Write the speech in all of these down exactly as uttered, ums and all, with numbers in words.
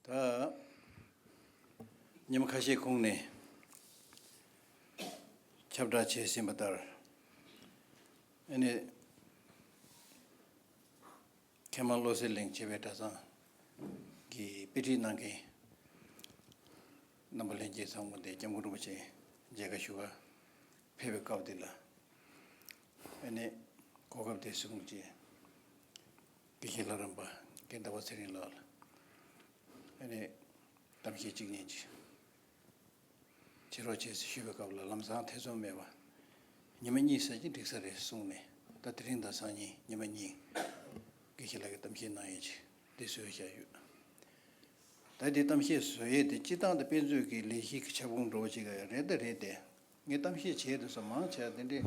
ད་ཉི་མ་ཁ་ཤས་གོང་ནས་ཁྱབ་བསྒྲགས་བྱས་ཟིན་པ་ལྟར། ཨ་ནི་མཁན་མ་བློ་གསལ་གླིང་བྱེས་པའི་གྲྭ་ཚང་གི་དཔེ་ཁྲིད་གནང་མཁན་རྣམ་པ་ལྷན་རྒྱས་ཚང་མ་དེ་སྐྱབས་མགོན་རིན་པོ་ཆེ་མཇལ་ཁ་ཞུ་ག་ཕེབས་པའི་སྐབས་དེ་ལ། ཨ་ནི་གོ་སྐབས་དེ་བཟུང་རྗེས་དགེ་བཤེས་ལྷ་རམས་པ་རྒན་ཟླ་བ་ཚེ་རིང་ལགས་ལ་ཨ་ནི་གཏམ་བཤད་གཅིག་གཉིས་ཅིག་བྱེད་རོགས་བྱེད་ཟེར་ཞུས་པའི་སྐབས་ལ་ལམ་སང་ཐེ་ཚོམ་མེད་པ། ཉི་མ་གཉིས་ཙམ་ཅིག་འགྲིག་ས་རེད་གསུངས་ནས། ད་དེ་རིང་དང་སང་ཉིན་ཉི་མ་གཉིས་དགེ་བཤེས་ལགས་ཀྱིས་གཏམ་བཤད་གནང་ཡས་ཅིག་འདི་བཟོས་བཞག་ཡོད། ད་འདི་གཏམ་བཤད་བཟོ་ཡས་དེ་སྤྱི་བཏང་དང་དཔེ་མཛོད་ཀྱི་ལས་གཞི་གི་ཁྱབ་ཁོངས་འགྲོ་བ་ཅིག་རེད་ད་རེད་དེ། ངས་གཏམ་བཤད་བྱས་དུས་སུ་མང་ཆེ་བ་དེ་འདྲའི་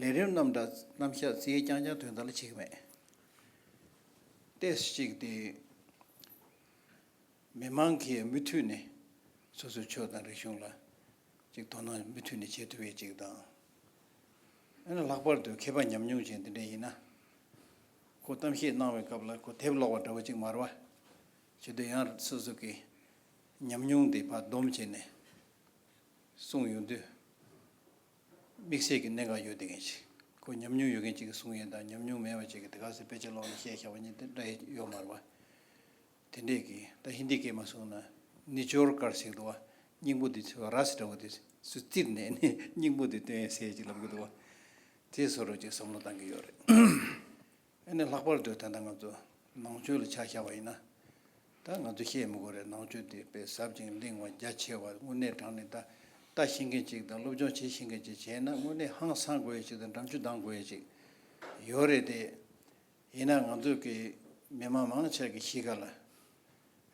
ལས་རིམ་རྣམ་གྲངས་རྣམ་གཞག་རྩིས་རྐྱང་རྐྱང་དོན་དག་ལ་བྱེད་ཀྱི་མེད། ཏོག་ཙམ་ཅིག་དེ་མི་མང་གིས་མུ་མཐུད་ནས་སོ་སོའི་ཆོས་དང་རིག་གཞུང་ལ་ཅིག་དོ་སྣང་མུ་མཐུད་ནས་བྱེད་ཐུབ་པའི་ཅིག་དང་། ཨ་ནི་ལྷག་པར་དུ་མཁས་པ་ཉམས་མྱོང་ཅན་དེ་འདྲ་ཡིན་ན། ཁོ་གཏམ་བཤད་གནང་བའི་སྐབས་ལ་ཁོ་དེབ་ཀློག་པ་འདྲ་བོ་ཅིག་མ་རེད་བ། བྱེད་དུས་ཡང་སོ་སོ་གི་ཉམས་མྱོང་དེ་ཕར་སྡོམ་བྱས་ནས་གསུངས་ཡོང་དུས། དམིགས་བསལ་གྱི་གནད་འགག་ཡོད་བསྡད་མཁན་ཞིག་ཁོ་ཉམས་མྱོང་ཡོད་མཁན་ཅིག་གིས་གསུང་ཡས་དང་ཉམས་མྱོང་མེད་པ་ཅིག་གིས་དེ་ག་ཚོད་དཔེ་ཆ་ཀློག་ནས་བཤད་བཞག་པ་གཉིས་དེ་འདྲ་ཡོད་མ་རེད་བ། དེ་འདྲས་ཀྱི་ད་ཧིན་དི་སྐད་མ་གསུངས་ན་ནི་ཅོར་ཀར་ཟེར་གི་འདུག་བ། སྙིང་པོ་དེ་ཚོས་ར་སི་འདྲ་བོ་དེ་ཚོས་བཙིར་ནས་ནི་སྙིང་པོ་དེ་བཏོན་ཡས་ཟེར་ཅིག་ལབ་གི་འདུག་བ། དེ་བཟོ་འདྲ་ཅིག་བསམ་བློ་བཏང་གི་ཡོད་རེད། ཨ་ནི་ལྷག་པར་དུ་ད་ལྟ་ང་ཚོ་ནང་ཆོས་ལ་ཆ་བཞག་པ་ཡིན་ན། ད་ང་ཚོ་བཤད་མི་དགོས་རེད། ནང་ཆོས་དེ་དཔེ་ཟབ་ཅིང་བརླིང་བ་རྒྱ་ཆེ་བ་དངོས་གནས་དྲང་གནས་ད་ལྟ་ཤེས་མཁན་ཅིག་དང་སློབ་སྦྱོང་བྱེད་ཤེས་མཁན་ཅིག་བྱས་ན་དངོས་གནས་ཧང་སང་དགོས་ཡ་ཅིག་དང་འགྲམ་ཆུ་ལྡང་དགོས་ཡ་ཅིག་ཡོད་རེད་དེ། ཡིན་ན་ང་ཚོ་གི་མི་མང་མང་ཆེ་གི་གཤིས་ཀ་ལ།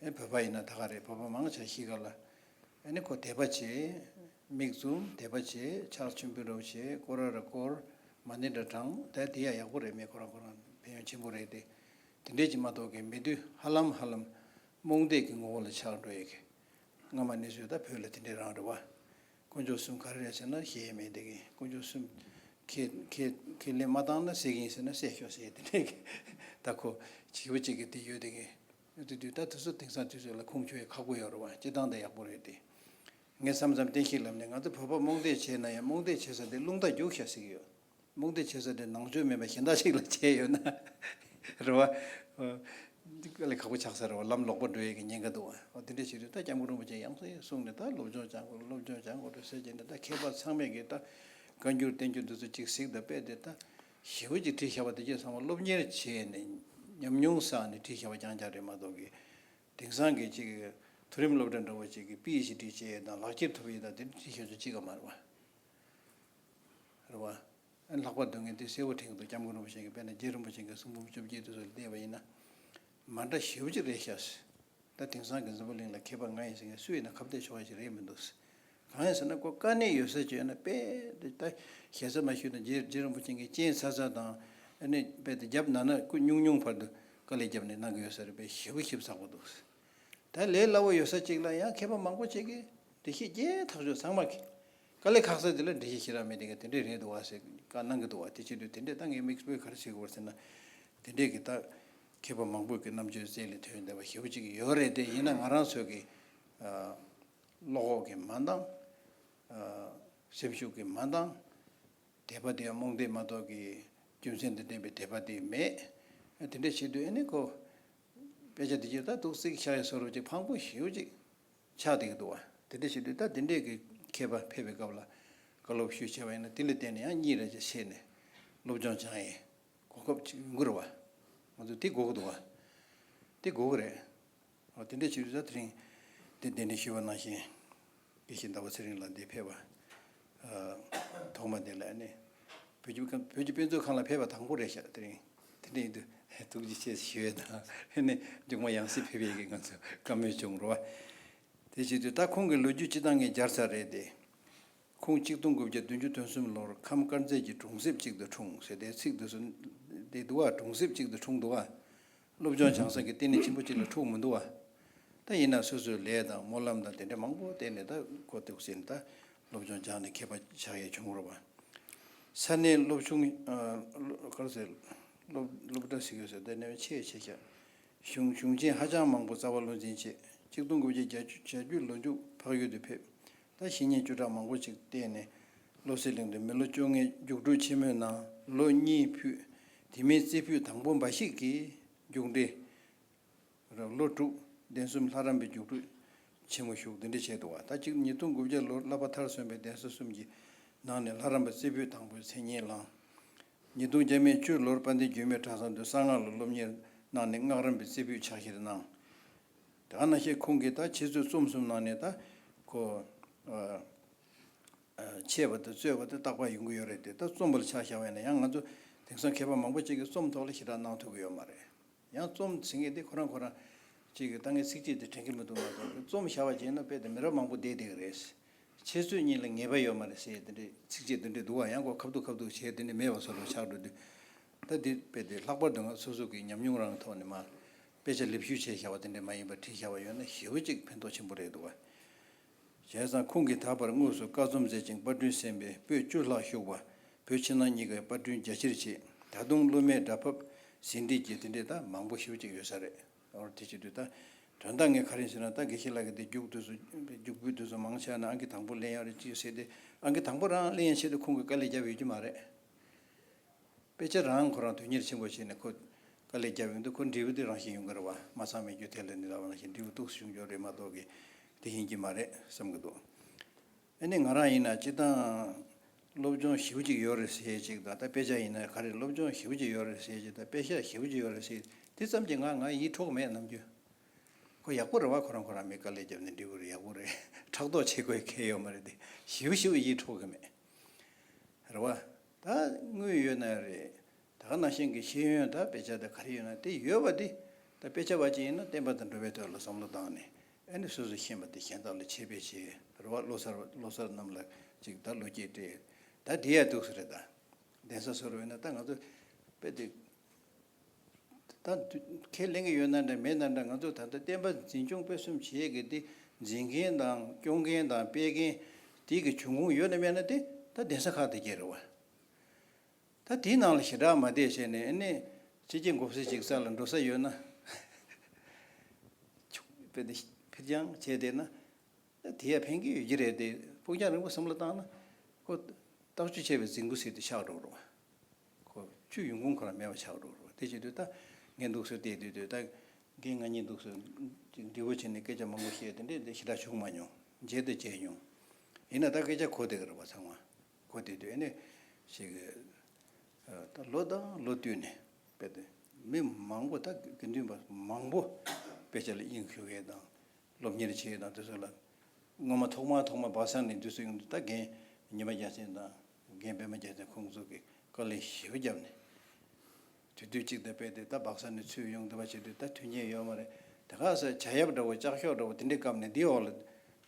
ཨེ་བོད་པ་ཡིན་ན་ད་ག་རེད། བོད་པ་མང་ཆེ་གཤིས་ཀ་ལ་ཨ་ནི་ཁོ་དད་པ་བྱེད། མིག་བཙུམ་དད་པ་བྱེད། ཕྱག་མཆོད་འབུལ་རོགས་བྱེད། སྐོར་ར་ར་སྐོར། མ་ཎི་འདྲ་བགྲང་། ད་དེ་ཡང་ཡག་པོ་རེད། མི་ཁོ་རང་ཁོ་རང་ཕན་ཡོན་ཆེན་པོ་རེད་དེ། དེ་འདྲས་ཀྱི་མ་གཏོགས་གི་མི་འདུས་ཧ་ལམ་ཧ་ལམ་རྨོངས་དད་ཀྱི་ངོ་བོ་ལ་ཆགས་འགྲོ་ཡས་ཀྱི། སྔ་མ་གནས་ཚུལ་ད་བོད་ལ་དེ་འདྲས་རང་རེད་བ། དཀོན་མཆོག་གསུམ་ག་རེ་རེད་ཟེར་ན་ཤེས་ཡས་མེད་དེ་གི། དཀོན་མཆོག་གསུམ་ཁས་ཁས་ཁས་ལེན་མ་བཏང་ན་བསད་ཀྱི་ཡིན་ཟེར་ན་བསད་ཤོག་ཟེར་ཡས་དེ་འདྲས་ཀྱི། ད་ཁོ་བྱིས་པ་གཅིག་གི་དེ་ཡོད་དེ་གི། དེ་དུས་ད་དུས་ཚོད་དེང་སང་དུས་ཚོད་ལ་ཁུངས་འཁྱོལ་ཡས་ཁག་པོ་ཡོད་རེད་བ། སྤྱིར་བཏང་ད་ཡག་པོ་རེད་དེ། ངས་མཚམས་མཚམས་བསྟན་བཤིག་ལབ་ནས་ང་ཚོ་བོད་པ་རྨོངས་དད་བྱས་ན་ཡང་རྨོངས་དད་བྱེད་ས་དེ་རླུང་རྟ་རྒྱུག་ཤག་ཟེར་གི་ཡོད། རྨོངས་དད་བྱེད་ས་དེ་ནང་ཆོས་མེད་པ་གཞན་དག་ཞིག་ལ་བྱས་ཡོད་ན་རེད་བ། ཨ་ལས་ཁག་པོ་ཆགས་ས་རེད་བ། ལམ་ལོག་པ་འགྲོ་ཡས་ཀྱི་ཉེན་ཁ་འདུག་བ། འོ་དེ་འདྲ་བྱེད་དུས་ད་སྐྱབས་མགོན་རིན་པོ་ཆེ་ཡང་སེ་གསུངས་ནས་ད་སློབ་སྦྱོང་སྦྱང་དགོས་རེད། སློབ་སྦྱོང་སྦྱང་དགོས་རེད་ཟེར་གྱིན་ད་ད་མཁས་པ་ཚང་མས་ཀྱི་ད་བཀའ་འགྱུར་བསྟན་འགྱུར་འདི་ཚོ་གཅིག་གཟིགས་དང་དཔེ་དེ་ད་ཞེ་པོ་ཅིག་བྲིས་བཞག་པ་དེ་ཚོ་ཚང་མ་སློབ་གཉེར་བྱས་ནས་ཉམས་མྱོང་བསགས་ནས་བྲིས་བཞག་པ་རྐྱང་རྐྱང་རེད་མ་གཏོགས་ཀྱི། དེང་སང་གི་ཅིག་མཐོ་རིམ་སློབ་གྲྭ་འདྲ་བོ་ཅིག་གི་པི་ཨེཆ་ཌི་བྱས་དང་ལག་ཁྱེར་ཐོབ་ཡས་དང་དེ་འདྲ་བྱེད་ཆོག་ཅིག་ག་མ་རེད་བ། རེད་བ། ཨ་ནི་ལྷག་པར་དུ་ངས་འདི་གསལ་བོ་དྲན་གྱི་འདུག་སྐྱབས་མགོན་རིན་པོ་ཆེ་གིས་དཔེར་ན་རྗེ་རིན་པོ་ཆེ་གི་གསུང་འབུམ་བཅོ་བརྒྱད་དེ་ཚོ་ལ་བལྟས་པ་ཡིན་ན། མ་འདྲ་ཞེ་པོ་ཅིག་རེད་ཤག་ད་དེང་སང་གི་འཛམ་བུ་གླིང་ལ་མཁས་པ་ང་ཡིན་ཟེར་མཁན་སུ་ཡིན་ན་ཁ་གཏད་གཅོག་ཡ་ཞིག་རེད་མི་འདུག་གང་ཡིན་ཟེར་ན་ཁོ་དཀའ་གནད་ཡོད་ས་ཅིག་ཡོད་ན་དཔེ་དེ་ད་ཞེ་ས་མ་ཞུས་ན་རྗེ་རྗེ་རིན་པོ་ཆེ་གི་སྤྱན་ཚ་ཚ་དང་ཨ་ནི་དཔེ་དེ་རྒྱབ་ན་ན་སྐུ་ཉུང་ཉུང་བར་དུ་དཀའ་ལས་བརྒྱབ་ནས་གནང་གི་ཡོད་ས་རེད། དཔེ་ཞེ་པོ་ཞིབ་ཚགས་པོ་འདུག་ད་ལས་སླ་བོ་ཡོད་ས་ཅིག་ལ་ཡང་མཁས་པ་མང་པོ་ཅིག་གིས་འགྲེལ་བཤད་རྒྱས་ཐག་ཆོད་ཚང་མ་གི། དཀའ་ལས་ཁག་ས་དེ་ལ་འགྲེལ་བཤད་ཤེས་རབ་མེད་དེ་ག་དེ་འདྲས་རེད་འདུག་བ་ཟེར་བཀའ་གནང་གི་འདུག་བ། དེ་བྱེད་དུས་དེ་འདྲས་ད་ངས་དམིགས་བསལ་ག་རེ་བྱེད་དགོས་ཟེར་ན། དེ་འདྲས་ཀྱི་ད་མཁས་པ་མང་པོ་གི་རྣམ་དཔྱོད་རྩལ་ལས་ཐོན་བསྡད་པ་ཞེ་པོ་ཅིག་ཡོད་རེད་དེ། ཡིན་ན་ང་རང་ཚོ་གི་ཨ་བློ་ཁོག་གིས་མ་འདང་། ཨ་སེམས་ཤུགས་ཀྱིས་མ་འདང་། དད་པ་དེ་ཡང་རྨོངས་དད་མ་གཏོགས་ཀྱི་རྒྱུ་མཚན་དང་ལྡན་པའི་དད་པ་དེ་མེད། དེ་འདྲ་བྱེད་དུས་ཨ་ནི་ཁོ་དཔེ་ཆ་དེ་གྱད་ད་འདུག་སེ་བཞག་ཡ་བཟོ་འདྲ་ཅིག་ཕངས་པོ་ཞེ་པོ་ཅིག་ཆགས་བསྡད་ཀྱི་འདུག་བ། དེ་འདྲ་བྱེད་དུས་ད་དེ་འདྲས་ཀྱི་མཁས་པ་ཕེབས་པའི་སྐབས་ལ་བཀའ་སློབ་ཞུ་བྱས་པ་ཡིན་ན་དེ་ལ་བརྟེན་ནས་ཡང་གཉིད་རེ་ཅིག་སད་ནས་སློབ་སྦྱོང་སྦྱང་ཡས་གོ་སྐབས་ཅིག་ཡོང་གི་རེད་བ། ང་ཚོ་དེ་དགོས་ཀྱི་འདུག་བ། དེ་དགོས་ཀྱི་རེད། འོ་དེ་འདྲ་བྱེད་དུས་ད་དེ་རིང་དེ་འདི་ནས་ཞུས་པ་ནང་བཞིན་དགེ་བཤེས་ཟླ་བ་ཚེ་རིང་ལགས་འདིར་ཕེབས་པ་ཨ་ཐོག་མ་དེ་ལ་ནི་བོད་ཀྱི་བོད་ཀྱི་དཔེ་མཛོད་ཁང་ལ་ཕེབས་པ་དང་པོ་རེད་ཤག་དེ་རིང་དེ་འདྲ་ཡིན་དུས་ཐུགས་རྗེ་ཆེ་ཞུ་ཡས་དང་ནི་མཇུག་མ་ཡང་སེ་ཕེབས་ཡས་ཀྱི་ང་ཚོ་བཀའ་མོལ་བྱུང་རོགས། དེ་བྱེད་དུས་ད་ཁོང་གི་ལོ་རྒྱུས་སྤྱི་བཏང་ངས་སྦྱར་ཚར་རེད་དེ། ཁོང་གཅིག་སྟོང་དགུ་བརྒྱ་བདུན་ཅུ་དོན་གསུམ་ལོར་ཁམས་དཀར་མཛེས་ཀྱི་གྲོང་གསེབ་ཅིག་ཏུ་འཁྲུངས་ཟེར་ཏེ་ཚིག་འདི་ཚོ་འདི་འདུག་བ། གྲོང་གསེབ་ཅིག་ཏུ་འཁྲུངས་འདུག་བ། སློབ་སྦྱོང་སྦྱང་ས་གི་ལྟེ་གནས་ཆེན་པོ་ཅིག་ལ་འཁྲུངས་མི་འདུག་བ། ད་ཡིན་ན་སོ་སོའི་ལས་དང་སྨོན་ལམ་དང་དེ་འདྲ་མང་པོ་བསྟེན་ནས་ད་ཁོ་ཐུགས་སེམས་ད་སློབ་སྦྱོང་སྦྱངས་ནས་མཁས་པ་ཆགས་ཡས་བྱུང་རོགས་པ། ས་གནས་སློབ་ཆུང་ཨ་སློབ་ག་རེ་ཟེར་སློབ་སློབ་གྲྭ་ཟེར་གི་ཟེར་དེ་ནས་ཆེས་ཆེ་ཤག་གཞུང་གཞུང་ཆེན་ཧ་ཅང་མང་པོ་རྩ་བ་བློ་འཛིན་བྱས། ཆིག་སྟོང་དགུ་བརྒྱ་བརྒྱད་ཅུ་གྱ་བརྒྱད་ལོ་མཇུག་འཕགས་ཡུལ་དུ་ཕེབས། ད་བཤེས་གཉེན་བཅུ་ཕྲག་མང་པོ་ཅིག་བསྟེན་ནས་སློབ་གསོའི་གླིང་དུ་མི་ལོ་བཅོ་ལྔའི་རྒྱུགས་སྤྲོད་ཆེན་མོའི་ནང་ལོ་གཉིས་ཕུད། དེ་མིན་རྩེ་ཕུད་དང་པོ་འབའ་ཞིག་གི་རྒྱུགས་འབྲས་ལོ་དྲུག་གདན་གསུམ་ལྷ་རམས་པའི་རྒྱུགས་སྤྲོད་ཆེན་མོ་བཞུགས། འདི་འདྲ་བྱས་འདུག་བ། ད་གཅིག་ཉིས་སྟོང་དགུ་བརྒྱ་ལོར་བསླབ་པ་མཐར་སོན་པའི་གདན་ས་གསུམ་གྱི་ནང་ནས་ལྷ་རམས་པ་རྩེ་ཕུད་དང་པོའི་མཚན་སྙན་བླངས། ཉིས་སྟོང་བརྒྱ་མེད་བཅུ་ལོར་དཔལ་ལྡན་འགྱུར་མེད་གྲྭ་ཚང་དུ་གསང་སྔགས་ལ་སློབ་གཉེར་གནང་ནས་སྔགས་རམས་པའི་རྩེ་ཕུད་ཕྱག་བཞེས་གནང་། དེ་ག་ནང་བཞིན་ཁོང་གིས་ད་འཆད་རྩོད་རྩོམ་གསུམ་ནང་ནས་ད་ཁོ་ཨ་ཨ་འཆད་པ་དང་རྩོད་པ་དེ་རྟག་པར་ཡོང་གི་ཡོད་རེད་དེ། ད་རྩོམ་པ་ལ་ཆ་བཞག་པ་ཡིན་ན་ཡང་ང་ཚོ་དེང་སང་མཁས་པ་མང་པོ་ཅིག་གིས་རྩོམ་ཐོག་ལ་ཞེ་དྲག་གནང་ཐུབ་ཀྱི་ཡོད་མ་རེད། ཡང་རྩོམ་ཟེར་མཁན་དེ་ཁོ་རང་ཁོ་རང་ཅིག་གིས་ད་ངས་ཚིགས་བཅད་དེ་དྲན་གྱི་མི་འདུག་མ་གཏོགས། རྩོམ་བཞག་པ་བྱས་ན་དཔེ་དེ་མི་རབས་མང་པོ་བསྡད་བསྡད་ཀྱི་རེད། འཆད་རྩོད་གཉིས་ལ་ངེས་པ་ཡོད་མ་རེད་ཟེར་དེ་འདྲའི་ཚིགས་བཅད་དེ་འདྲ་འདུག་བ། ཡང་ཁོ་ཁ་ཐུག་ཁ་ཐུག་བྱས་དེ་འདྲ་མེད་པ་བཟོ་འདྲ་ཆགས་འགྲོ་དུས། ད་འདི་དཔེ་དེ་ལྷག་པར་དུ་ང་སོ་སོ་གི་ཉམས་མྱོང་རང་ཐོག་ནས་མར་དཔེ་ཆ་ལེབ་བཤུས་བྱས་བཞག་པ་དེ་འདྲ་མ་ཡིན་པར་བྲིས་བཞག་པ་ཡོད་ན་ཞེ་པོ་ཅིག་ཕན་ཐོགས་ཆེན་པོ་རེད་འདུག་བ། བྱས་ཙང་ཁོང་གིས་ད་བར་དངོས་སུ་བཀའ་རྩོམ་མཛད་ཅིང་པར་སྐྲུན་གསན་པའི་པོད་བཅུ་ལྷག་བཞུགས་པ། བོད་ཕྱི་ནང་གཉིས་ཀའི་པར་སྐྲུན་རྒྱ་ཆེར་བྱས། ད་དུང་སློབ་མའི་སྒྲ་ཕབ་ཟིན་བྲིས་ཀྱི་དེ་འདྲས་ད་མང་པོ་ཞེ་པོ་ཅིག་ཡོད་ས་རེད། འོ་དེ་བྱེད་དུས་ད་དོན་དག་ངས་ག་རེ་ཟེར་ན། ད་དགེ་བཤེས་ལགས་ཀྱིས་དེ་རྒྱུགས་དུས་སུ་རྒྱུགས་འབུལ་དུས་སུ་མང་ཆེ་བ་ནས་ཨང་ཀི་དང་པོ་ལེན་ཡག་རེད་ཅེས་ཟེར་ཏེ། ཨང་ཀི་དང་པོ་རང་ལེན་ཡག་ཆེད་དུ་ཁོང་གིས་དཀའ་ལས་བརྒྱབ་ཡོད་ཀྱི་མ་རེད། དཔེ་ཆ་རང་ཁོ་རང་དོན་གཉེར་ཆེན་པོ་བྱས་ནས་ཁོ་དཀའ་ལས་བརྒྱབ་ཡོང་དུས་ཁོ་འབྲས་བུ་དེ་རང་བཞིན་ཡོང་གི་རེད་བ། མ་ཚང་མེད་རྒྱུ་དེ་ལས་ནི་ལབ་པ་ནང་བཞིན་འབྲས་བུ་ཏོག་ཙམ་བྱུང་ཆོག་རེད་མ་གཏོགས་ཀྱི་དེ་ཡིན་གྱི་མ་རེད་བསམ་གྱི་འདུག་ཨ་ནི་ང་རང་ཡིན་ན་སྤྱིར་བཏང་སློབ་སྦྱོང་ཞེ་པོ་ཅིག་ཡོད་རེད་ཟེར་ཅིག་དང་། ད་དཔེ་ཆ་ཡིན་ན་ག་རེ་སློབ་སྦྱོང་ཞེ་པོ་ཅིག་ཡོད་རེད་ཟེར་ཅིག་དང་། དཔེ་ཆ་ཞེ་པོ་ཅིག་ཡོད་རེད་ཟེར་དེ་ཙམ་གྱིས་ང་ང་ཡིད་འཕྲོག་མེད་ནམ་རྒྱུན། ཁོ་ཡག་པོ་རེད་བ། ཁོ་རང་ཁོ་རང་མི་དཀའ་ལས་བརྒྱབ་ནས་འབྲས་བུ་རེད། ཡག་པོ་རེད། ཕྲག་དོག་བྱེད་དགོས་ཁེལ་ཡོད་མ་རེད་དེ། ཞེ་པོ་ཞེ་པོ་ཡིད་འཕྲོག་གི་མེད། རེད་བ། ད་དངུལ་ཡོད་ན་རེད། ད་ག་ནང་བཞིན་གྱི་ཤེས་ཡོན་དང་དཔེ་ཆ་དང་ག་རེ་ཡོད་ན་དེ་ཡོད་པ་དེ། ད་དཔེ་ཆ་བ་ཅིག་ཡིན་ན་བསྟན་པ་དང་འགྲོ་བའི་དོན་ལ་བསམ་བློ་བཏང་ནས། ཨ་ནི་སོ་སོ་ཤེས་པ་དེ་གཞན་དག་ལ་འཆད་སྤེལ་བྱེད་རེད་བ། ལོ་གསར་ལོ་གསར་རྣམས་ལ་ཅིག་ད་བློ་སྐྱེད་སྤྲད། ད་དེ་ཡ་འདུག་ས་རེད། ད་གདན་ས་སོ་སོར་ཡོད་ན་ད་ང་ཚོ་དཔེ་དེ། ད་ཁས་ལེན་གྱི་ཡོད་ན་འདྲ་མེད་ན་འདྲ། ང་ཚོ་ད་ལྟ་བསྟན་པ་འཛིན་སྐྱོང་སྤེལ་གསུམ་བྱེད་ཀྱི་དེ་འཛིན་མཁན་དང་སྐྱོང་མཁན་དང་སྤེལ་མཁན་དེ་གི་འབྱུང་ཁུངས་ཡོད་ན་མེད་ན་དེ་ད་གདན་ས་ཁག་དེ་གྱད་རེད་བ། ད་དེའི་ནང་ལ་ཞེ་དྲག་མ་བསྡད་བྱས་ནས་ཨ་ནི་ཕྱི་རྒྱལ་མགོ་སེར་ཅིག་ས་ལ་འགྲོ་ས་ཡོད་ན། ཕྱུག་དཔེ་དེ་ཕིར་འགྱངས་བྱས་བསྡད་ན། ད་དེ་ཡ་ཕན་གྱི་ཡོད་ཀྱི་རེད་དེ། ཕུགས་རྒྱང་རིང་པོ་བསམ་བློ་བཏང་ན་ཁོ་ལྟག་ཆུ་ཆད་པའི་རྫིང་བུ་ཟེར་དུ་ཆགས་འགྲོ་རོགས། ཁོ་ཆུ་ཡོང་ཁུངས་ཁོ་རང་མེད་པ་ཆགས་འགྲོ་རོགས། དེ་བྱེད་དུས་ད་ངས་འདུག་སེ་བལྟས་དུས་དུས་ད་རྒན་ང་གཉིས་འདུག་སེ་འདྲི་བོ་བྱས་ནས་སྐད་ཆ་མང་པོ་བཤད་དེ་འདྲས་དེ་ཞེ་དྲག་བྱུང་མ་མྱོང་། མཇལ་དུ་མཇལ་མྱོང་། ཡིན་ན་ད་སྐད་ཆ་གོ་བསྡད་ཀྱི་རེད་པ་ཚང་མ། གོ་བསྡད་དུས་ཨ་ནི་ཞིག་གི་ད་ལོ་དང་ལོ་བསྟུད་ནས་དཔེ་དེ་མི་མང་པོ་ད་དགེ་འདུན་པ་མང་པོ་དཔེ་ཆ་ལ་དབྱིངས་ཞུགས་མཁན་དང་། སློབ་གཉེར་བྱེད་དང་དེ་ཚོ་ལ་སྔོན་མ་ཐོག་མ་ཐོག་མ་སྦག་ས་ནས་འདུག་སེ་ཡོང་དུས་ད་རྒན་ཉི་མ་རྒྱལ་མཚན་དང་རྒན་པད་མ་རྒྱལ་མཚན་ཁོང་ཚོ་གིས་དཀའ་ལས་ཞེ་པོ་བརྒྱབ་ནས། དེ་དུས་གཅིག་ད་དཔེ་དེ་ད་སྦག་ས་ནས་ཚུར་ཡོང་དུས་པ་བྱེད་དུས་ད་མཐུན་རྐྱེན་ཡོད་མ་རེད། དེ་ག་ས་ཇ་ཡབ་འདྲ་བོ་ལྕགས་ཤོག་འདྲ་བོ་དེ་འདྲའི་བཀབ་ནས་དེའི་འོག་ལ་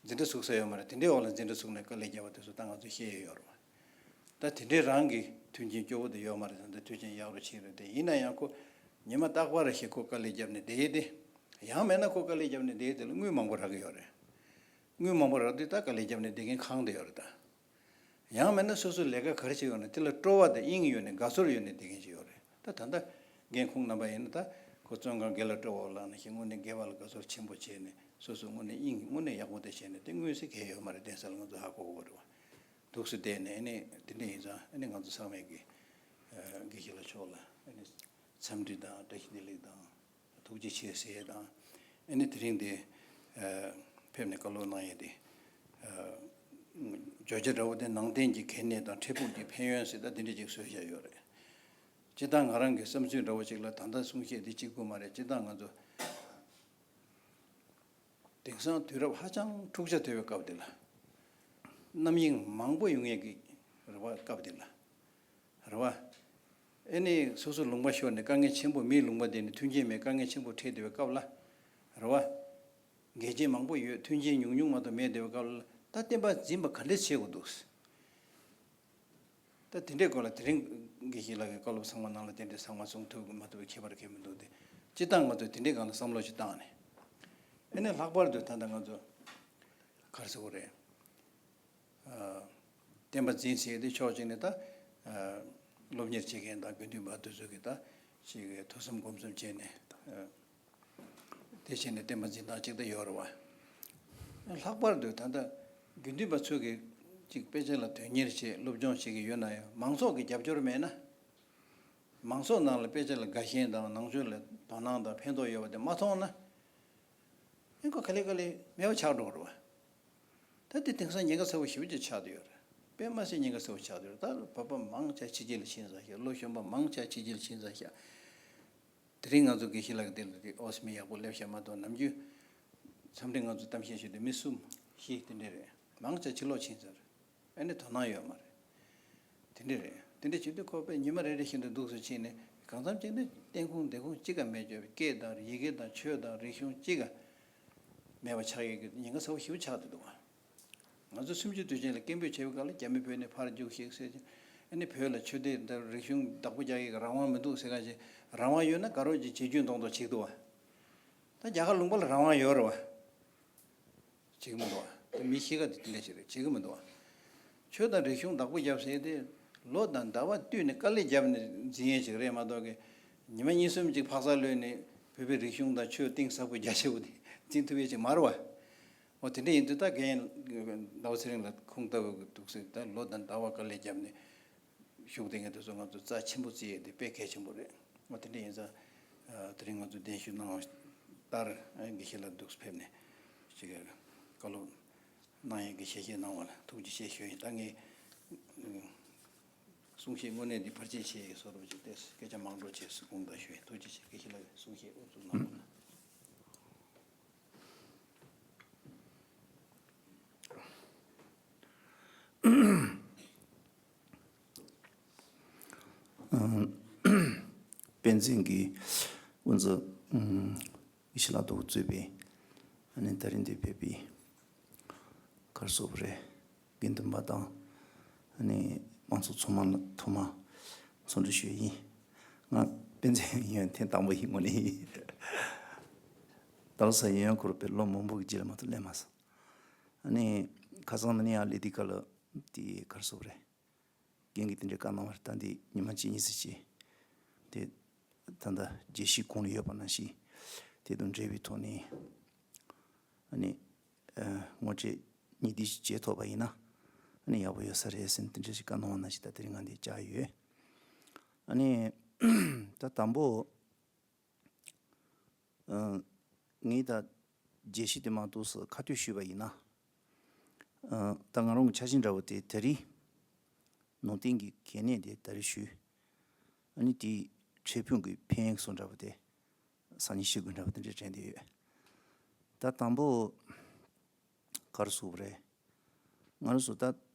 འཛིན་གྲྭ་ཚུགས་ས་ཡོད་མ་རེད། དེ་འདྲའི་འོག་ལ་འཛིན་གྲྭ་ཚུགས་ནས་དཀའ་ལས་བརྒྱབ་པ་དེ་ཚོ་ད་ང་ཚོ་ཤེས་ཡོད་རེད་བ། ད་དེ་འདྲའི་རང་གི་མཐུན་རྐྱེན་སྐྱོ་བོ་དེ་ཡོད་མ་རེད། ད་ལྟ་མཐུན་རྐྱེན་ཡག་རུ་ཕྱིན་རེད་དེ། ཡིན་ན་ཡང་ཁོ་ཉི་མ་རྟག་པར་ཞིག་ཁོ་དཀའ་ལས་བརྒྱབ་ནས་བསྡད་དེ། ཡང་མེད་ན་ཁོ་དཀའ་ལས་བརྒྱབ་ནས་བསྡད་དེ་ལ་དངུལ་མང་པོ་རག་གི་ཡོད་རེད། དངུལ་མང་པོ་རག་དུས་ད་དཀའ་ལས་བརྒྱབ་ནས་བསྡད་མཁན་གང་དུ་ཡོད་རེད་ད། ཡང་མེད་ན་སོ་སོ་ལས་ཀ་ག་རེ་བྱེད་ཡོང་ན་དེ་ལ་སྤྲོ་བ་དང་དབྱིངས་ཡོད་ནས་དགའ་ཚོར་ཡོད་ནས་བསྡད་མཁན་ཅིག་ཡོད་རེད། ད་ད་ལྟ་རྒན་ཁོང་རྣམ་པ་ཡིན་ན་ད་ཁོ་བཙོན་ཁང་སྒེར་ལ་སྤྲོ་བ་བླངས་ནས་ཞིག་དངོས་གནས་དགེ་བ་ལ་དགའ་ཚོར་ཆེན་པོ་བྱས་ནས་སོ་སོ་དངོས་གནས་དབྱིངས་དངོས་གནས་ཡག་པོ་དེ་བྱས་ནས་དེ་དངོས་སུ་གལ་ཡོད་མ་རེད། གདན་ས་ལ་ང་ཚོ་ཧ་གོ་གི་རེད་བ། འདུག་སེ་བསྡད་ནས་ཨ་ནི་དེ་འདྲ་ཡིན་ཙང་ཨ་ནི་ང་ཚོ་ཚང་མས་ཀྱི་དགེ་བཤེས་ལགས་མཆོག་ལ་ཨ་ནི་འཚམས་འདྲི་དང་བཀྲ་ཤིས་བདེ་ལེགས་དང་། ཐུགས་རྗེ་ཆེ་ཟེར་དང་། ཨ་ནི་དེ་རིང་འདི་ཕེབས་ནས་བཀའ་སློབ་གནང་ཡས་དེ་བརྗོད་བྱ་འདྲ་བོ་དེ་ནང་བསྟན་གྱི་གལ་གནད་དང་འཕྲལ་ཕུགས་ཀྱི་ཕན་ཡོན་ཟེར་ད་འདི་འདྲ་ཅིག་བཟོས་བཞག་ཡོད་རེད། སྤྱིར་བཏང་ང་རང་གི་བསམ་ཚུལ་འདྲ་བོ་ཅིག་ལ་ད་ལྟ་གསུང་བཤད་འདི་གཅིག་པུ་མ་རེད། སྤྱིར་བཏང་ང་ཚོ་དེང་སང་དུས་རབས་ཧ་ཅང་འཁྲུག་ཆ་དོད་པའི་སྐབས་འདི་ལ། རྣམ་གཡེང་མང་པོ་ཡོང་ཡས་ཀྱི་རེ་བ་སྐབས་འདི་ལ། རེད་བ། ཨེ་ནི་སོ་སོ་ལུང་པ་ཤོར་ནས་དཀའ་ངལ་ཆེན་པོ། མིའི་ལུང་པ་དེ་ནི་མཐུན་རྐྱེན་མེད། དཀའ་ངལ་ཆེན་པོ་འཕྲད་བསྡད་པའི་སྐབས་ལ། རེད་བ། འགལ་རྐྱེན་མང་པོ་ཡོད། མཐུན་རྐྱེན་ཉུང་ཉུང་མ་གཏོགས་མེད་བསྡད་པའི་སྐབས་ལ་ད་བསྟན་པ་འཛིན་པ་ག་འདྲས་བྱེད་དགོས་འདུག་ད་དེ་འདྲའི་སྐོར་ལ་དེ་རིང་དགེ་བཤེས་ལགས་ཀྱི་བཀའ་སློབ་ཚང་མ་ནང་ལ་དེ་འདྲའི་ཚང་མ་གསུང་ཐུབ་མ་ཐུབ་ཁྱད་པར་གང་མི་འདུག་སྟེ། སྤྱིར་བཏང་ང་ཚོས་དེ་འདྲའི་སྒང་ལ་བསམ་བློ་ཞིག་བཏང་ནས། ཨེ་ནི་ལྷག་པར་དུ་ད་ལྟ་ང་ཚོ་ག་རེ་ཟེར་དགོས་རེད། བསྟན་པ་འཛིན་ཟེར་དེ་ཕྱོགས་གཅིག་ནས་ད་སློབ་གཉེར་བྱེད་མཁན་དང་དགེ་འདུན་པ་དེ་ཚོ་གིས་ད་ཅིག་ཐོས་བསམ་སྒོམ་གསུམ་བྱས་ནས་ དེ་བྱས་ནས་བསྟན་པ་འཛིན་སྟངས་གཅིག་ད་ཡོད་རེད་བ། ལྷག་པར་དུ་ད་ལྟ་དགེ་འདུན་པ་ཚོས་ཀྱི་ཅིག་དཔེ་ཆ་ལ་དོན་གཉེར་བྱེད་སློབ་སྦྱོང་བྱེད་ཀྱི་ཡོད་ན་ཡང་མང་ཚོགས་ཀྱི་རྒྱབ་སྐྱོར་མེད་ན། མང་ཚོགས་ནང་ལ་དཔེ་ཆ་ལ་དགའ་ཞེན་དང་ནང་ཆོས་ལ་དོ་སྣང་དང་ཕན་ཐོགས་ཡོད་པ་དེ་མ་མཐོང་ན། ཨེ་ཁོ་ག་ལེ་ག་ལེ་མེད་པ་ཆགས་འགྲོ་གི་རེད་བ། ད་དེ་དེང་སང་ཉེན་ཁ་ཚ་བོ་ཞེ་པོ་ཅིག་ཆགས་བསྡད་ཡོད་རེད། དཔེ་མ་སྲིད་ཉེན་ཁ་ཚ་བོ་ཆགས་བསྡད་ཡོད་རེད། ད་བོད་པ་མང་ཆེ་ཕྱི་རྒྱལ་ལ་ཕྱིན་ཚར་ཤག་སློབ་གཞོན་པ་མང་ཆེ་ཕྱི་རྒྱལ་ལ་ཕྱིན་ཚར་ཤག་དེ་རིང་ང་ཚོ་དགེ་བཤེས་ལགས་ཀྱི་དེ་ལ་དེ་ཨོ་སི་མི་ཡག་པོ་སླེབས་ཤག་མ་གཏོགས་ནམ་རྒྱུན་འཚམས་འདྲི་ང་ཚོ་གཏམ་བཤད་ཞུས་དུས་མི་གསུམ་བཞི་དེ་འདྲས་རེད། མང་ཆེ་ཕྱིར་ལོག་ཕྱིན་ཚར་རེད། ཨ་ནི་དོ་སྣང་ཡོད་མ་རེད། དེ་འདྲས་རེད། དེ་འདྲས་བྱེད་དུས་ཁོ་པས་ཉི་མ་རེ་རེ་བཞིན་དུ་འདུག་སེ་ཕྱིན་ནས་གང་འཚམ་ཅིག་ནི་བསྟན་ཁུངས་སྡེ་ཁུངས་གཅིག་ཀ་མེད་བཅོས་པའི་སྐད་དང་ཡི་གེ་དང་ཆོས་དང་རིག་གཞུང་གཅིག་ཀ་མེད་པ་ཆགས་ཡོད་ཀྱི་ཉེན་ཁ་ཚ་བོ་ཞེ་པོ་ཆགས་བསྡད་འདུག་བ། ང་ཚོ་སུམ་ཅུ་དུས་ཆེན་ལ་སྐད་འབོད་བྱེད་པའི་སྐབས་ལ་རྒྱ་མི་བོད་ནས་ཕར་རྒྱུགས་ཤིག་ཟེར་ཅིང་། ཨ་ནི་བོད་ལ་ཆོས་དད་དང་རིག་གཞུང་བདག་པོ་རྒྱག་ཡག་གི་རང་དབང་མི་འདུག་ཟེར་ག་ཅིག་རང་དབང་ཡོད་ན་དགའ་རོགས་ཀྱིས་བྱེད་རྒྱུན་གཏོང་གཏོང་བྱེད་འདུག་བ། ད་རྒྱ་གར་ལུང་པ་ལ་རང་དབང་ཡོད་རེད་བ། བྱེད་ཀྱི་མི་འདུག་བ། ད་མི་ཤི་ཁ་དེ་དེ་འདྲ་ཞིག་རེད། བྱེད་ཀྱི་མི་འདུག་བ། ཆོས་དང་རིག་གཞུང་བདག་པོ་རྒྱབ་ཟེར་ཏེ་ལོ་དང་ཟླ་བ་བསྟུད་ནས་དཀའ་ལས་བརྒྱབ་ནས་འཛིན་ཡས་ཅིག་རེད་མ་གཏོགས་ཀྱི་ཉི་མ་གཉིས་གསུམ་ཅིག་འཕག་འཚག་ལོན་ནས་བོད་པའི་རིག་གཞུང་དང་ཆོས་གཏིང་ཟབ་པོ་རྒྱ་ཆེ་བོ་དེ་འཛིན་ཐུབ་ཡས་ཅིག་མ་རེད་བ། འོ་དེ་འདྲ་ཡིན་དུས་ད་རྒན་ཟླ་བ་ཚེ་རིང་ལགས་ཁུངས་ལྟ་བུ་འདུག་ཟེར། ད་ལོ་དང་ཟླ་བ་དཀའ་ལས་བརྒྱབ་ནས་བཞུགས་བསྡད་མཁན་དེ་ཚོ་ང་ཚོ་རྩ་ཆེན་པོ་བརྩི་ཡས་དེ་དཔེ་གལ་ཆེན་པོ་རེད། འོ་དེ་འདྲ་ཡིན་ཙང་དེ་རིང་ང་ཚོ་གདན་ཞུ་གནང་བ་ལྟར་དགེ་བཤེས་ལགས་འདུག་ཕེབས་ནས་ཅིག་བཀའ་སློབ་གནང་ཡས་ཀྱི་ཞལ་བཞེས་གནང་བ་ལ་ཐུགས་རྗེ་ཆེ་ཞུ་ཡིན། ད་ངས་གསུང་བཤད་དངོས་གནས་འདི་ཕལ་ཆེར་ཆེ་ཡི་བཟོ་འདྲ་ཅིག་སྟེ་སྐད་ཆ་མང་དྲགས་བྱས་སུ་དགོངས་དག་ཞུ་ཡིན། ཐུགས་རྗེ་ཆེ། དགེ་བཤེས་ལགས་ཀྱིས་གསུང་བཤད་དབུ་འཛུགས་གནང་དགོས་ན། ཨ་པཎ་ཆེན་གྱི་དབུ་འཛུགས་ཨ་ཡེ་ཤེས་ལགས་དང་གཙོས་པའི་ཨ་ནི་ད་རིང་འདིར་ཕེབས་པའི་ག་རེ་ཟེར་དགོས་རེད། དགེ་འདུན་པ་དང་ཨ་ནི་དམངས་གཙོ་ཚང་མ་ལ་ཐོག་མར་འཚམས་འདྲི་ཞུ་ཡི་ཡིན། ང་པཎ་ཆེན་ཡོང་ཐེངས་དང་པོ་ཡིན། དངོས་གནས་ཡིན། ད་ལོ་ས་ཡོང་ཡོང་འཁོར་བའི་ལོ་མང་པོ་གི་རྗེས་ལ་མ་གཏོགས་སླེབས་མ་སོང་། ཨ་ནི་ཁ་སང་ནི་ཡང་ལི་ཏི་ཀ་ལ་དེ་ག་རེ་ཟེར་དགོས་རེད། རྒན་གྱིས་དེ་འདྲའི་བཀའ་གནང་བར་ད་འདི་ཉི་མ་གཅིག་གཉིས་ཙམ་བྱས། དེ་ད་ལྟ་རྒྱལ་སྤྱིའི་གོང་ལ་ཡོད་པ་ནང་བཞིན་དེ་དང་འབྲེལ་བའི་ཐོག་ནས་ཨ་ནི་ཨ་ངོ་སྤྲོད་སྙིང་བསྡུས་ཤིག་བྱེད་ཐུབ་པ་ཡིན་ན་ཨ་ནི་ཡག་པོ་ཡོད་ས་རེད་ཟེར་ནས་དེ་འདྲའི་ཞིག་བཀའ་གནང་བ་ནང་བཞིན་ད་དེ་རིང་ང་འདིར་བཅར་ཡོད། ཨ་ནི་ད་དང་པོ། ཨ་ངས་ད་རྒྱལ་སྤྱི་དེ་མ་གཏོགས་སུ་ཁ་གཏད་ཞུས་པ་ཡིན་ན། ཨ་ད་ང་རང་གི་འཆར་གཞི་འདྲ་བོ་དེ་ད་རེས་ནང་བསྟན་གྱི་གལ་གནད་དེ་ད་རེས་ཞུས། ཨ་ནི་དེའི་འཕྲལ་ཕུགས་ཀྱི་ཕན་ཡོན་སོགས་འདྲ་བོ་དེ་སང་ཉིན་ཞུ་དགོས་འདྲ་བོ་དེ་འདྲ་དྲན་བསྡད་ཡོད། ད་དང་པོ། ག་རེ་ཟེར་དགོས་རེད། ང་རང་ཚོ་ད་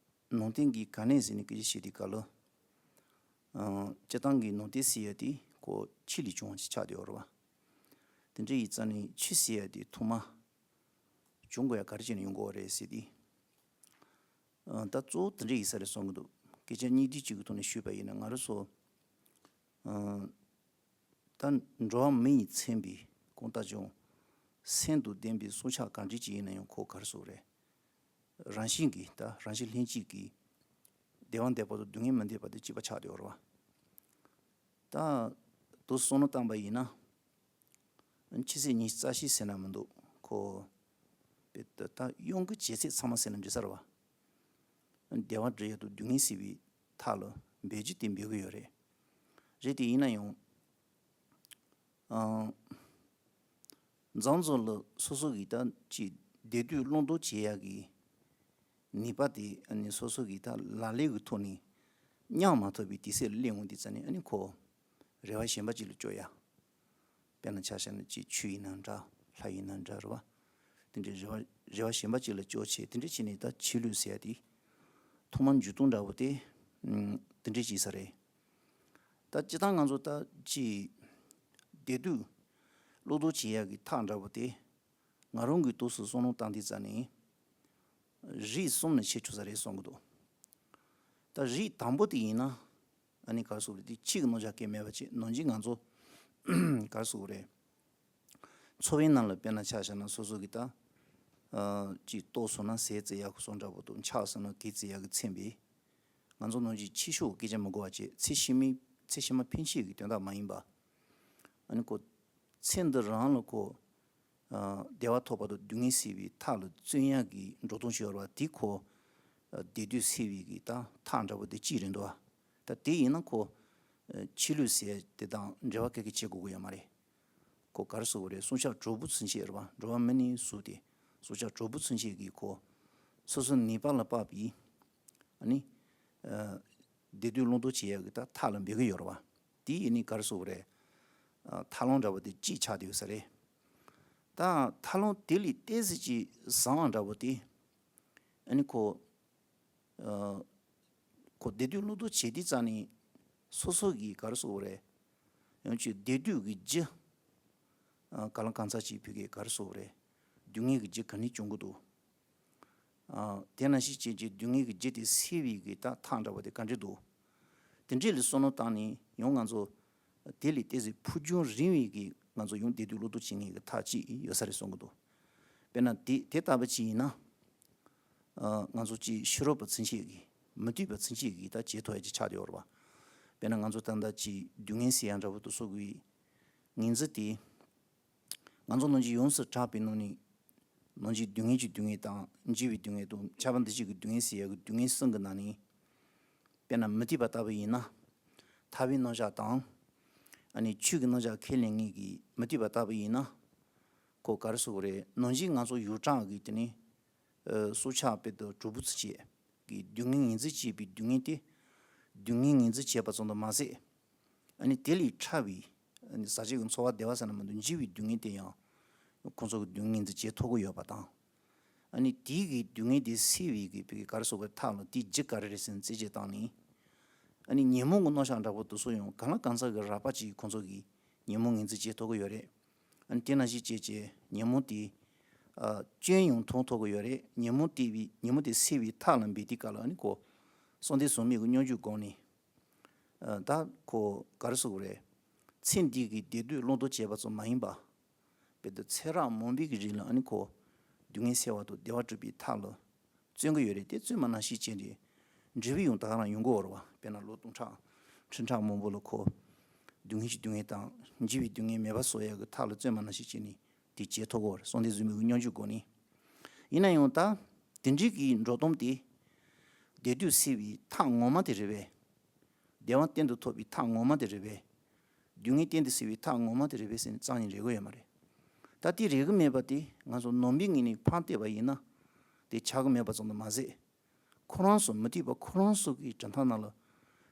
ནང་བསྟན་གྱི་གལ་གནད་ཟེར་ནས་སྐད་ཆ་བཤད་དུས་སྐབས་ལ། ཨང་། སྤྱིར་བཏང་གི་ནང་བསྟན་ཟེར་ཡ་དེ་ཁོ་ཕྱི་ལས་བྱུང་བ་ཞིག་ཆགས་བསྡད་ཡོད་རེད་བ། དེ་འདྲ་ཡིན་ཙང་ནི་ཕྱི་ཟེར་ཡ་དེ་ཐོག་མ་བྱུང་དགོས་ཡ་ག་རེ་བྱས་ནས་ཡོང་དགོས་པ་རེད་ཟེར་དུས། ཨང་། ད་གཙོ་བོ་དེ་འདྲ་ཡིན་ས་རེད་བསམ་གྱི་འདུག་སྐད་ཆ་སྙིང་བསྡུས་གཅིག་གི་ཐོག་ནས་ཞུས་པ་ཡིན་ན་ང་རང་ཚོ། ཨང་། ད་འགྲོ་བ་མི་ཡིས་མཚན་པའི་གང་ལྟར་ཀྱང་སེམས་དང་ལྡན་པའི་སྲོག་ཆགས་གང་འདྲ་ཅིག་ཡིན་ན་ཡང་ཁོ་ག་རེ་ཟེར་དགོས་རེད། རང་བཞིན་གྱིས་ད་རང་བཞིན་ལྷན་སྐྱེས་ཀྱིས་བདེ་བ་འདོད་པ་དང་སྡུག་བསྔལ་མི་འདོད་པ་དེ་གཅིག་པ་ཆགས་བསྡད་ཡོད་རེད་བ། ད་དུ་བསམ་བློ་བཏང་པ་ཡིན་ན། ཕྱི་ཚེས་ཉི་ཤུ་རྩ་བཞི་ཟེར་ན་མི་འདུག་ཁོ། དཔེ་ད་ད་གཡང་གི་བྱེད་ཚད་ཚང་མ་ཟེར་ན་འགྲིག་ས་རེད་བ། བདེ་བ་སྒྲུབ་ཡ་དང་སྡུག་བསྔལ་སེལ་བའི་ཐབས་ལ་འབད་རྒྱུ་དེ་འབད་གི་ཡོད་རེད། རེད་དེ་ཡིན་ན་ཡང་། ཨང་། མཚམས་མཚམས་ལ་སོ་སོ་གི་ད་ཅིག་བདེ་སྡུག་བླང་དོར་བྱེད་ཡག་གི་ནུས་པ་དེ་ཨ་ནི་སོ་སོ་གི་ད་ལག་ལེན་གྱི་ཐོག་ནས་མྱངས་མ་ཐུབ་པའི་དུས་ཚོད་ལ་སླེབས་འོང་དུས་ཙ་ནས་ཨ་ནི་ཁོ་རེ་བ་གཞན་པ་ཅིག་ལ་བཅོལ་ཡ། དཔེར་ན་ཆ་བཞག་ན་ཅིག་ཆོས་ཡིན་ན་འདྲ་ལྷ་ཡིན་ན་འདྲ་རེད་བ། དེ་འདྲའི་རེ་བ་རེ་བ་གཞན་པ་ཅིག་ལ་བཅོལ་བྱས་དེ་འདྲ་བྱས་ནས་ད་ཕྱི་ལུས་ཟེར་ཡ་དེ་ཐོག་མར་འཇུག་སྟངས་འདྲ་བོ་དེ་ཨ་དེ་འདྲ་ཅིག་ས་རེད། ད་སྤྱིར་བཏང་ང་ཚོ་ད་ཅིག་བདེ་སྡུག་བླང་དོར་བྱེད་ཡག་གི་ཐབས་འདྲ་བོ་དེ་ང་རང་གི་ཐོག་སུ་བསམ་བློ་བཏང་དུས་ཙ་ནས་རིགས་གསུམ་ནས་ཕྱེ་ཆོག་ས་རེད་བསམ་གི་འདུག་ད་རིགས་དང་པོ་དེ་ཡིན་ན་ཨ་ནི་ག་རེ་ཟེར་དགོས་རེད། དེ་ཕྱི་གི་རྣམ་གཞག་གང་ཡང་མེད་པ་བྱས་ནང་བཞིན་ང་ཚོ་ག་རེ་ཟེར་དགོས་རེད། འཚོ་བའི་ནང་ལ་དཔེར་ན་ཆ་བཞག་ན་སོ་སོ་གི་ད་ཨ་ཅིག་ལྟོགས་སོང་ན་ཟས་བཙལ་ཡག་གི་བཟོ་འདྲ་བོ་དང་འཁྱགས་སོང་ན་གོས་བཙལ་ཡག་གི་ཚན་པས། ང་ཚོ་ནང་བཞིན་ཕྱི་ཕྱོགས་སྐད་ཆ་མི་གོ་བ་བྱས་ཚེ་ཕྱི་མའི་ཚེ་ཕྱི་མ་ཕན་ཆད་ཀྱི་དོན་དག་མ་ཡིན་པ། ཨ་ནི་ཁོ་ཚེ་འདི་རང་ལ་ཁོ་ བདེ་བ་ཐོབ་པ་དང་སྡུག་བསྔལ་སེལ་བའི་ཐབས་ལ་བརྩོན་ཡག་གི་འགྲོ་སྟངས་ཤིག་ཡོད་རེད་བ། དེ་ཁོ་བདེ་སྡུག་སེལ་བའི་གི་ད་ཐབས་འདྲ་པོ་དེ་གཅིག་རེད་འདུག་བ། ད་དེ་ཡིན་ན་ཁོ་ཕྱི་ལུས་ཟེར་དེ་དང་འབྲེལ་བ་ག་གེ་བྱེད་དགོས་ཀྱི་ཡོད་མ་རེད། ཁོ་ག་རེ་ཟེར་དགོས་རེད། བསྲུང་བྱ་གྲོགས་པོ་ཚུན་ཆད་རེད་བ། འགྲོ་བ་མི་ནི་གཟུགས་དེ་བསྲུང་བྱ་གྲོགས་པོ་ཚུན་ཆད་ཀྱིས་ཁོ་སོ་སོ་ནད་པ་ལ་དཔག་པའི་ཨ་ནི་བདེ་སྡུག་བླང་དོར་བྱེད་ཡག་གི་ད་ཐབས་ལ་འབད་ཀྱི་ཡོད་རེད་བ། དེ་ཡིན་ནི་ག་རེ་ཟེར་དགོས་རེད། ཐབས་ལམ་འདྲ་པོ་དེ་གཅིག་ཆགས་བསྡད་ཡོད་ས་རེད། ད་ཐབས་ལམ་དེ་ལས་ཏོག་ཙམ་ཅིག་བཟང་བ་འདྲ་པོ་དེ་ཨ་ནི་ཁོ་ཁོ་བདེ་སྡུག་བླང་དོར་བྱེད་དུས་ཙང་ནས་སོ་སོ་གིས་ག་རེ་ཟེར་དགོས་རེད། ཡང་ཅིག་བདེ་སྡུག་གི་རྒྱུ་གང་ལ་གང་འཚམ་ཅིག་ཕ་གིར་ག་རེ་ཟེར་དགོས་རེད། སྡུག་བསྔལ་གྱི་རྒྱུ་ག་ནས་འབྱུང་གི་འདུག་དེ་ནང་བཞིན་བྱས་ཀྱི་སྡུག་བསྔལ་གྱི་རྒྱུ་དེ་སེལ་བའི་གི་ད་ཐབས་འདྲ་པོ་དེ་ག་འདྲ་འདུག་དེ་འདྲས་ལ་བསམ་བློ་བཏང་ནས་ཡང་ང་ཚོ་དེ་ལས་ཏོག་ཙམ་ཕུགས་རྒྱང་རིང་བའི་གི་ང་ཚོ་ཡང་བདེ་སྡུག་བླང་དོར་བྱེད་མཁན་གྱི་ཐབས་ཅིག་ཡོད་ས་རེད་བསམ་གྱི་འདུག་དཔེར་ན་དེ་དེ་ལྟ་བུ་ཅིག་ཡིན་ན། ང་ཚོ་ཅིག་ཤེས་རབ་པ་ཚུན་ཆད་ཀྱིས་མུ་སྟེགས་པ་ཚུན་ཆད་ཀྱིས་ད་བྱེད་ཐུབ་ཡ་ཅིག་ཆགས་བསྡད་ཡོད་རེད་བ། དཔེར་ན་ང་ཚོ་ད་ལྟ་ཅིག་སྡུག་བསྔལ་སེལ་ཡ་འདྲ་པོ་དེ་ཚོ་གི་ངོས་འཛིན་དེ། ང་ཚོ་ནང་བཞིན་ཡོངས་སུ་གྲགས་པའི་ནང་ནས་ནང་བཞིན་སྡུག་བསྔལ་གྱི་སྡུག་བསྔལ་དང་འཇིགས་པའི་སྡུག་བསྔལ་དང་ཁྱབ་པ་འདུ་བྱེད་ཀྱི་སྡུག་བསྔལ་ཟེར་ཡག་གི་སྡུག་བསྔལ་གསུམ་གྱི་ནང་ནས། དཔེར་ན་མུ་སྟེགས་པ་ལྟ་བུ་ཡིན་ན། ཐར་པའི་རྣམ་གཞག་དང་། ཨ་ནི་ཆོས་ཀྱི་རྣམ་གཞག་ཁས་ལེན་མཁན་གྱི་མུ་སྟེགས་པ་ལྟ་བུ་ཡིན་ན། ཁོ་ག་རེ་ཟེར་དགོས་རེད། ནང་བཞིན་ང་ཚོ་ཡུལ་གྲངས་ཀྱི་དེ་ནི། སྲོག་ཆགས་དཔེ་དང་གྲོགས་པོ་ཚུན་ཆད་ཀྱི་སྡུག་བསྔལ་ངོས་འཛིན་བྱས་པའི་སྡུག་བསྔལ་དེ། སྡུག་བསྔལ་ངོས་འཛིན་བྱས་པ་ཙམ་དུ་མ་ཟད། ཨ་ནི་དེ་ལས་ཕྲ་བའི་ཨ་ནི་ཟག་བཅས་ཀྱི་འཚོ་བ་བདེ་བ་ཟེར་ན་མི་འདུག་འཇིགས་པའི་སྡུག་བསྔལ་དེ་ཡང་ཁོང་ཚོ་གི་སྡུག་བསྔལ་ངོས་འཛིན་བྱེད་ཐུབ་ཀྱི་ཡོད་པ་དང་། ཨ་ནི་དེའི་གི་སྡུག་བསྔལ་དེ་སེལ་བའི་གི་བི་ག་རེ་ཟེར་དགོས་རེད། ཐབས་ལ་དེའི་རྒྱུ་ག་རེ་རེད་ཟེར་ནས་རྩད་གཅོད་བཏང་ནས། ཨ་ནི་ཉོན་མོངས་ཀྱི་རྣམ་གཞག་འདྲ་པོ་དེ་ཚོ་ཡང་གང་ལ་གང་འཚམ་གྱི་རགས་པ་ཅིག་ཁོང་ཚོ་གིས་ཉོན་མོངས་ངོས་འཛིན་བྱེད་ཐུབ་ཀྱི་ཡོད་རེད། ཨ་ནི་དེ་ནང་བཞིན་བྱས་བྱས་ཉོན་མོངས་དེ་ཨ་སྐྱོན་ཡང་མཐོང་ཐུབ་ཀྱི་ཡོད་རེད། ཉོན་མོངས་དེ་བའི་ཉོན་མོངས་དེ་སེལ་བའི་ཐབས་ལ་འབད་དུས་སྐབས་ལ་ཨ་ནི་ཁོ་གསང་བདེ་གཟུགས་མེད་ཀྱི་སྙོམས་འཇུག་སྒོམ་ནས། ཨ་ད་ཁོ་ག་རེ་ཟེར་དགོས་རེད། ཚེ་འདི་གི་བདེ་སྡུག་བླང་དོར་བྱས་པ་ཙམ་མ་ཡིན་པ། དཔེ་དེ་ཚེ་རབས་མང་པོའི་གི་རིང་ལ་ཨ་ནི་ཁོ་སྡུག་བསྔལ་སེལ་བ་དང་བདེ་བ་སྒྲུབ་པའི་ཐབས་ལ་བརྩོན་གྱི་ཡོད་རེད། དེ་བརྩོན་པ་ནང་བཞིན་བྱས་ནས་འབྲས་བུ་ཡང་ད་ག་རང་ཡོང་གི་ཡོད་རེད་བ། དཔེར་ན་ལོ་སྟོང་ཕྲག་ཁྲི་ཕྲག་མང་པོ་ལ་ཁོ་སྡུག་བསྔལ་གྱི་སྡུག་བསྔལ་དང་འཇིགས་པའི་སྡུག་བསྔལ་མེད་པ་བཟོ་ཡག་གི་ཐབས་ལ་བརྩོན་པ་ནང་བཞིན་བྱས་ནས་དེ་བྱེད་ཐུབ་ཀྱི་ཡོད་རེད། གསང་བདེ་གཟུགས་མེད་ཀྱི་སྙོམས་འཇུག་སྒོམ་ནས། ཡིན་ན་ཡང་ད་དེ་འདྲའི་གི་འགྲོ་སྟངས་དེ་བདེ་སྡུག་སེལ་བའི་ཐབས་ངོ་མ་དེ་རེད་པས། བདེ་བ་གཏན་དུ་ཐོབ་པའི་ཐབས་ངོ་མ་དེ་རེད་པས། སྡུག་བསྔལ་གཏན་དུ་སེལ་བའི་ཐབས་ངོ་མ་དེ་རེད་པས་ཟེར་ནས་རྩ་ནས་རེག་གི་ཡོད་མ་རེད། ད་དེ་རེག་གི་མེད་པ་དེ་ང་ཚོ་ནང་པའི་ངོས་ནས་ཕར་བལྟས་པ་ཡིན་ན། དེ་ཆགས་ཀྱི་མེད་པ་ཙམ་དུ་མ་ཟད། ཁོ་རང་ཚོ་མུ་སྟེགས་པ་ཁོ་རང་ཚོ་གི་གྲུབ་མཐའ་ནང་ལ་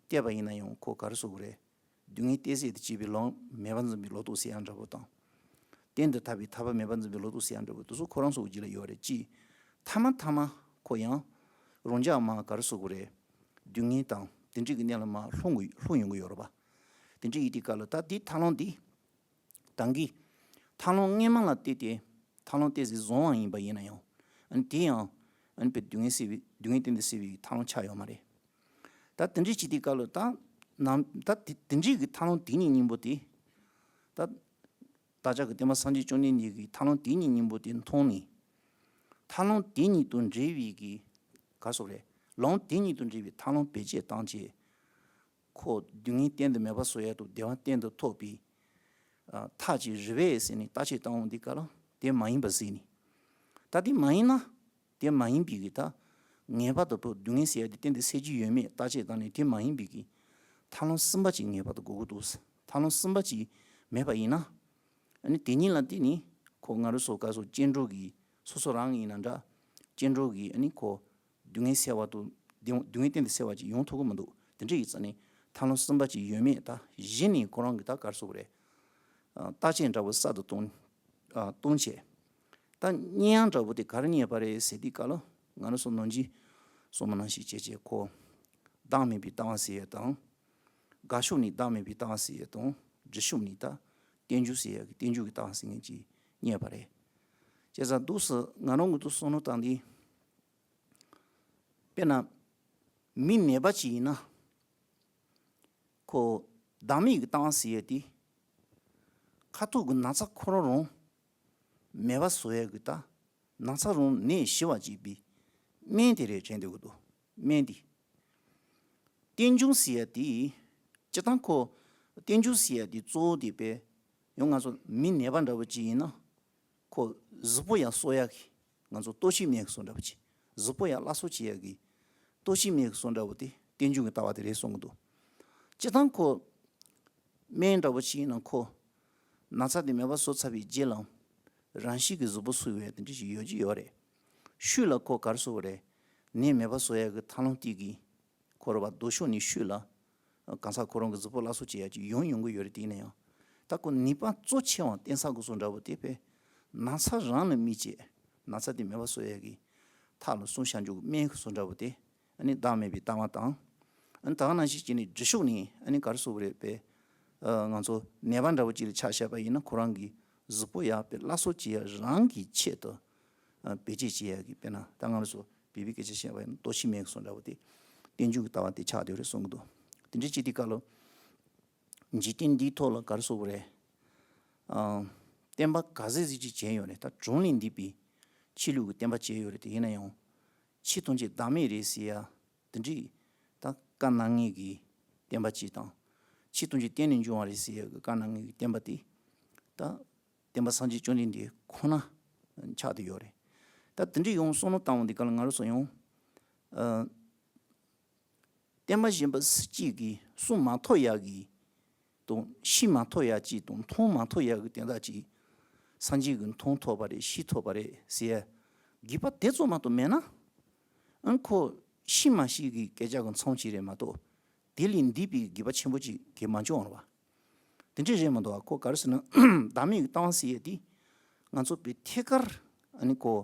བལྟས་པ་ཡིན་ན་ཡང་ཁོ་ག་རེ་ཟེར་དགོས་རེད། སྡུག་བསྔལ་གཏན་ཟད་དུ་བྱེད་པའི་ལམ་མེད་པར་འཛིན་པའི་ལོག་རྟོག་ཟེར་ཡག་འདྲ་པོ་དང་། གཏན་དུ་དག་པའི་ཐར་པ་མེད་པར་འཛིན་པའི་ལོག་རྟོག་ཟེར་ཡག་འདྲ་པོ་དེ་ཚོ་ཁོ་རང་ཚོ་གི་རྗེས་ལ་ཡོད་རེད། ཅིག་མཐའ་མ་མཐའ་མ་ཁོ་ཡང་རང་ཅག་མ་ག་རེ་ཟེར་དགོས་རེད། སྡུག་བསྔལ་དང་དེ་འདྲའི་གི་གནས་ལ་མར་ལྷུང་གི་ལྷུང་ཡོང་གི་ཡོད་རེད་པ། དེ་འདྲའི་ཡིན་དུས་སྐབས་ལ་ད་དེའི་ཐབས་ལམ་འདི། ད་གིན་ཐབས་ལམ་སྔོན་མ་ལ་བལྟས་ཏེ་ཐབས་ལམ་ཏོག་ཙམ་བཟང་བ་ཡིན་པ་ཡིན་ན་ཡང་། ཨ་ནི་དེ་ཡང་ཨ་ནི་དཔེ་སྡུག་བསྔལ་སེལ་བའི་སྡུག་བསྔལ་གཏན་དུ་སེལ་བའི་ཐབས་ལམ་ཆགས་ཡོད་མ་རེད། ད་དེ་འདྲའི་བྱེད་དུས་སྐབས་ལ་ད་ནམ་ད་དེ་དེ་འདྲའི་གི་ཐབས་ལམ་དེ་གཉིས་གཉིས་པོ་དེ། ད་བདག་ཅག་གི་བསྟན་པ་སངས་རྒྱས་བཅོམ་ལྡན་འདས་ཀྱིས་ཐབས་ལམ་དེ་གཉིས་གཉིས་པོ་དེ་མཐོང་ནས། ཐབས་ལམ་དེ་གཉིས་དང་འབྲེལ་བའི་གི་ག་རེ་ཟེར་དགོས་རེད། ལམ་དེ་གཉིས་དང་འབྲེལ་བའི་ཐབས་ལམ་བེད་སྤྱད་བཏང་བྱས། ཁོ་སྡུག་བསྔལ་གཏན་དུ་མེད་པ་བཟོ་ཡག་དང་བདེ་བ་གཏན་དུ་ཐོབ་པའི་ཨ་ཐབས་ཅིག་རེད་པས་ཟེར་ནས་བརྟག་དཔྱད་བཏང་འོང་དུས་སྐབས་ལ་དེ་མ་ཡིན་པ་གཟིགས་ནས། ད་དེ་མ་ཡིན་ན། དེ་མ་ཡིན་པའི་གི་ད་ངེས་པར་དུ་ཁོ་སྡུག་བསྔལ་སེལ་ཡག་དེ་གཏན་དུ་སེལ་རྒྱུ་ཡོད་མེད་བརྟག་དཔྱད་བཏང་ནས། དེ་མ་ཡིན་པའི་གི་ཐབས་ལམ་གསུམ་པ་ཅིག་ངེས་པར་དུ་དགོས་ཀྱི་འདུག། ཐབས་ལམ་གསུམ་པ་ཅིག་མེད་པ་ཡིན་ན། ཨ་ནི་དེ་གཉིས་ལ་བརྟེན་ནས་ཁོ་ང་རང་ཚོ་ག་ཚོད་སྐྱེ་འགྲོ་གི་སོ་སོ་རང་ཡིན་ན་འདྲ། སྐྱེ་འགྲོ་གི་ཨ་ནི་ཁོ་སྡུག་བསྔལ་སེལ་བ་དང་སྡུག་སྡུག་བསྔལ་གཏན་དུ་སེལ་བ་ཅིག་ཡོང་ཐུབ་ཀྱི་མི་འདུག། དེ་འདྲ་ཡིན་ཙང་ནས་ཐབས་ལམ་གསུམ་པ་ཅིག་ཡོད་མེད་ད་གཞི་ནས་ཁོ་རང་གི་ད་ག་རེ་ཟེར་དགོས་རེད། ཨ་བརྟག་དཔྱད་འདྲ་པོ་གསར་དུ་གཏོང་ཨ་གཏོང་བྱས། ད་བསྙེན་ཡག་འདྲ་པོ་དེ་ག་རེ་བསྙེན་པ་རེད་ཟེར་དུས་སྐབས་ལ་ང་རང་ཚོ་ནང་བཞིན་སོ་མ་ནང་བཞིན་བྱས་བྱས་ཁོ་བདག་མེད་པའི་ལྟ་བ་ཟེར་ཡག་དང་། དགག་ཕྱོགས་ནས་བདག་མེད་པའི་ལྟ་བ་ཟེར་ཡག་དང་། སྒྲུབ་ཕྱོགས་ནས་ད་རྟེན་འབྱུང་ཟེར་ཡག་གི་རྟེན་འབྱུང་གི་ལྟ་བ་ཟེར་མཁན་ཅིག་བསྙེན་པ་རེད། བྱས་ཙང་འདུག་སེ་ང་རང་གི་འདུག་བསམ་བློ་བཏང་དུས། དཔེར་ན། མི་ནད་པ་ཅིག་ཡིན་ན། ཁོ་བདག་མེད་ཀྱི་ལྟ་བ་ཟེར་ཡག་དེ། ཁ་ཐུག་གི་ན་ཚ་ཁོ་རང་རང་མེད་པ་བཟོ་ཡག་གི་ད། ན་ཚ་རང་ནད་ཞི་བར་བྱེད་པའི་སྨན་དེ་རེད་དྲན་བསྡད་ཀྱི་འདུག། སྨན་དེ། རྟེན་འབྱུང་ཟེར་ཡག་དེ། སྤྱིར་བཏང་ཁོ་རྟེན་འབྱུང་ཟེར་ཡག་དེ་གཙོ་བོ་དེ་དཔེ་ཡང་ང་ཚོ་མི་ནད་པ་འདྲ་བོ་ཅིག་ཡིན་ན། ཁོ་གཟུགས་པོ་ཡང་གསོ་ཡག་གི་ང་ཚོ་ལྟོ་ཤི་སྨན་གྱི་བཟོ་འདྲ་པོ་ཅིག་གཟུགས་པོ་ཡང་སླར་གསོ་བྱེད་ཡག་གི་ལྟོ་ཤི་སྨན་གྱི་བཟོ་འདྲ་པོ་དེ་བསྟན་འགྱུར་གྱི་ལྟ་བ་དེ་རེད་གསུང་གི་འདུག་སྤྱིར་བཏང་ཁོ་སྨན་འདྲ་པོ་ཅིག་ཡིན་ན་ཁོ་ན་ཚ་དེ་མེད་པ་བཟོ་ཚར་བའི་རྗེས་ལ་རང་བཞིན་གྱི་གཟུགས་པོ་གསོ་བའི་དེ་འདྲ་ཞིག་ཡོད་ཀྱི་ཡོད་རེད། ཤུལ་ལ་ཁོ་ག་རེ་བཟོ་བ་རེད། ནད་མེད་པ་བཟོ་ཡག་གི་ཐབས་ལམ་དེ་གི་ཁོ་ར་བ་རྡོ་ཤོག་ནས་ཤུལ་ལ་གང་ཟག་ཁོ་རང་གི་གཟུགས་པོ་སླར་གསོ་བྱེད་ཡག་ཅིག་ཡོང་ཡོང་གི་ཡོད་རེད། དེ་ཡིན་ན་ཡང་ད་ཁོ་ནུས་པ་གཙོ་ཆེ་བ་བརྟེན་ས་གི་བཟོ་འདྲ་པོ་དེ་དཔེ་ན་ཚ་རང་ལ་དམིགས་བྱས་ན་ཚ་དེ་མེད་པ་བཟོ་ཡག་གི་ཐབས་ལ་གསུངས་བཞག་འཇུག་སྨན་གྱི་བཟོ་འདྲ་པོ་དེ་ཨ་ནི་བདག་མེད་པའི་ལྟ་བ་དང་། ཨ་ནི་ད་ག་ནང་བཞིན་བྱས་ནས་འབྲི་ཤོག་ནས་ཨ་ནི་ག་རེ་བཟོ་བ་རེད་པས། ང་ཚོ་ནད་པ་འདྲ་པོ་ཅིག་ལ་ཆ་བཞག་པ་ཡིན་ན་ཁོ་རང་གི་གཟུགས་པོ་ཡག་པའི་སླར་གསོ་བྱེད་ཡག་རང་གི་ཆེད་དུ་བེད་སྤྱད་བྱེད་ཡག་གི་དཔེར་ན་ད་ང་རང་ཚོ་བོད་པའི་སྐད་ཆ་བཤད་པ་ཡིན་ན་ལྟོ་ཤི་སྨན་གྱི་བཟོ་འདྲ་པོ་དེ་བསྟན་འགྱུར་གྱི་ལྟ་བ་དེ་ཆགས་བསྡད་ཡོད་རེད་གསུང་གི་འདུག་དེ་འདྲ་བྱེད་དུས་སྐབས་ལ་འཇིག་རྟེན་འདིའི་ཐོག་ལ་ག་རེ་བཟོ་བ་རེད། ཨ། བསྟན་པ་ག་ཚད་ཟིག་ཅིག་བྱས་ཡོད་རེད། ད་གྲངས་ལས་འདས་པའི་ཕྱི་ལུགས་ཀྱི་བསྟན་པ་བྱས་ཡོད་རེད། དེ་ཡིན་ན་ཡང་ཕྱི་ཐམས་ཅད་བདག་མེད་རེད་ཟེར་ཡ་དེ་འདྲའི་ད་བཀའ་གནང་མཁན་གྱི་བསྟན་པ་གཅིག་དང་ཕྱི་ཐམས་ཅད་བརྟེན་ནས་འབྱུང་བ་རེད་ཟེར་ཡ་གི་བཀའ་གནང་མཁན་གྱི་བསྟན་པ་དེ་ད་བསྟན་པ་སངས་རྒྱས་བཅོམ་ལྡན་འདས་ཁོ་ན་ཆགས་བསྡད་ཡོད་རེད། ད་དེ་འདྲའི་ཡོང་བསམ་བློ་བཏང་བ་འདི་ག་ལ་ང་རང་ཚོ་ཡང་ཨ། བསྟན་པ་གཞན་པ་སུ་གཅིག་གིས་གསུང་མ་ཐུབ་ཡག་གི་དང་ཤེས་མ་ཐུབ་ཡག་ཅིག་དང་མཐོང་མ་ཐུབ་ཡག་གི་དོན་དག་ཅིག་སངས་རྒྱས་ཀྱིས་མཐོང་ཐུབ་པ་རེད་ཤེས་ཐུབ་པ་རེད་ཟེར་ཡ་དགོས་པ་དེ་ཚོ་མ་གཏོགས་མེད་ན། ཨང་ཁོ་ཤེས་མ་ཤེས་ཀྱི་སྐད་ཆ་གི་མཚམས་ཅིག་རེད་མ་གཏོགས་དེ་ལས་འདས་པའི་དགོས་པ་ཆེན་པོ་ཅིག་གི་མ་བྱུང་བ་རེད་བ། དེ་འདྲ་རེད་མ་གཏོགས་ཁོ་ག་རེ་ཟེར་ན་བདག་མེད་ཀྱི་ལྟ་བ་ཟེར་ཡ་དེ་ང་ཚོ་བོད་ཐད་ཀར་ཨ་ནི་ཁོ་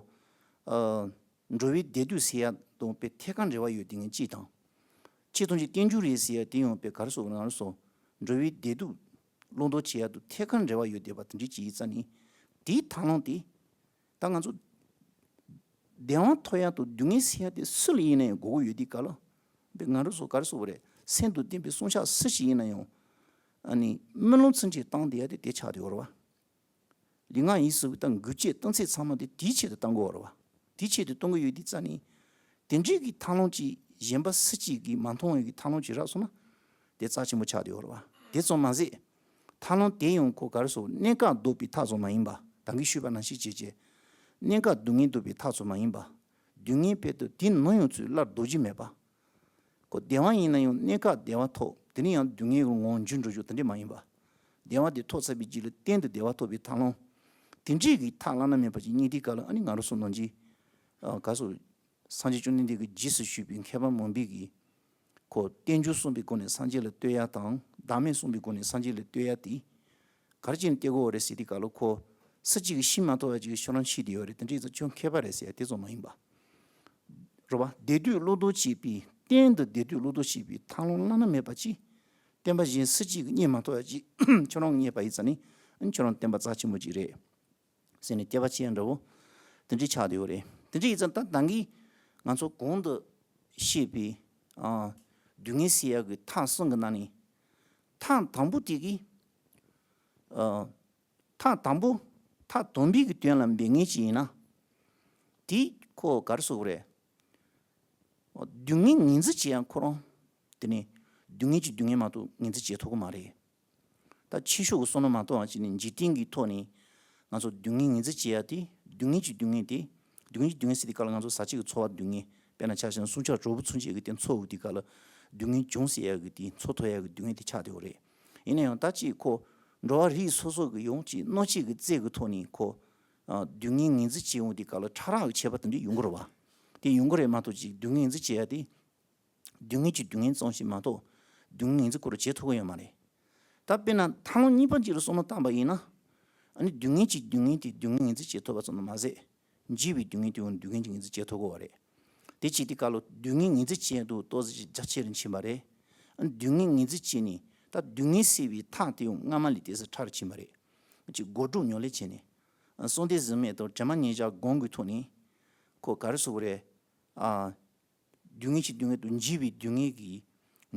ཨ། འགྲོ་བའི་བདེ་སྡུག་ཟེར་ཡ་དང་དཔེ་ཐད་ཀར་འབྲེལ་བ་ཡོད་དེ་ངས་ཅིས་དང་། ཕྱི་ཐམས་ཅད་བརྟན་འགྱུར་རེད་ཟེར་ཡ་དེ་ཡང་དཔེ་ག་རེ་ཟེར་དགོས་ན་ང་རང་ཚོ་འགྲོ་བའི་བདེ་སྡུག་བླང་དོར་བྱེད་ཡ་དང་ཐད་ཀར་འབྲེལ་བ་ཡོད་བསྡད་པ་དེ་འདྲ་ཅིག་ཡིན་ཙང་ནི་དེའི་ཐབས་ལམ་དེ་ད་ང་ཚོ་བདེ་བ་ཐོབ་ཡ་དང་སྡུག་བསྔལ་སེལ་ཡ་དེ་སུ་ལ་ཡིན་ན་ཡང་དགོས་ཀྱི་ཡོད་དུས་སྐབས་ལ་དཔེ་ང་རང་ཚོ་ག་རེ་ཟེར་དགོས་རེད། སེམས་དང་ལྡན་པའི་སྲུང་སྐྱོབ་སུ་ཞིག་ཡིན་ན་ཡང་ཨ་ནི་རྨི་ལམ་ཚུན་ཆད་བཏང་བསྡད་ཡ་དེ་དེ་ཆགས་བསྡད་ཡོད་རེད་བ། ལུས་ངག་ཡིད་གསུམ་གྱི་ད་འགུལ་སྐྱོད་གཏོང་ཚད་ཚང་མ་དེ་དེའི་ཆེད་དུ་གཏོང་དགོས་པ་རེད་བ། དེའི་ཆེད་དུ་གཏོང་གི་ཡོད་དུས་ཙང་ནི། དེ་འདྲའི་གི་ཐབས་ལམ་ཅིག་གཞན་པ་སུ་གཅིག་གིས་མ་མཐོང་བའི་གི་ཐབས་ལམ་ཅིག་རག་སོང་ན། དེ་རྩ་ཆེན་པོ་ཆགས་བསྡད་ཡོད་རེད་བ། དེ་ཙམ་མ་ཟད། ཐབས་ལམ་དེ་ཡང་ཁོ་ག་རེ་ཟེར་གནད་འགག་ལྡོག་པའི་ཐབས་ཙམ་མ་ཡིན་པ། ད་གིན་ཞུས་པ་ནང་བཞིན་བྱས་བྱས། གནད་འགག་སྡུག་བསྔལ་ལྡོག་པའི་ཐབས་ཙམ་མ་ཡིན་པ། སྡུག་བསྔལ་བས་དུ་དེ་ནམ་ཡང་ཚུར་སླར་ལྡོག་རྒྱུ་མེད་པ། ཁོ་བདེ་བ་ཡིན་ན་ཡང་གནས་སྐབས་བདེ་བ་ཐོབ་དེ་ནས་ཡང་སྡུག་བསྔལ་གྱི་ངང་རྒྱུན་འགྲོ་རྒྱུ་དེ་འདྲས་མ་ཡིན་པ། བདེ་བ་དེ་ཐོབ་ཚར་བའི་རྗེས་ལ་གཏན་དུ་བདེ་བ་ཐོབ་པའི་ཐབས་ལམ། དེ་འདྲས་ཀྱི་ཐབས་བླ་ན་མེད་པ་ཅིག་རྙེད་དུས་སྐབས་ལ་ཨ་ནི་ང་རང་ཚོ་ནང་བཞིན། ག་སོ། སངས་རྒྱས་བཅོམ་ལྡན་འདས་ཀྱིས་རྗེས་སུ་ཞུས་པའི་མཁས་པ་མང་པོས་ཀྱིས། ཁོ་རྟེན་འབྱུང་གསུངས་པའི་སྒོ་ནས་སངས་རྒྱས་ལ་བསྟོད་ཡ་དང་བདག་མེད་གསུངས་པའི་སྒོ་ནས་སངས་རྒྱས་ལ་བསྟོད་ཡ་དེ། ག་རེ་བྱས་ནས་བསྟོད་དགོས་པ་རེད་ཟེར་དུས་སྐབས་ལ་ཁོ། སུ་གཅིག་གིས་ཤེས་མ་ཐུབ་པ་ཅིག་ཁྱོད་རང་ཤེས་བསྡད་ཡོད་རེད། དེ་འདྲ་ཡིན་ཙང་ཁྱོད་མཁས་པ་རེད་ཟེར་ཡ་དེ་ཙམ་མ་ཡིན་པ། རེད་བ། བདེ་སྡུག་བླང་དོར་བྱེད་པའི་གཏན་དུ་བདེ་སྡུག་བླང་དོར་བྱེད་པའི་ཐབས་ལམ་བླ་ན་མེད་པ་ཅིག་བསྟན་པ་གཞན་སུ་གཅིག་གིས་རྙེད་མ་ཐུབ་ཡ་ཅིག་ཁྱོད་རང་གིས་རྙེད་པ་ཡིན་ཙང་ནི་ཁྱོད་རང་བསྟན་པ་རྩ་ཆེན་པོ་ཅིག་རེད་ཟེར་ནས་དད་པ་བྱེད་ཡ་འདྲ་བོ་དེ་འདྲའི་ཆགས་བསྡད་ཡོད་རེད། དེ་འདྲ་ཡིན་ཙང་ད་ད་གིན་ང་ཚོ་གོང་དུ་བཤད་པའི་ཨ་སྡུག་བསྔལ་སེལ་ཡ་གི་ཐབས་གསུམ་གི་ནང་ནས་ཐབས་དང་པོ་དེ་གིས་ཨ། ཐབས་དང་པོ། ཐབས་དང་པོའི་གི་དོན་ལ་འབད་མཁན་ཅིག་ཡིན་ན། དེ་ཁོ་ག་རེ་ཟེར་དགོས་རེད། སྡུག་བསྔལ་ངོས་འཛིན་བྱེད་ཡང་ཁོ་རང་། དེ་ནི་སྡུག་བསྔལ་གྱི་སྡུག་བསྔལ་མ་གཏོགས་ངོས་འཛིན་བྱེད་ཐུབ་ཀྱི་མ་རེད། ད་ཆོས་ཕྱོགས་ཀྱི་བསམ་བློ་མ་གཏོང་བ་ཅིག་ནི་འཇིག་རྟེན་གྱི་ཐོག་ནས་ང་ཚོ་སྡུག་བསྔལ་ངོས་འཛིན་བྱེད་ཡ་དེ་སྡུག་བསྔལ་གྱི་སྡུག་བསྔལ་དེ། སྡུག་བསྔལ་གྱི་སྡུག་བསྔལ་ཟེར་དུས་སྐབས་ལ་ང་ཚོ་ཟག་བཅས་ཀྱི་ཚོར་བ་སྡུག་བསྔལ་དཔེར་ན་ཆ་བཞག་ན་བསྲུང་བྱ་གྲོགས་པོ་ཚུན་ཆད་ཀྱི་དེ་ཚོར་དུས་སྐབས་ལ་སྡུག་བསྔལ་བྱུང་ཟེར་ཡ་གི་དེ་ཚོར་ཐུབ་ཡ་གི་སྡུག་བསྔལ་དེ་ཆགས་བསྡད་ཡོད་རེད། ཡིན་ན་ཡང་ད་ཅིག་ཁོ་འགྲོ་བ་རིགས་སོ་སོ་གི་ཡང་ཅིག་སྣང་བྱེད་ཀྱི་རྩལ་གྱི་ཐོག་ནས་ཁོ་སྡུག་བསྔལ་ངོས་འཛིན་བྱེད་འོང་དུས་སྐབས་ལ་ཕྲ་རགས་ཀྱི་ཁྱད་པར་དེ་འདྲ་ཡོང་གི་རེད་བ། དེ་ཡོང་གི་རེད་མ་གཏོགས་ཅིག་སྡུག་བསྔལ་ངོས་འཛིན་བྱེད་ཡ་དེ། སྡུག་བསྔལ་གྱི་སྡུག་བསྔལ་ཙམ་ཞིག་མ་གཏོགས་སྡུག་བསྔལ་ངོས་འཛིན་ཁོ་རང་བྱེད་ཐུབ་ཀྱི་ཡོད་མ་རེད། ད་དཔེར་ན་ཐབས་ལམ་གཉིས་པ་གཅིག་ལ་བསམ་བློ་བཏང་པ་ཡིན་ན། ཨ་ནི་སྡུག་བསྔལ་གྱི་སྡུག་བསྔལ་དེ་སྡུག་བསྔལ་ངོས་འཛིན་བྱེད་ཐུབ་པ་ཙམ་དུ་མ་ཟད། འཇིགས་པའི་སྡུག་བསྔལ་དེ་ཡང་སྡུག་བསྔལ་གྱི་ངོས་འཛིན་བྱེད་ཐུབ་ཀྱི་ཡོད་རེད། དེ་བྱེད་དུས་སྐབས་ལ་སྡུག་བསྔལ་ངོས་འཛིན་བྱེད་དུ་ཏོག་ཙམ་ཅིག་རྒྱ་ཆེ་རུ་ཕྱིན་པ་རེད། ཨ་ནི་སྡུག་བསྔལ་ངོས་འཛིན་བྱས་ནས་ད་སྡུག་བསྔལ་སེལ་བའི་ཐབས་དེ་ཡང་སྔ་མ་ལས་ཏོག་ཙམ་ཕྲ་རུ་ཕྱིན་པ་རེད། ཅིག་སྒོམ་སྒྲུབ་ཉམས་ལེན་བྱས་ནས། ཨ་གསང་བདེ་གཟིགས་མེད་དང་དྲི་མ་ཉེར་བཞག་སྒོམ་གྱི་ཐོག་ནས། ཁོ་ག་རེ་ཟེར་དགོས་རེད། ཨ། སྡུག་བསྔལ་གྱི་སྡུག་བསྔལ་དང་འཇིགས་པའི་སྡུག་བསྔལ་གྱི་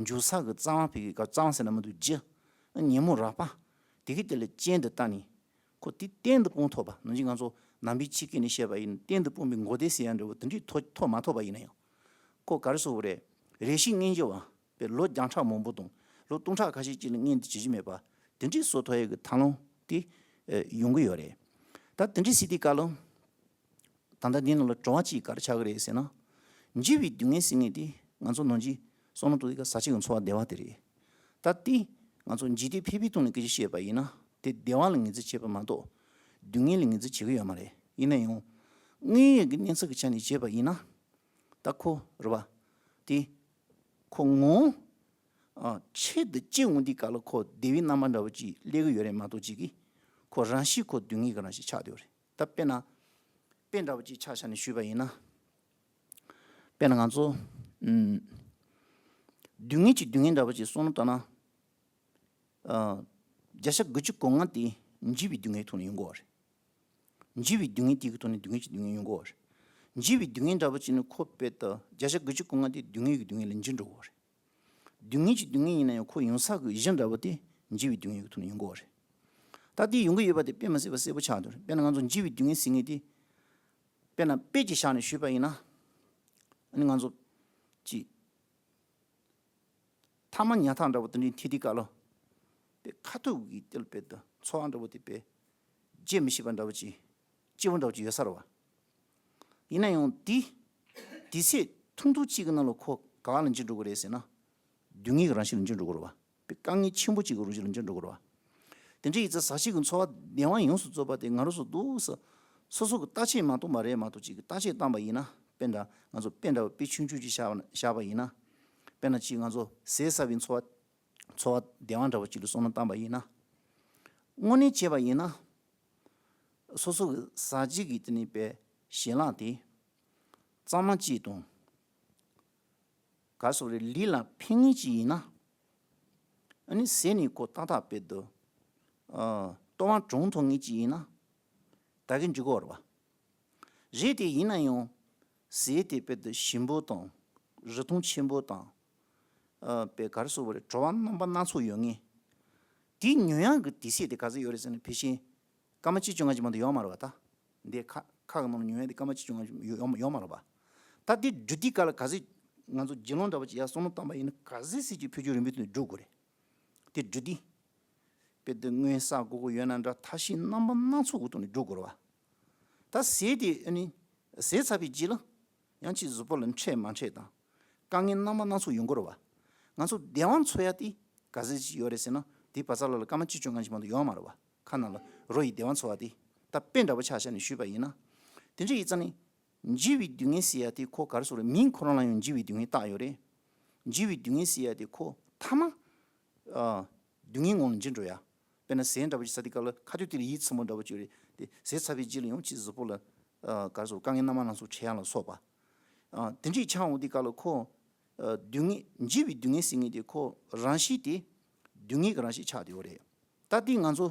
འཇུག་ས་གི་རྩ་བ་ཕ་གི་ག་རྩ་བ་ཟེར་ན་མི་འདུག་རྒྱུ། ཉོན་མོངས་རགས་པ། དེ་གི་དེ་ལ་སྤྱན་དུ་བལྟས་ནས། ཁོ་དེ་གཏན་དུ་སྤོང་ཐུབ་པ་ནང་བཞིན་ང་ཚོ་ནང་པའི་ཆོས་སྐད་ནས་བཤད་པ་ཡིན་ན་གཏན་དུ་སྤོང་བའི་མགོ་བདེ་ཟེར་ཡ་འདྲ་བོ་དེ་འདྲའི་ཐོབ་ཐོབ་མ་ཐུབ་པ་ཡིན་ན་ཡང་། ཁོ་ག་རེ་ཟེར་དགོས་རེད། རེ་ཞིག་སྔོན་གྱི་བ། པའི་ལོ་བརྒྱ་ཕྲག་མང་པོ་དང་ལོ་སྟོང་ཕྲག་ཁ་ཤས་ཅིག་ལ་སྔོན་དུ་བྱེད་རྒྱུ་མེད་པ་དེ་འདྲའི་བཟོ་ཐུབ་ཡ་གི་ཐབས་ལམ་དེ་ཡོང་གི་ཡོད་རེད། ད་དེ་འདྲ་ཟེར་དུས་སྐབས་ལ། ད་ལྟ་འདི་ནང་ལ་དྲི་བ་གཅིག་ག་རེ་ཆགས་ཀྱི་རེད་ཟེར་ན། འཇིགས་པའི་སྡུག་བསྔལ་ཟེར་མཁན་དེ་ང་ཚོ་ནང་བཞིན་བསམ་བློ་གཏོང་དུས་སྐབས་ཟག་བཅས་ཀྱི་ཚོར་བ་བདེ་བ་དེ་རེད། ད་དེ་ང་ཚོ་འཇིག་རྟེན་ཕལ་པའི་སྟེང་ནས་སྐད་ཆ་བཤད་པ་ཡིན་ན་དེ་བདེ་བ་ལ་ངེས་འཛིན་བྱེད་པ་མ་གཏོགས་སྡུག་བསྔལ་ལ་ངེས་འཛིན་བྱེད་ཀྱི་ཡོད་མ་རེད། ཡིན་ན་ཡང་དངོས་ཡོད་ཀྱི་གནས་ཚུལ་གྱི་ཆ་ནས་བྱས་པ་ཡིན་ན། ད་ཁོ་རེད་བ། དེ་ཁོ་ངོ་ཨ་ཆེད་དུ་སྐྱེ་འོང་དུས་སྐབས་ལ་ཁོ་བདེ་བའི་རྣམ་པ་འདྲ་བོ་ཅིག་སླེབས་ཀྱི་ཡོད་རེད་མ་གཏོགས་ཅིག་གིས་ཁོ་རང་བཞིན་ཁོ་སྡུག་བསྔལ་གྱི་རང་བཞིན་ཆགས་བསྡད་ཡོད་རེད། ད་དཔེར་ན། དཔེ་འདྲ་བོ་ཅིག་ཆ་བཞག་ནས་ཞུས་པ་ཡིན་ན། དཔེར་ན་ང་ཚོ་ཨུམ། སྡུག་བསྔལ་གྱི་སྡུག་བསྔལ་འདྲ་བོ་ཅིག་བསམ་བློ་བཏང་ན། ཨ། བརྒྱ་ཆ་དགུ་བཅུ་གོ་ལྔ་དེ་འཇིགས་པའི་སྡུག་བསྔལ་ཐོག་ནས་ཡོང་གི་ཡོད་རེད། འཇིགས་པའི་སྡུག་བསྔལ་དེ་གི་ཐོག་ནས་སྡུག་བསྔལ་གྱི་སྡུག་བསྔལ་ཡོང་གི་ཡོད་རེད། འཇིགས་པའི་སྡུག་བསྔལ་འདྲ་བོ་ཅིག་ནི་ཁོ་དཔེ་ད་བརྒྱ་ཆ་དགུ་བཅུ་གོ་ལྔ་དེ་སྡུག་བསྔལ་གྱི་སྡུག་བསྔལ་ལ་འགྱུར་འགྲོ་གི་ཡོད་རེད། སྡུག་བསྔལ་གྱི་སྡུག་བསྔལ་ཡིན་ན་ཡང་ཁོ་ཡོང་ས་གི་གཞི་འདྲ་བོ་དེ་འཇིགས་པའི་སྡུག་བསྔལ་གྱི་ཐོག་ནས་ཡོང་གི་ཡོད་རེད། ད་དེ་ཡོང་གི་ཡོད་པ་དེ་དཔེ་མི་སྲིད་པ་གསལ་པོ་ཆགས་འདུག་དཔེར་ན་ང་ཚོ་འཇིགས་པའི་སྡུག་བསྔལ་ཟེར་མཁན་དེ། དཔེར་ན་དཔེ་ཅིག་བཞག་ནས་ཞུས་པ་ཡིན་ན། ཨ་ནི་ང་ཚོ་ཅིག་ཐ་མག་ཉལ་ཐ་འདྲ་བོ་དེ་འདྲའི་འཐེན་དུས་སྐབས་ལ། དཔེ་ཁ་ཐུག་གི་དེ་ལ་དཔེ་དང་ཚོར་བ་འདྲ་བོ་དེ་དཔེ་བརྗེད་མི་ཤེས་པ་འདྲ་བོ་ཅིག་སྐྱིད་པོ་འདྲ་བོ་ཅིག་ཡོད་ས་རེད་བ། ཡིན་ན་ཡང་དེ་དུས་ཚོད་ཐུང་ཐུང་གཅིག་གི་ནང་ལ་ཁོ་ག་བ་ལ་འགྱུར་འགྲོ་གི་རེད་ཟེར་ན། སྡུག་བསྔལ་གྱི་རང་བཞིན་ལ་འགྱུར་འགྲོ་གི་རེད་བ། དཔེ་དཀའ་ངལ་ཆེན་པོ་གཅིག་གི་རང་བཞིན་ལ་འགྱུར་འགྲོ་གི་རེད་བ། དེ་འདྲ་ཡིན་ཙང་ཟག་བཅས་ཀྱི་ཚོར་བ་བདེ་བ་ཡོངས་སུ་རྫོགས་པ་དེ་ང་རང་ཚོ་འདུག་སེ་སོ་སོ་གི་བརྟག་དཔྱད་མ་གཏོང་བ་རེད་མ་གཏོགས་ཅིག་གི་བརྟག་དཔྱད་བཏང་བ་ཡིན་ན། དཔེ་འདྲ་ང་ཚོ་དཔེ་འདྲ་བ་དཔེ་ཆུང་ཆུང་ཅིག་བཞག་པ་བཞག་པ་ཡིན་ན། དཔེར་ན་ཅིག་ང་ཚོ་ཟས་ཟ་བའི་ཚོར་བ་ཚོར་བ་བདེ་བ་འདྲ་བ་ཅིག་ལ་བསམ་བློ་བཏང་བ་ཡིན་ན། དངོས་གནས་བྱས་པ་ཡིན་ན། སོ་སོ་གི་ཟ་བྱེད་ཀྱི་དེ་ནི་པའི་ཞལ་ལག་དེ་གཙང་མ་གཅིག་དང་། ག་རེ་ཟེར་དགོས་རེད། ལུས་ལ་ཕན་ངེས་ཅིག་ཡིན་ན། ཨ་ནི་ཟས་ནི་ཁོ་ཏག་ཏག་དཔེ་འདུག་ཨ། ལྟོ་བ་གྲང་ཐུང་ངེས་ཅིག་ཡིན་ན། ད་གིན་འགྲིག་གི་རེད་བ། རེད་དེ་ཡིན་ན་ཡང་། ཟས་དེ་དཔེ་འདུག་ཞིམ་པོ་དང་། རིན་ཐང་ཆེན་པོ་དང་། ཨ། དཔེ་ག་རེ་ཟེར་དགོས་རེད། བྲོ་བ་རྣམ་པ་སྣ་ཚོགས་ཡོད་ངེས། དེ་ཉོ་ཡག་གི་དུས་ཚོད་དེ་ག་ཚོད་ཡོད་རེད་ཟེར་ན། ཕལ་ཆེར་སྐར་མ་བཅུ་བཅོ་ལྔ་ཅིག་མ་གཏོགས་ཡོད་མ་རེད་བ་ད། འདི་ཁ་ཁ་གི་ནང་ལ་ཉོ་ཡག་དེ་སྐར་མ་བཅུ་བཅོ་ལྔ་ཅིག་ཡོད་ཡོད་མ་ཡོད་མ་རེད་བ། ད་དེ་འགྲོ་དུས་སྐབས་ལ་ག་ཚོད་ང་ཚོ་བརྒྱུད་ལམ་འདྲ་བ་ཅིག་ཡར་བསམ་བློ་བཏང་བ་ཡིན་ན། ག་ཚོད་ཟེར་གྱི་བེད་སྤྱོད་རིན་པོ་ཆེ་འགྲོ་དགོས་རེད། དེ་འགྲོ་དུས། དཔེ་དེ་སྔོན་བསགས་དགོས་དགོས་ཡོད་ན་འདྲ། ཐབས་ཤེས་རྣམ་པ་སྣ་ཚོགས་ཀྱི་ཐོག་ནས་འགྲོ་དགོས་རེད་བ། ད་ཟས་དེ་ཨ་ནི་ཟས་ཚར་བའི་རྗེས་ལ། ཡང་ཅིག་གཟུགས་པོ་ལ་འཕྲད་མ་འཕྲད་དང་། དཀའ་ངལ་རྣམ་པ་སྣ་ཚོགས་ཡོང་གི་རེད་བ། ང་ཚོ་བདེ་བ་འཚོལ་ཡ་དེ་ག་ཚོད་ཅིག་ཡོད་རེད་ཟེར་ན། དེ་བ་ཚ་ལ་ལ་སྐར་མ་བཅུ་བཅོ་ལྔ་ཅིག་མ་གཏོགས་ཡོད་མ་རེད་བ། ཁ་ནང་ལ་རོ་ཡི་བདེ་བ་འཚོལ་བ་དེ། ད་དཔེ་འདྲ་བོ་ཆ་བཞག་ནས་ཞུས་པ་ཡིན་ན། དེ་འདྲ་ཡིན་ཙང་ནི། འཇིགས་པའི་སྡུག་བསྔལ་ཟེར་ཡ་དེ་ཁོ་ག་རེ་ཟེར་དགོས་རེད། མིང་ཁོ་རང་ལ་ཡང་འཇིགས་པའི་སྡུག་བསྔལ་བཏགས་ཡོད་རེད། འཇིགས་པའི་སྡུག་བསྔལ་ཟེར་ཡ་དེ་ཁོ་ཐ་མ། ཨ། སྡུག་བསྔལ་ངང་ལ་འགྱུར་འགྲོ་ཡ། དཔེར་ན་ཟས་འདྲ་བོ་ཅིག་ཟ་དུས་སྐབས་ལ་ཁ་ཐུག་དེ་ལ་ཡིད་ཚིམ་པོ་འདྲ་བོ་ཅིག་རེད་དེ། ཟས་ཚར་བའི་རྗེས་ལ་ཡང་ཅིག་གཟུགས་པོ་ལ། ཨ། ག་རེ་ཟེར། དཀའ་ངལ་རྣམ་པ་སྣ་ཚོགས་འཕྲད་ཡ་ལ་སོགས་པ། ཨ། དེ་འདྲའི་ཆགས་འོང་དུས་སྐབས་ལ་ཁོ། ཨ། སྡུག་བསྔལ། འཇིགས་པའི་སྡུག་བསྔལ་ཟེར་མཁན་དེ་ཁོ་རང་བཞིན་དེ་སྡུག་བསྔལ་གྱི་རང་བཞིན་ཆགས་བསྡད་ཡོད་རེད། ད་དེ་ང་ཚོ་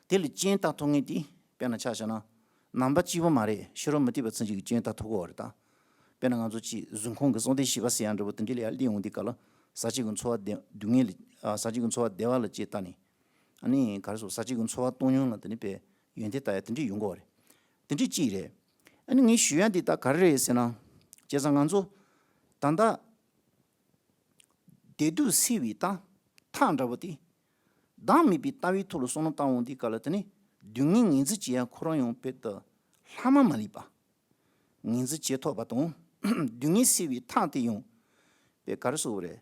དེ་ལ་རྐྱེན་བཏགས་ཐུབ་མཁན་དེ། དཔེར་ན་ཆ་བཞག་ན། ནང་པ་གཅིག་པོ་མ་རེད། ཕྱི་རོལ་མུ་སྟེགས་པ་ཚུན་ཆད་ཀྱི་རྐྱེན་བཏགས་ཐུབ་ཀྱི་ཡོད་རེད་ད། དཔེར་ན་ང་ཚོ་ཅིག་གཟུགས་ཁམས་ཀྱི་གསང་བདེ་བཞི་པ་ཟེར་ཡ་འདྲ་བོ་དེ་འདྲ་ལ་ཡར་སླེབས་འོང་དུས་སྐབས་ལ། ཟག་བཅས་ཀྱི་འཚོ་བ་བདེ། སྡུག་བསྔལ་ལ། ཨ། ཟག་བཅས་ཀྱི་འཚོ་བ་བདེ་བ་ལ་དཔྱད་བལྟས་ནས། ཨ་ནི་ག་རེ་ཟེར། ཟག་བཅས་ཀྱི་འཚོ་བ་བཏང་སྙོམས་ལ་དེ་ནི་དཔེ་ཡོན་ཏན་ལྟ་ཡ་དེ་འདྲ་ཡོང་གི་ཡོད་རེད། དེ་འདྲ་གཅིག་རེད། ཨ་ནི་ངས་ཞུ་ཡ་འདི་ད་ག་རེ་རེད་ཟེར་ན། བྱས་ཙང་ང་ཚོ་ད་ལྟ་བདེ་སྡུག་སེལ་བའི་ད་ཐབས་འདྲ་བོ་དེ། བདག་མེད་པའི་ལྟ་བའི་ཐོག་ལ་བསམ་བློ་བཏང་འོང་དུས་སྐབས་ལ། དེ་ནི་སྡུག་བསྔལ་ངོས་འཛིན་བྱེད་ཡ་ཁོ་རང་ཡང་དཔེ་ད་ལྷག་མ་མ་ལུས་པ། ངོས་འཛིན་བྱེད་ཐུབ་པ་དང་། སྡུག་བསྔལ་སེལ་བའི་ཐབས་དེ་ཡང་དཔེ་ག་རེ་ཟེར་དགོས་རེད།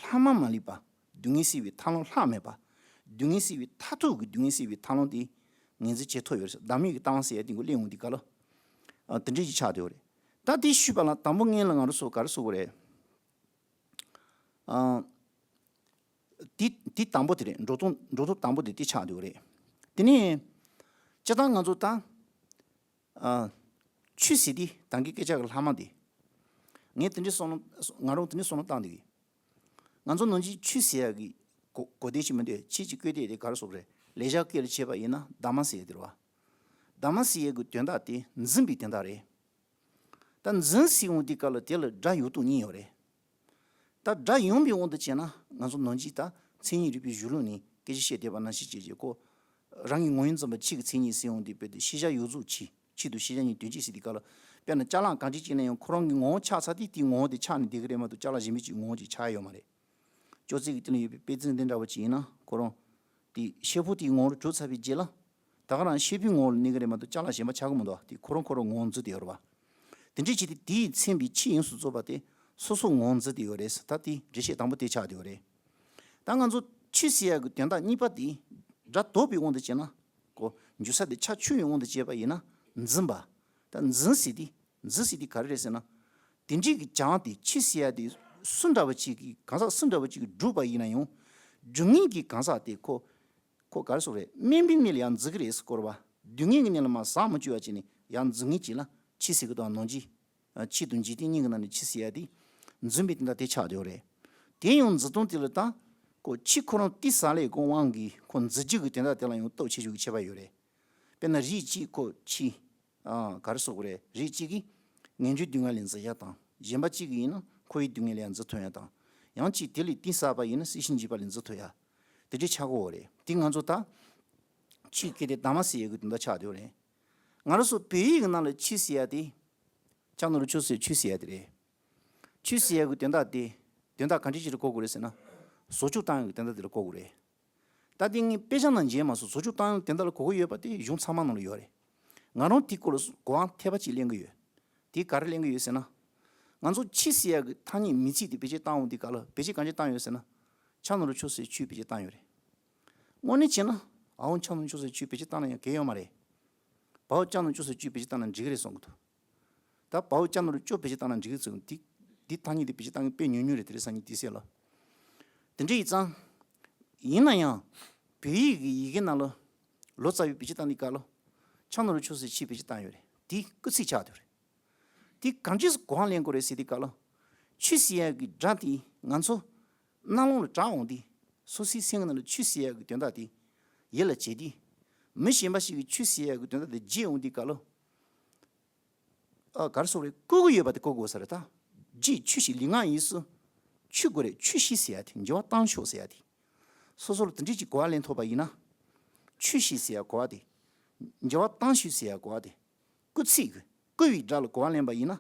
ལྷག་མ་མ་ལུས་པ། སྡུག་བསྔལ་སེལ་བའི་ཐབས་ལམ་ལྷག་མེད་པ། སྡུག་བསྔལ་སེལ་བའི་མཐར་ཐུག་གི་སྡུག་བསྔལ་སེལ་བའི་ཐབས་ལམ་དེ་ངོས་འཛིན་བྱེད་ཐུབ་ཡོད་རེད། བདག་མེད་ཀྱི་ལྟ་བ་ཟེར་ཡ་དེ་ངོ་སླེབས་འོང་དུས་སྐབས་ལ། ཨ། དེ་འདྲ་ཞིག་ཆགས་བསྡད་ཡོད་རེད། ད་དེ་ཞུས་པ་ལ་དང་པོ་སྔོན་ལ་ང་རང་ཚོ་ག་རེ་ཟེར་དགོས་རེད། ཨ། དེ་དེ་དང་པོ་དེ་རེད། འགྲོ་སྟངས་འགྲོ་སྟངས་དང་པོ་དེ་དེ་ཆགས་བསྡད་ཡོད་རེད། དེ་ནས་སྤྱིར་བཏང་ང་ཚོ་ད། ཨ། ཆོས་ཟེར་དེ་ད་གིན་སྐད་ཆ་གི་ལྷག་མ་དེ། ངས་དེ་འདྲའི་བསམ་བློ། ང་རང་དེ་འདྲའི་བསམ་བློ་བཏང་འདུག་ང་ཚོ་ནང་བཞིན་ཆོས་ཟེར་ཡ་གི་གོ་གོ་དོན་ཞིག་མི་འདུག་ཆོས་ཀྱི་བཀོད་དེ་དེ་ག་རེ་ཟེར་དགོས་རེད། ལེགས་སྦྱར་སྐད་ལ་བྱས་པ་ཡིན་ན་གདམས་ཟེར་ཡ་དེ་རེད་བ། གདམས་ཟེར་ཡ་གི་དོན་དག་དེ་འཛིན་པའི་དོན་དག་རེད། ད་འཛིན་ཟེར་འོང་དུས་སྐབས་ལ་དེ་ལ་སྒྲ་ཡོད་དང་མེད་ཡོད་རེད། ད་སྒྲ་ཡོད་པའི་དབང་དུ་བྱས་ན་ང་ཚོ་ནང་བཞིན་ད་མཚན་ཉིད་རིག་པའི་གཞུང་ལུགས་ནས་སྐད་ཆ་བཤད་བསྡད་པ་ནང་བཞིན་བྱས་བྱས། ཁོ་རང་གི་ངོ་བོ་ཙམ་པ་ཕྱི་གི་མཚན་ཉིད་ཟེར་འོང་དུས། དཔེ་དེ་ཤེས་བྱ་ཡོངས་རྫོགས་ཕྱི། ཕྱི་དང་ཤེས་བྱ་གཉིས་དོན་གཅིག་ཟེར་དུས་སྐབས་ལ། དཔེར་ན་ཅ་ལག་གང་ཅི་ཅིག་ན་ཡང་ཁོ་རང་གི་ངོ་བོ་ཆགས་ཚར་དུས་དེའི་ངོ་བོ་དེ་ཆགས་ནས་བསྡད་ཀྱི་རེད་མ་གཏོགས་ཅ་ལག་གཞན་པ་ཅིག་ངོ་བོ་ཅིག་ཆགས་ཡོད་མ་རེད། ཅོག་ཙེ་གི་སྟེང་ལ་ཡོད་པའི་པེ་ཙེ་འདི་འདྲ་བ་ཅིག་ཡིན་ན་ཁོ་རང་དེ་ཤེལ་ཕོར་དེའི་ངོ་བོར་གྲུབ་ཚར་བའི་རྗེས་ལ། ད་ག་རང་ཤེས་པའི་ངོ་བོ་ལ་གནས་ཀྱི་རེད་མ་གཏོགས་ཅ་ལག་གཞན་པ་ཆགས་ཀྱི་མི་འདུག་དེ་ཁོ་རང་ཁོ་རང་ངོ་བོ་འཛིན་བསྡད་ཡོད་རེད་བ། དེ་འདྲ་བྱས་ཏེ་དེས་མཚོན་པའི་ཆོས་ཡོངས་སུ་རྫོགས་པ་དེ་སོ་སོ་ངོ་བོ་འཛིན་བསྡད་ཡོད་རེད། ད་དེ་འགྲེལ་བཤད་དང་པོ་དེ་ཆགས་བསྡད་ཡོད་རེད། ད་ང་ཚོ་ཆོས་ཟེར་ཡག་གི་དོན་དག་གཉིས་པ་དེ་སྒྲ་དག་པའི་དབང་དུ་བྱས་ན། ཁོ་འཇུག་ས་དེ་ཁྱད་ཆོས་ཡི་དབང་དུ་བྱས་པ་ཡིན་ན་འཛིན་པ། ད་འཛིན་ཟེར་དེ། འཛིན་ཟེར་དེ་ག་རེ་རེད་ཟེར་ན། དེ་འདྲའི་གི་བྱང་དེ་ཆོས་ཟེར་ཡག་དེ་སུ་འདྲ་བ་ཅིག་གིས་གང་ཟག་སུ་འདྲ་བ་ཅིག་གིས་བསྒྲུབས་པ་ཡིན་ན་ཡང་། སྒྲུབ་མཁན་གྱི་གང་ཟག་དེ་ཁོ། ཁོ་ག་རེ་ཟེར་རེད། དམན་པའི་མི་ལ་ཡང་འཛིན་གྱི་རེད་ཟེར་གོ་རེད་བ། སྡུག་བསྔལ་གྱི་གནས་ལ་མར་ཟག་མ་བཅུག་པ་བྱས་ནས་ཡང་འཛིན་མཁན་ཅིག་ལ་ཆོས་ཟེར་གི་འདུག་ནང་བཞིན། ཆོས་དང་འཇིག་རྟེན་གཉིས་ཀྱི་ནང་ནས་ཆོས་ཟེར་ཡག་དེ་འཛིན་པའི་དོན་དག་དེ་ཆགས་བསྡད་ཡོད་རེད། དེ་ཡང་འཛིན་སྟངས་དེ་ལ་ད་ཁོ་ཆོས་ཁོ་རང་དེ་ཟག་བཅས་ཀྱི་དབང་གིས་ཁོ་འཛིན་རྒྱུ་གི་དོན་དག་དེ་ལ་ཡང་སྟོབས་ཆེ་ཆུང་གི་ཁྱད་པར་ཡོད་རེད། དཔེར་ན་རིགས་གཅིག་ཁོ་ཆོས། ཨ། ག་རེ་ཟེར་དགོས་རེད། རིགས་གཅིག་གིས་ངན་འགྲོའི་སྡུག་བསྔལ་ལས་འཛིན་ཡག་དང་། གཞན་པ་གཅིག་གིས་ཡིན་ན་འཁོར་བའི་སྡུག་བསྔལ་ལས་འཛིན་ཐུབ་ཡག་དང་། ཡང་གཅིག་དེ་ལས་གཏིང་ཟབ་པ་ཡིན་ན་སྲིད་ཞིའི་འཇིགས་པ་ལས་འཛིན་ཐུབ་ཡག་དེ་འདྲ་ཆགས་ཀྱི་ཡོད་རེད། དེ་ང་ཚོ་ད་ཆོས་གལ་ཏེ་གདམས་པ་ཟེར་ཡག་གི་དོན་དག་ཆགས་བསྡད་ཡོད་རེད། ང་རང་ཚོ་བོད་ཡིག་གི་ནང་ལ་ཆོས་ཟེར་ཡག་དེ། ཕྱག་ན་རུ་ཆོས་ཟེར་ཆོས་ཟེར་ཡག་དེ་རེད། ཆོས་ཟེར་ཡག་གི་དོན་དག་དེ། དོན་དག་གང་འདྲ་ཅིག་ལ་གོ་དགོས་རེད་ཟེར་ན། བཟོ་བཅོས་བཏང་ཡག་གི་དོན་དག་དེ་ལ་གོ་དགོས་རེད། ད་དེ་ངས་དཔེ་ཆ་ནང་མཇལ་མ་སོང་། བཟོ་བཅོས་བཏང་ཡག་དོན་དག་ལ་གོ་གི་ཡོད་པ་དེ་གཞུང་ཚང་མ་ནང་ལ་ཡོད་རེད། ང་རང་དེའི་སྐོར་ལ་གོ་བ་འཐད་པ་ཅིག་ལེན་གི་ཡོད། དེ་ག་རེ་ལེན་གི་ཡོད་ཟེར་ན། ང་ཚོ་ཆོས་ཟེར་ཡག་གི་ཐ་སྙད་མིང་ཚིག་དེ་བེད་སྤྱོད་བཏང་འོང་དུས་སྐབས་ལ་བེད་སྤྱོད་གང་ཅི་བཏང་ཡོད་ཟེར་ན། ཕྱག་ན་རུ་ཆོས་ཟེར་ཆོས་བེད་སྤྱོད་བཏང་ཡོད་རེད། དངོས་གནས་བྱས་ན། ཨའོ་ཕྱག་ན་རུ་ཆོས་ཟེར་ཆོས་བེད་སྤྱོད་བཏང་ན་ཡང་གལ་ཡོད་མ་རེད། བའོ་ཕྱག་ན་རུ་ཆོས་ཟེར་ཆོས་བེད་སྤྱོད་བཏང་ན་འགྲིག་གི་རེད་བསམ་གི་འདུག་ད་བའོ་ཕྱག་ན་རུ་ཅོ་བེད་སྤྱོད་བཏང་ན་འགྲིག་གི་ཟེར་གི་འདུག་དེ་ཐ་སྙད་དེ་བེད་སྤྱོད་བཏང་མཁན་དཔེ་ཉུང་ཉུང་རེད། དེ་རིང་སང་ཉིན་དུས་ཚོད་ལ། དེ་འདྲ་ཡིན་ཙང་། ཡིན་ན་ཡང་། བོད་ཡིག་གི་ཡི་གེ་ནང་ལ། ལོ་ཙཱ་བས་བེད་སྤྱོད་བཏང་དུས་སྐབས་ལ། ཕྱག་ན་རུ་ཆོས་ཟེར་ཆོས་བེད་སྤྱོད་བཏང་ཡོད་རེད། དེ་སྐུལ་ཚིག་ཆགས་བསྡད་ཡོད་རེད། དེ་གང་ཅི་གོ་བ་ལེན་དགོས་རེད་ཟེར་དུས་སྐབས་ལ། ཆོས་ཟེར་ཡག་གི་སྒྲ་དེ་ང་ཚོ་རྣ་ལུང་ལ་གྲགས་འོང་དུས། སོ་སོའི་སེམས་ཀྱི་ནང་ལ་ཆོས་ཟེར་ཡག་གི་དོན་དག་དེ་ཡིད་ལ་བྱེད་དུས། མི་གཞན་པ་ཞིག་གིས་ཆོས་ཟེར་ཡག་གི་དོན་དག་དེ་བརྗེད་འོང་དུས་སྐབས་ལ། ཨ། ག་རེ་ཟེར་དགོས་རེད། བཀོལ་གྱི་ཡོད་པ་དེ་བཀོལ་དགོས་ས་རེད་ད། རྗེས་ཆོས་ཤིག་ལུས་ངག་ཡིད་གསུམ། ཆོས་དགོས་རེད། ཆོས་ཤིག་ཟེར་ཡག་དེ། འགྱུར་བ་བཏང་ཤོག་ཟེར་ཡག་དེ། སོ་སོ་ལ་དེ་འདྲས་ཀྱི་གོ་བ་ལེན་ཐུབ་པ་ཡིན་ན། ཆོས་ཤིག་ཟེར་ཡག་གོ་བ་དེ། འགྱུར་བ་བཏང་ཤོག་ཟེར་ཡག་གོ་བ་དེ། སྐུལ་ཚིག་གི་བསྐུལ་བའི་སྒྲ་ལ་གོ་བ་ལེན་པ་ཡིན་ན།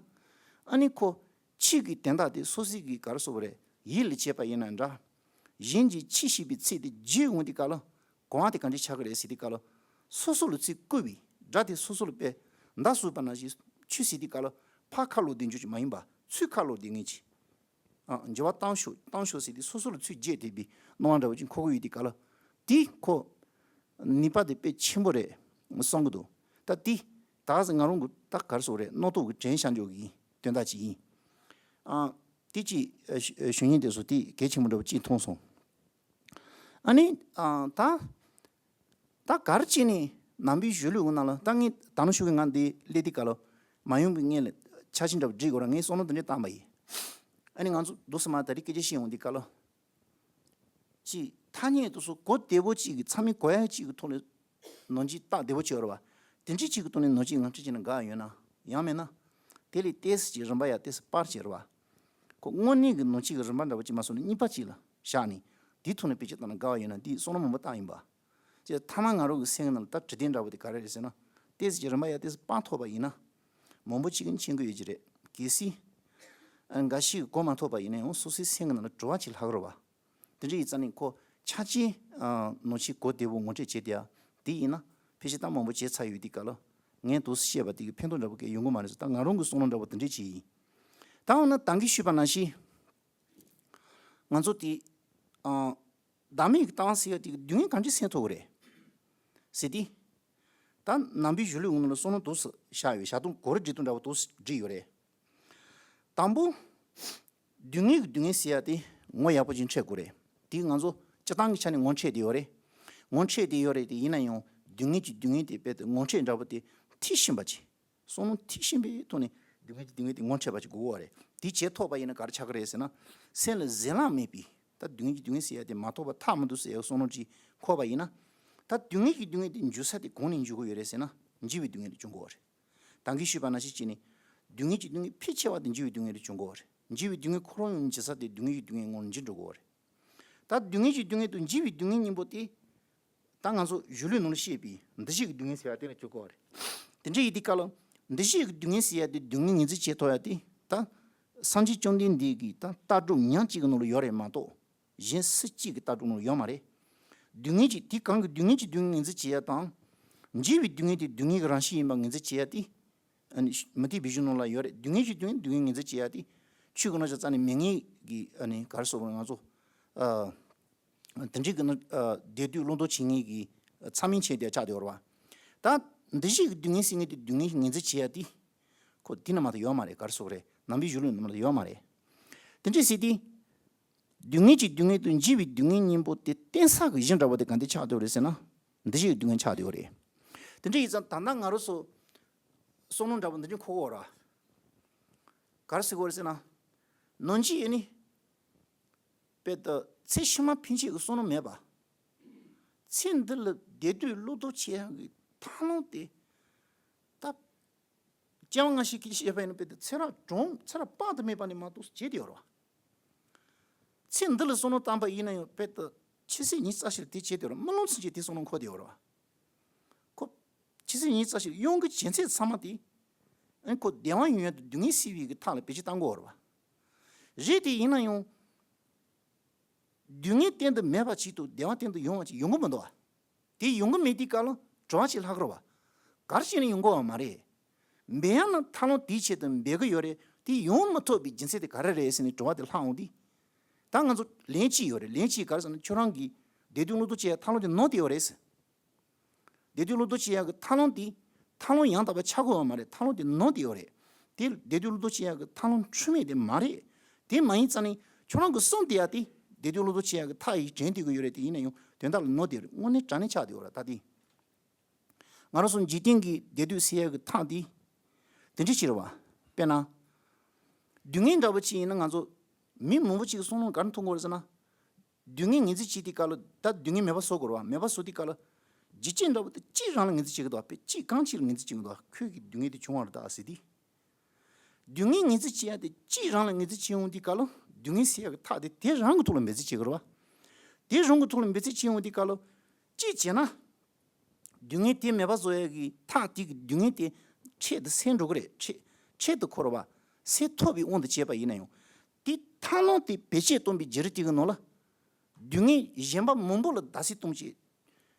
ཨ་ནི་ཁོ། ཆོས་ཀྱི་དོན་དག་དེ་སོ་སོ་གིས་ག་རེ་ཟེར་དགོས་རེད། ཡིད་ལ་བྱེད་པ་ཡིན་ན་འདྲ། གཞན་གྱིས་ཆོས་ཞེས་པའི་ཚིག་དེ་བརྗེད་འོང་དུས་སྐབས་ལ། གོ་བ་དེ་གང་འདྲ་ཆགས་ཀྱི་རེད་ཟེར་དུས་སྐབས་ལ། སོ་སོ་ལ་ཚུར་བསྐུལ་བའི་སྒྲ་དེ་སོ་སོ་ལ་དཔེ་མདའ་གསོད་པ་ནང་བཞིན། ཆོས་ཟེར་དུས་སྐབས་ལ་ཕར་ཁ་ལོག་བསྡད་རྒྱུ་ཅིག་མ་ཡིན་པ། ཚུར་ཁ་ལོག་བསྡད་མཁན་ཅིག་ཨ། འགྱུར་བ་བཏང་ཤོག་བཏང་ཤོག་ཟེར་དུས་སོ་སོ་ལ་ཚུར་བརྗེད་བསྡད་པའི་སྣང་བ་འདྲ་བོ་ཅིག་འཁོར་གྱི་ཡོད་དུས་སྐབས་ལ། དེ་ཁོ། ནུས་པ་དེ་དཔེ་ཆེན་པོ་རེད་བསམ་གྱི་འདུག་ད་དེ། ད་གཟོད་ང་རང་གི་ད་ག་རེ་ཟེར་དགོས་རེད། རྣོ་རྟུལ་གྱི་དྲན་བཞག་འཇོག་གི་དོན་དག་ཅིག་ཡིན། ཨ། དེ་ཅིག་ཨ། ཞུ་ཞུ་སྙིང་འདོད་སོང་། དེ་གལ་ཆེན་པོ་འདྲ་བོ་ཅིག་མཐོང་སོང་། ཨ་ནི། ཨ། ད། ད་ག་རེ་བྱས་ནས་ནང་པའི་གཞུང་ལུགས་ཀྱི་ནང་ལ། ད་ངས་ད་ནང་ཞུ་གི། ང་འདི་སླེབས་དུས་སྐབས་ལ་མ་ཡོང་གི་སྔོན་ལ་ཆ་ཤས་འདྲ་བོ་སྒྲིག་དགོས་ར། ངས་བསམ་བློ་འདི་འདྲ་བཏང་པ་ཡིན། ཨ་ནི་ང་ཚོ་འདུག་སེ་མར་ད་རེས་སྐད་ཆ་བཤད་ཡོང་དུས་སྐབས་ལ། ཅིག་ཐ་སྙད་དེ་ཚོ་གོ་བདེ་པོ་ཅིག་གི། ཚང་མས་གོ་ཡག་ཅིག་གི་ཐོག་ནས་ནང་བཞིན་བཏགས་བདེ་པོ་ཅིག་ཡོད་རེད་བ། དེ་འདྲ་ཅིག་གི་ཐོག་ནས་ནང་བཞིན་ངོ་སྤྲོད་བྱས་ན་དགའ་བ་ཡོད་ན། ཡང་མིན་ན། དེ་ལས་ཏོག་ཙམ་ཅིག་རིམ་པ་ཡར་ཏོག་ཙམ་སྤར་བྱས་རེད་བ། ཁོ་དངོས་གནས་ཀྱི་ནང་བཞིན་གྱི་རིམ་པ་འདྲ་བོ་ཅིག་མ་སོང་ནས་གཉིས་པ་ཅིག་ལ་བཞག་ནས། དེའི་ཐོག་ནས་བེད་སྤྱོད་བཏང་ན་དགའ་བ་ཡོད་ན། དེ་བསམ་བློ་མང་པོ་བཏང་ཡིན་པ། ཅེས་ཐ་མ་ང་རང་གི་སེམས་ནང་ལ་ད་དྲི་དེ་འདྲ་བོ་དེ་ག་རེ་རེད་ཟེར་ན། ཏོག་ཙམ་ཅིག་རིམ་པ་ཡར་ཏོག་ཙམ་སྤར་ཐུབ་པ་ཡིན་ན། མང་པོ་ཅིག་གིས་མཁྱེན་གྱི་ཡོད་ཀྱི་རེད། གལ་སྲིད། ཨ། འགའ་ཞིག་གིས་གོ་མ་ཐུབ་པ་ཡིན་ན་ཡང་སོ་སོའི་སེམས་ཀྱི་ནང་ལ་དྲི་བ་ཅིག་ལྷག་གི་རེད་བ། དེ་འདྲ་ཡིན་ཙང་ནི་ཁོ་ཆ་རྐྱེན། ཨ། ནང་བཞིན་གོ་བདེ་པོ་ངོ་སྤྲོད་བྱས་ཏེ། ཡ། དེ་ཡིན་ན་ཕལ་ཆེར་ད་མང་པོ་བྱས་ཚར་ཡོད་དུས་སྐབས་ལ། ངས་འདུག་སེ་བཤད་པ་དེ་གིས་ཕན་ཐོགས་འདྲ་པོ་གང་ཡང་ཡོང་གི་མ་རེད་ཟེར། ད་ང་རང་གི་བསམ་བློ་འདྲ་པོ་དེ་འདྲ་ཅིག་ཡིན། ད་འོ་ན་ད་གིན་ཞུས་པ་ནང་བཞིན། ང་ཚོ་དེ། ཨ། བདག་མེད་ཀྱི་ལྟ་བ་ཟེར་ཡག་དེ་གིས་སྡུག་བསྔལ་གང་ཅི་སེལ་ཐུབ་ཀྱི་རེད་ཟེར་ཏེ། ད་ནང་པའི་གཞུང་ལུགས་ནང་ལ་བསམ་བློ་འདུག་སེ་བཞག་ཡོད། བཞག་སྟངས་གོ་རིམ་སྒྲིག་སྟངས་འདྲ་པོ་འདུག་སེ་སྒྲིག་ཡོད་རེད། དང་པོ། སྡུག་བསྔལ་གྱི་སྡུག་བསྔལ་ཟེར་ཡག་དེ་ངོ་ཡག་པོ་ཅིག་འཕྲོད་དགོས་རེད། དེ་ང་ཚོ་སྤྱིར་བཏང་གི་ཆ་ནས་ངོ་འཕྲོད་བསྡད་ཡོད་རེད། ངོ་འཕྲོད་བསྡད་ཡོད་རེད་དེ། ཡིན་ན་ཡང་སྡུག་བསྔལ་གྱི་སྡུག་བསྔལ་དེ་དཔེ་དེ་ངོ་འཕྲོད་འདྲ་པོ་དེ་མཐིལ་ཕྱིན་པ་ཅིག་བསམ་བློ་མཐིལ་ཕྱིན་པའི་ཐོག་ནས་སྡུག་བསྔལ་གྱི་སྡུག་བསྔལ་དེ་ངོ་འཕྲོད་པ་ཅིག་དགོས་པ་རེད། དེ་བྱེད་ཐུབ་པ་ཡིན་ན་ག་རེ་ཆགས་ཀྱི་རེད་ཟེར་ན། སེམས་ལ་ཟེར་ལམ་མེད་པའི། ད་སྡུག་བསྔལ་གྱི་སྡུག་བསྔལ་ཟེར་ཡག་དེ་མ་ཐོབ་པ་ཐབས་མི་འདུག་ཟེར་ཡག་བསམ་བློ་ཅིག་འཁོར་བ་ཡིན་ན། ད་སྡུག་བསྔལ་གྱི་སྡུག་བསྔལ་དེ་འཇུག་ས་དེ་གང་ནས་འཇུག་གི་ཡོད་རེད་ཟེར་ན། འཇིགས་པའི་སྡུག་བསྔལ་ལས་འབྱུང་གི་ཡོད་རེད། ད་གིན་ཞུས་པ་ནང་བཞིན་བྱས་ནས། སྡུག་བསྔལ་གྱི་སྡུག་བསྔལ་ཕལ་ཆེ་བ་དེ་འཇིགས་པའི་སྡུག་བསྔལ་ལས་འབྱུང་གི་ཡོད་རེད། འཇིགས་པའི་སྡུག་བསྔལ་ཁོ་རང་ཡང་འཇིགས་ས་དེ་སྡུག་བསྔལ་གྱི་སྡུག་བསྔལ་ངོ་ལ་འཇིགས་འགྲོ་གི་ཡོད་རེད། ད་སྡུག་བསྔལ་གྱི་སྡུག་བསྔལ་དང་འཇིགས་པའི་སྡུག་བསྔལ་གཉིས་པོ་དེ། ད་ང་ཚོ་གཞུང་ལུགས་ནང་ལ་བཤད་པའི་འདུ་ཤེས་ཀྱི་སྡུག་བསྔལ་ཟེར་ཡག་དེ་ལ་འཇུག་གི་ཡོད་རེད། དེ་འདྲ་ཡིན་དུས་སྐབས་ལ། འདུ་ཤེས་ཀྱི་སྡུག་བསྔལ་ཟེར་ཡག་དེ་སྡུག་བསྔལ་ངོས་འཛིན་བྱེད་ཐུབ་ཡག་དེ། ད་སངས་རྒྱས་བཅོམ་ལྡན་འདས་ཀྱི་ད་ལྟ་གྲུབ་ཉག་གཅིག་གི་ནང་ལ་ཡོད་རེད་མ་གཏོགས། གཞན་སུ་གཅིག་གི་ལྟ་གྲུབ་ནང་ལ་ཡོད་མ་རེད། སྡུག་བསྔལ་གྱི། དེ་གང་གི་སྡུག་བསྔལ་གྱི་སྡུག་བསྔལ་ངོས་འཛིན་བྱེད་ཡག་དང་། འཇིག་པའི་སྡུག་བསྔལ་དེ་སྡུག་བསྔལ་གྱི་རང་བཞིན་ཡིན་པ་ངོས་འཛིན་བྱེད་ཡ་དེ། ཨ་ནི་མུ་སྟེགས་པའི་གཞུང་ནང་ལ་ཡོད་རེད། སྡུག་བསྔལ་གྱི་སྡུག་བསྔལ་སྡུག་བསྔལ་ངོས་འཛིན་བྱེད་ཡ་དེ། ཆོས་ཀྱི་རྣམ་གཞག་རྩ་ནས་མེད་ངེས་ཀྱི་ཨ་ནི་ག་རེ་ཟེར་དགོས་རེད། ང་ཚོ་ཨ་དེ་འདྲའི་གི་ནི་ཨ་བདེ་སྡུག་བློ་ལྡོག་བྱེད་མཁན་གྱི་མཚམས་མིན་ཆེན་དེ་ཆགས་བསྡད་ཡོད་རེད་བ། ད་འདུ་ཤེས་ཀྱི་སྡུག་བསྔལ་ཟེར་མཁན་དེ་སྡུག་བསྔལ་ངོས་འཛིན་བྱེད་ཡ་དེ། ཁོ་དེ་ན་མ་གཏོགས་ཡོད་མ་རེད། ག་རེ་ཟེར་དགོས་རེད། ནང་པའི་གཞུང་ལུགས་ནང་ལ་ཡོད་མ་རེད། དེ་འདྲ་ཟེར་དུས། སྡུག་བསྔལ་གྱི་སྡུག་བསྔལ་དང་འཇིག་པའི་སྡུག་བསྔལ་གཉིས་པོ་དེ་བརྟེན་ས་གི་གཞི་འདྲ་བོ་དེ་ག་འདྲ་ཆགས་བསྡད་ཡོད་རེད་ཟེར་ན། འདུ་ཤེས་ཀྱི་སྡུག་བསྔལ་ཆགས་བསྡད་ཡོད་རེད། དེ་འདྲ་ཡིན་ཙང་ད་ལྟ་ང་རང་ཚོ་བསམ་བློ་འདྲ་བོ་འདི་འདྲ་འཁོར་གྱི་ཡོད་རེད། ག་རེ་ཟེར་དགོས་རེད་ཟེར་ན། ནང་ཆོས་ཡིན་ནི། དཔེ་ད་ཚེ་ཕྱི་མ་ཕན་ཆད་ཀྱི་བསམ་བློ་མེད་པ། ཚེ་འདི་ལ་བདེ་སྡུག་བློ་ལྡོག་བྱེད་ཡག་གི་ཐབས་ལམ་དེ། ད། སྐྱེ་བ་སྔ་ཕྱི་གི་བཤད་པ་ཡིན་ན་དཔེ་ད་ཚེ་རབས་གྲོང་ཚེ་རབས་དཔག་ཏུ་མེད་པ་ནས་མ་གཏོགས་བྱེད་དེ་ཡོད་རེད་བ། ཚེ་འདི་ལ་བསམ་བློ་བཏང་པ་ཡིན་ན་ཡང་དཔེ་ད་ཆུ་ཚོད་ཉི་ཤུ་རྩ་བཞི་ལ་དེ་བྱེད་དེ་ཡོད་རེད། རྨི་ལམ་ཚུན་ཆད་དེ་བསམ་བློ་འཁོར་དེ་ཡོད་རེད་བ། ཁོ། ཆུ་ཚོད་ཉི་ཤུ་རྩ་བཞི་ཡོང་གི་བྱེད་ཚད་ཚང་མ་དེ། ཨ་ཁོ་བདེ་བ་ཡོང་ཡ་དང་སྡུག་བསྔལ་སེལ་བའི་གི་ཐབས་ལ་བེད་སྤྱོད་བཏང་དགོས་རེད་བ། རེད་དེ་ཡིན་ན་ཡང་། སྡུག་བསྔལ་གཏན་དུ་མེད་པ་ཅིག་དང་བདེ་བ་གཏན་དུ་ཡོང་བ་ཅིག་ཡོང་གི་མི་འདུག་བ། དེ་ཡོང་གི་མེད་དུས་སྐབས་ལ་དྲི་བ་ཅིག་ལྷག་གི་རེད་བ། ག་རེ་བྱས་ནས་ཡོང་གི་ཡོད་མ་རེད། འབད་ཡ་ན་ཐབས་ལམ་དེའི་ཆེད་དུ་འབད་གི་ཡོད་རེད། དེ་ཡོང་མི་ཐུབ་པའི་རྒྱུ་མཚན་དེ་ག་རེ་རེད་ཟེར་ནས་དྲི་བ་དེ་ལྷག་འོང་དུས། ད་ང་ཚོ་ལན་གཅིག་ཡོད་རེད། ལན་གཅིག་ག་རེ་ཟེར་ན་ཁྱོད་རང་གིས་བདེ་སྡུག་བློ་ལྡོག་བྱེད་ཡ་ཐབས་ལམ་དེ་ནོར་བསྡད་ཡོད་རེད་ཟེར། བདེ་སྡུག་བློ་ལྡོག་བྱེད་ཡག་གི་ཐབས་ལམ་དེ་ཐབས་ལམ་ཡང་དག་པ་ཆགས་ཀྱི་ཡོད་མ་རེད། ཐབས་ལམ་དེ་ནོར་བསྡད་ཡོད་རེད། དེ་བདེ་སྡུག་བློ་ལྡོག་བྱེད་ཡག་གི་ཐབས་ལམ་འཁྲུལ་མེད་དེ་མ་རེད། དེ་མ་ཡིན་ཙང་ནི་ཁྱོད་རང་གི་གསུངས་བསྡད་ཡ་དེ་བདེ་སྡུག་བློ་ལྡོག་བྱེད་ཡག་གི་ཐབས་ཡིན་དྲན་བསྡད་ཀྱི་ཡོད་རེད། དེ་ཡིན་ན་ཡང་དོན་དག་ལ་ནོར་བསྡད་ཡོད་རེད། དངོས་གནས་དྲང་གནས་ཆགས་བསྡད་ཡོད་རེད། ད་དེ་ང་རང་ཚོ་འཇིག་རྟེན་གྱི་བདེ་སྡུག་སེལ་ཡག་གི་ཐབས་དེ་དེ་འདྲ་ཅིག་རེད་བ། དཔེར་ན། སྡུག་བསྔལ་འདྲ་བོ་ཅིག་ཡིན་ན་ང་ཚོ་མི་མང་པོ་ཅིག་གི་བསམ་བློ་ག་རེ་མཐོང་གི་ཡོད་རེད་ཟེར་ན། སྡུག་བསྔལ་ངོས་འཛིན་བྱེད་དུས་སྐབས་ལ་ད་སྡུག་བསྔལ་མེད་པ་བཟོ་དགོས་རེད་བ། མེད་པ་བཟོ་དུས་སྐབས་ལ། འཇིགས་བྱེད་འདྲ་བོ་དེ་གཅིག་རང་ལ་ངོས་འཛིན་བྱེད་ཀྱི་འདུག་བ། དཔེ་གཅིག་རྐང་གཅིག་ལ་ངོས་འཛིན་བྱེད་ཀྱི་འདུག་བ། ཁྱོད་ཀྱིས་སྡུག་བསྔལ་དེ་བྱུང་བ་རེད་ད་ཟེར་དུས། སྡུག་བསྔལ་ངོས་འཛིན་བྱེད་ཡ་དེ་གཅིག་རང་ལ་ངོས་འཛིན་བྱེད་འོང་དུས་སྐབས་ལ་སྡུག་བསྔལ་སེལ་ཡ་གི་ཐབས་དེ་དེ་རང་གི་ཐོག་ལ་འབད་བརྩོན་བྱེད་ཀྱི་རེད་བ། དེ་རང་གི་ཐོག་ལ་འབད་བརྩོན་བྱེད་འོང་དུས་སྐབས་ལ། གཅིག་བྱས་ན། སྡུག་བསྔལ་དེ་མེད་པ་བཟོ་ཡ་གི་ཐབས་དེ་གི་སྡུག་བསྔལ་དེ་ཆེད་དུ་སེལ་འགྲོ་གི་རེད། ཆེད་ཆེད་དུ་འཁོར་བ། སེལ་ཐུབ་པའི་དབང་དུ་བྱས་པ་ཡིན་ན་ཡང་། དེ་ཐབས་ལམ་དེ་བེད་སྤྱད་གཏོང་བའི་བརྒྱུད་རིམ་དེ་གི་ནང་ལ། སྡུག་བསྔལ་གཞན་པ་མང་པོ་ལ་བརྡབ་གསིག་གཏོང་བྱེད།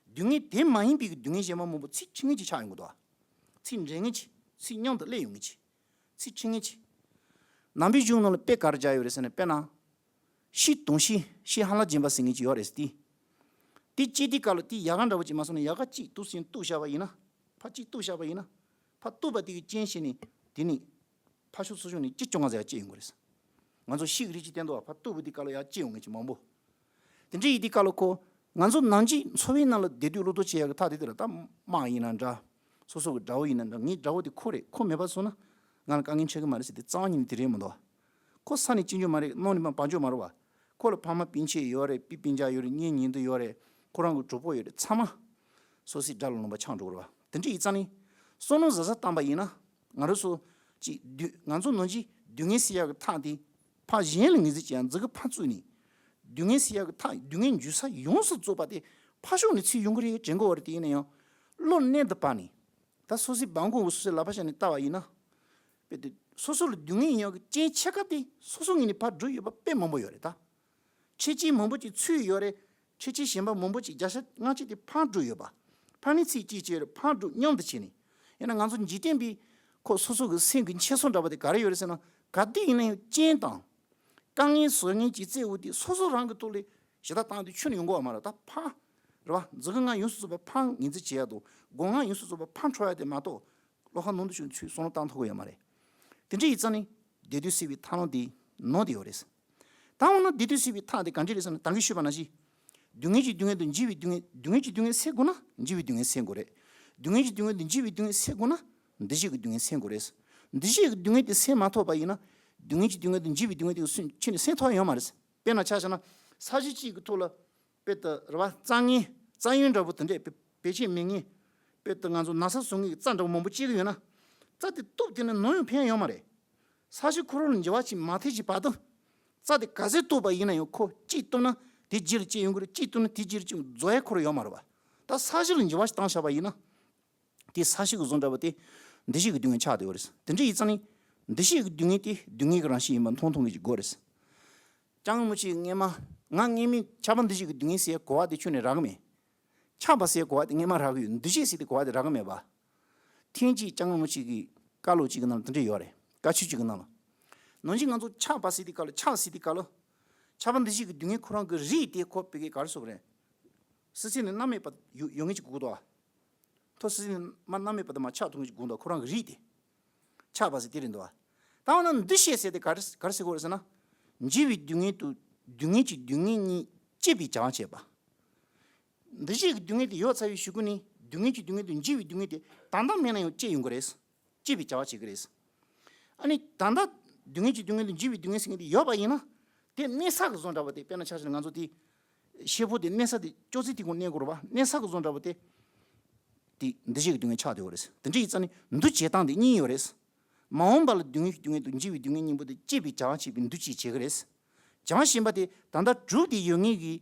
སྡུག་བསྔལ་དེ་མ་ཡིན་པའི་གི་སྡུག་བསྔལ་གཞན་པ་མང་པོ་ཚིག་ཁྲི་ངན་གྱིས་ཆགས་ཡོང་གི་འདུག་བ། ཚིག་འདྲེན་ངན་གྱིས། ཚིག་མཉམ་དུ་སླེབས་ཡོང་ངན་གྱིས། ཚིག་ཁྲི་ངན་གྱིས། ནང་པའི་གཞུང་ནང་ལ་དཔེ་ག་རེ་སྦྱར་ཡོད་རེད་ཟེར་ན། དཔེར་ན། ཤིང་དུང་ཤིང་། ཤིང་ཧ་ལམ་འཇིག་པ་ཟེར་མཁན་ཅིག་ཡོད་རེད་ཟེར་ཏེ། དེ་སྐྱེ་དུས་སྐབས་ལ་དེ་ཡལ་ག་འདྲ་བོ་ཅིག་མ་སོང་ན་ཡལ་ག་གཅིག་གཏུབ་ཟིན་གཏུབ་བཞག་པ་ཡིན་ན། ཕར་གཅིག་གཏུབ་བཞག་པ་ཡིན་ན། ཕར་གཏུབ་པ་དེ་གི་རྐྱེན་བྱས་ནས་དེ་ནི། ཕར་ཕྱོགས་ཚུར་ཕྱོགས་ནས་གཅིག་བཅོ་ལྔ་ཙམ་ཡར་སྐྱེ་ཡོང་གི་རེད། ང་ཚོ་ཤིང་གི་རིགས་ཅིག་བསྟན་འདུག་བ། ཕར་གཏུབ་པ་དེ་སྐབས་ལ་ཡར་སྐྱེ་ཡོང་མཁན་ཅིག་མང་པོ། དེ་འདྲ་ཡིན་དུས་སྐབས་ལ་ཁོ། ང་ཚོ་ནང་ཆོས་འཚོ་བའི་ནང་ལ་བདེ་སྡུག་བློ་ལྡོག་བྱེད་ཡག་གི་ཐབས་དེ་དེ་ལ་ད་དམག་ཡིན་ན་འདྲ། སོ་སོ་གི་དགྲ་བོ་ཡིན་ན་འདྲ། ངའི་དགྲ་བོ་དེ་ཁོ་རེད། ཁོ་མེད་པ་སོང་ན་ང་ལ་དཀའ་ངལ་འཕྲད་གི་མ་རེད་ཟེར་ཏེ་རྩ་བ་ཉིད་ནས་དེ་རེད་མི་འདུག་བ། ཁོ་ས་ནས་སྐྱེ་རྒྱུ་མ་རེད། ནང་ནས་མར་འབབ་རྒྱུ་མ་རེད་བ། ཁོ་ལ་ཕ་མ་སྤུན་མཆེད་ཡོད་རེད། སྤུན་སྤུན་ཀྱག་ཡོད་རེད། གཉེན་ཉེ་འདུན་ཡོད་རེད། ཁོ་རང་གི་གྲོགས་པོ་ཡོད་རེད། ཚང་མ། སོ་སོའི་དགྲ་ལ་ལུང་པ་ཆགས་འགྲོ་གི་རེད་བ། དེ་འདྲ་ཡིན་ཙང་ནི། བསམ་བློ་གཟབ་གཟབ་བཏང་པ་ཡིན་ན། ང་རང་ཚོ། ཅིག་སྡུག་ང་ཚོ་ནང་གི་སྡུག་བསྔལ་སེལ་ཡག་གི་ཐབས་དེ། ཕར་གཞན་ལ་ངོས་འཛིན་བྱེད་ཡག་འཛི་གི་ཕར་བཙུགས་ནས། སྡུག་བསྔལ་སེལ་ཡག་གི་ཐབས། སྡུག་བསྔལ་འཇུག་ས་ཡོངས་སུ་རྫོགས་པ་དེ་ཕར་ཕྱོགས་ནས་ཚུར་ཡོང་གི་རེད་དྲན་གི་ཡོད་རེད། དེ་ཡིན་ན་ཡང་། བློ་རྣལ་དུ་བབས་ནས། ད་སོ་སོའི་སྦ་ཁུང་གི་སོ་སོའི་ལག་པ་བཞག་ནས་ལྟ་བ་ཡིན་ན། དཔེ་དེ་སོ་སོ་ལ་སྡུག་བསྔལ་ཡོང་ཡག་གི་རྐྱེན་ཕྱེད་ཀ་དེ་སོ་སོ་ངོས་ནས་ཕར་བསྒྲུབས་ཡོད་པ་དཔེ་མང་པོ་ཡོད་རེད་ད། ཁྱད་ཆོས་མང་པོ་ཅིག་ཚུད་ཡོད་རེད། ཁྱད་ཆོས་གཞན་པ་མང་པོ་ཅིག་བརྒྱ་ཆ་ལྔ་བཅུ་དེ་ཕར་བསྒྲུབས་ཡོད་པ། ཕར་ནི་ཚིག་གཅིག་བྱས་རེད། ཕར་བསྒྲུབས་མཉམ་དུ་བྱས་ནས། ཡིན་ན་ང་ཚོ་འཇིག་རྟེན་པའི་ཁོ་སོ་སོ་གི་སེམས་ཀྱི་འཆད་སོ་འདྲ་པོ་དེ་ག་རེ་ཡོད་རེད་ཟེར་ན། ག་དུས་ཡིན་ན་ཡང་རྐྱེན་དང་། དཀའ་ངལ་བཟོ་མཁན་གྱི་རྩེ་འུ་དེ་སོ་སོ་རང་གི་ཐོག་ལས་ཞེ་དྲག་བཏང་དུས་ཁྱོན་ནས་ཡོང་གི་ཡོད་མ་རེད། ད་ཕར། རེད་བ། འཛི་གི་ང་ཡོངས་སུ་རྫོགས་པ་ཕར་ངོས་འཛིན་བྱེད་ཡག་དང་སྒོ་ང་ཡོངས་སུ་རྫོགས་པ་ཕར་འཕྲོག་ཡག་དེ་མ་གཏོགས། བློ་ཁ་ནང་དུ་ཞུགས་ཚུལ་བསམ་བློ་བཏང་ཐུབ་ཀྱི་ཡོད་མ་རེད། དེ་འདྲ་ཡིན་ཙང་ནི། བདེ་སྡུག་སེལ་བའི་ཐབས་ལམ་དེ་ནོར་བསྡད་ཡོད་རེད། ད་འོ་ན་བདེ་སྡུག་སེལ་བའི་ཐབས་དེ་གང་འདྲ་རེད་ཟེར་ན། ད་གིན་ཞུས་པ་ནང་བཞིན། སྡུག་བསྔལ་གྱི་སྡུག་བསྔལ་དང་འཇིགས་པའི་སྡུག་བསྔལ། སྡུག་བསྔལ་གྱི་སྡུག་བསྔལ་སེལ་དགོས་ན་འཇིགས་པའི་སྡུག་བསྔལ་སེལ་དགོས་རེད། སྡུག་བསྔལ་གྱི་སྡུག་བསྔལ་དང་འཇིགས་པའི་སྡུག་བསྔལ་སེལ་དགོས་ན་འདུ་ཤེས་ཀྱི་སྡུག་བསྔལ་སེལ་དགོས་རེད། འདུ་ཤེས་ཀྱི་སྡུག་བསྔལ་དེ་སེལ་མ་ཐུབ་པ་ཡིན་ན། སྡུག་བསྔལ་གྱི་སྡུག་བསྔལ་དང་འཇིགས་པའི་སྡུག་བསྔལ་དེ་ཁྱོན་ནས་སེལ་ཐུབ་ཡོད་མ་རེད། དཔེར་ན་ཆ་བཞག་ན། ས་གཞི་གཅིག་གི་ཐོག་ལ། དཔེ་ད་རེད་བ། རྩྭ་ངན། རྩྭ་ཡོན་འདྲ་པོ་དེ་འདྲས་བེད་བེད་སྤྱོད་མེད་མཁན། དཔེ་ད་ང་ཚོ་ན་ཚ་བཟོ་མཁན་གྱི་རྩྭ་འདྲ་པོ་མང་པོ་སྐྱེ་གི་ཡོད་ན། རྩྭ་དེ་གཏུབ་དེ་ནས་ནམ་ཡང་ཕན་ཡོད་མ་རེད། ས་གཞི་ཁོ་རང་ལ་འགྱུར་བ་ཅིག་མ་ཐེབས་ཀྱི་བར་དུ། རྩྭ་དེ་ག་ཚོད་གཏུབ་པ་ཡིན་ན་ཡང་ཁོ་གཅིག་གཏུབ་ན་དེ་རྗེས་ལ་སྐྱེ་ཡོང་གི་རེད། གཅིག་གཏུབ་ན་དེ་རྗེས་ལ་སྐྱེ་རྫོགས་ཡ་ཁོ་རང་ཡོད་མ་རེད་བ། ད་ས་གཞི་ལ་འགྱུར་བ་ཞིག་བཏང་བཞག་པ་ཡིན་ན། དེ་ས་གཞི་གི་བཟོ་འདྲ་པོ་དེ་འདུ་ཤེས་ཀྱི་སྡུག་བསྔལ་ཆགས་བསྡད་ཡོད་རེད། དེ་འདྲ་ཡིན་ཙང་ནི་འདུ་ཤེས་ཀྱི་སྡུག་བསྔལ་དེ་སྡུག་བསྔལ་གྱི་རང་བཞིན་ཡིན་པ་མཐོང་ཐུབ་མཁན་ཅིག་དགོས་རེད། ཅང་མི་ཆེ་སྔས་མ། ང་སྔས་མའི་ཆ་པ་འདུ་ཤེས་ཀྱི་སྡུག་བསྔལ་ཟེར་གོ་བ་དེ་ཁྱོན་ནས་རག་གི་མེད། ཆགས་པ་ཟེར་གོ་བ་དེ་སྔས་མ་རག་གི་ཡོད། འདུ་བྱེད་ཟེར་དེ་གོ་བ་དེ་རག་གི་མེད་པ། ཐེངས་གཅིག་ལྕང་སྒམ་ཞིག་གི་བཀའ་སློབ་ཅིག་གི་ནང་ལ་དེ་འདྲ་ཡོད་རེད། བཀའ་ཆོས་ཅིག་གི་ནང་ལ། ནང་བཞིན་ང་ཚོ་ཆགས་པ་ཟེར་དེ་ག་ལ་ཆགས་ཟེར་དེ་ག་ལ། ཆགས་པ་འདུ་བྱེད་ཀྱི་སྡུག་བསྔལ་ཁོ་རང་གི་རིགས་དེ་ཁོ་བོད་སྐད་ག་རེ་ཟེར་དགོས་རེད། སྲིད་རྩེ་ནས་མནར་མེད་པ་ཡོད་ཡོད་མཁན་ཅིག་དགོས་ཀྱི་འདུག་ཨ། ཐོ་སྲིད་རྩེ་ནས་མ་མནར་མེད་པ་དེ་མར་ཆགས་ཐུབ་མཁན་ཅིག་དགོས་འདུག་ཁོ་རང་གི་རིགས་དེ། ཆགས་པ་ཟེར་དེ་རེད་འདུག་ཨ། ད་འོ་ན་འདུ་བྱེད་ཟེར་དེ་ག་རེ་ག་རེ་ཟེར་དགོས་རེད་ཟེར་ན། འཇིགས་པའི་སྡུག་བསྔལ་དུ་སྡུག་བསྔལ་གྱི་སྡུག་བསྔལ་གཉིས་སྐྱེད་པའི་བྱ་བ་བྱེད་པ། འདུ་བྱེད་ཀྱི་སྡུག་བསྔལ་དེ་ཡོད་ཚར་བའི་གཞུག་གུ་ནས་སྡུག་བསྔལ་གྱི་སྡུག་བསྔལ་དང་འཇིགས་པའི་སྡུག་བསྔལ་དེ་ད་ལྟ་མེད་ན་ཡང་སྐྱེ་ཡོང་གི་རེད། སྐྱེད་པའི་བྱ་བ་བྱེད་ཀྱི་རེད། ཨ་ནི་ད་ལྟ་སྡུག་བསྔལ་གྱི་སྡུག་བསྔལ་དང་འཇིགས་པའི་སྡུག་བསྔལ་ཟེར་མཁན་དེ་ཡོད་པ་ཡིན་ན། དེ་གནས་ས་གི་བཟོ་འདྲ་བོ་དེ། དཔེར་ན་ཆ་བཞག་ན་ང་ཚོ་དེ་ཤེལ་ཕོ་དེ་གནས་ས་དེ་ཅོག་ཙེ་དེ་གུང་གནས་དགོས་རེད་པ། གནས་ས་གི་བཟོ་འདྲ་བོ་དེ། དེ་འདུ་བྱེད་ཀྱི་སྡུག་བསྔལ་ཆགས་བསྡད་ཡོད་རེད། དེ་འདྲ་ཡིན་ཙང་ནི་འདུ་བྱེད་སྟངས་དེ་གཉིས་ཡོད་རེད། མ་འོངས་པ་ལ་སྡུག་བསྔལ་གྱི་སྡུག་བསྔལ་དང་འཇིགས་པའི་སྡུག་བསྔལ་གཉིས་པོ་དེ་སྐྱེད་པའི་བྱ་བ་བྱེད་པའི་འདུ་བྱེད་བྱེད་ཀྱི་རེད། བྱ་བ་གཞན་པ་དེ་ད་ལྟ་གྲུབ་སྟེ་ཡོད་མཁན་གྱི་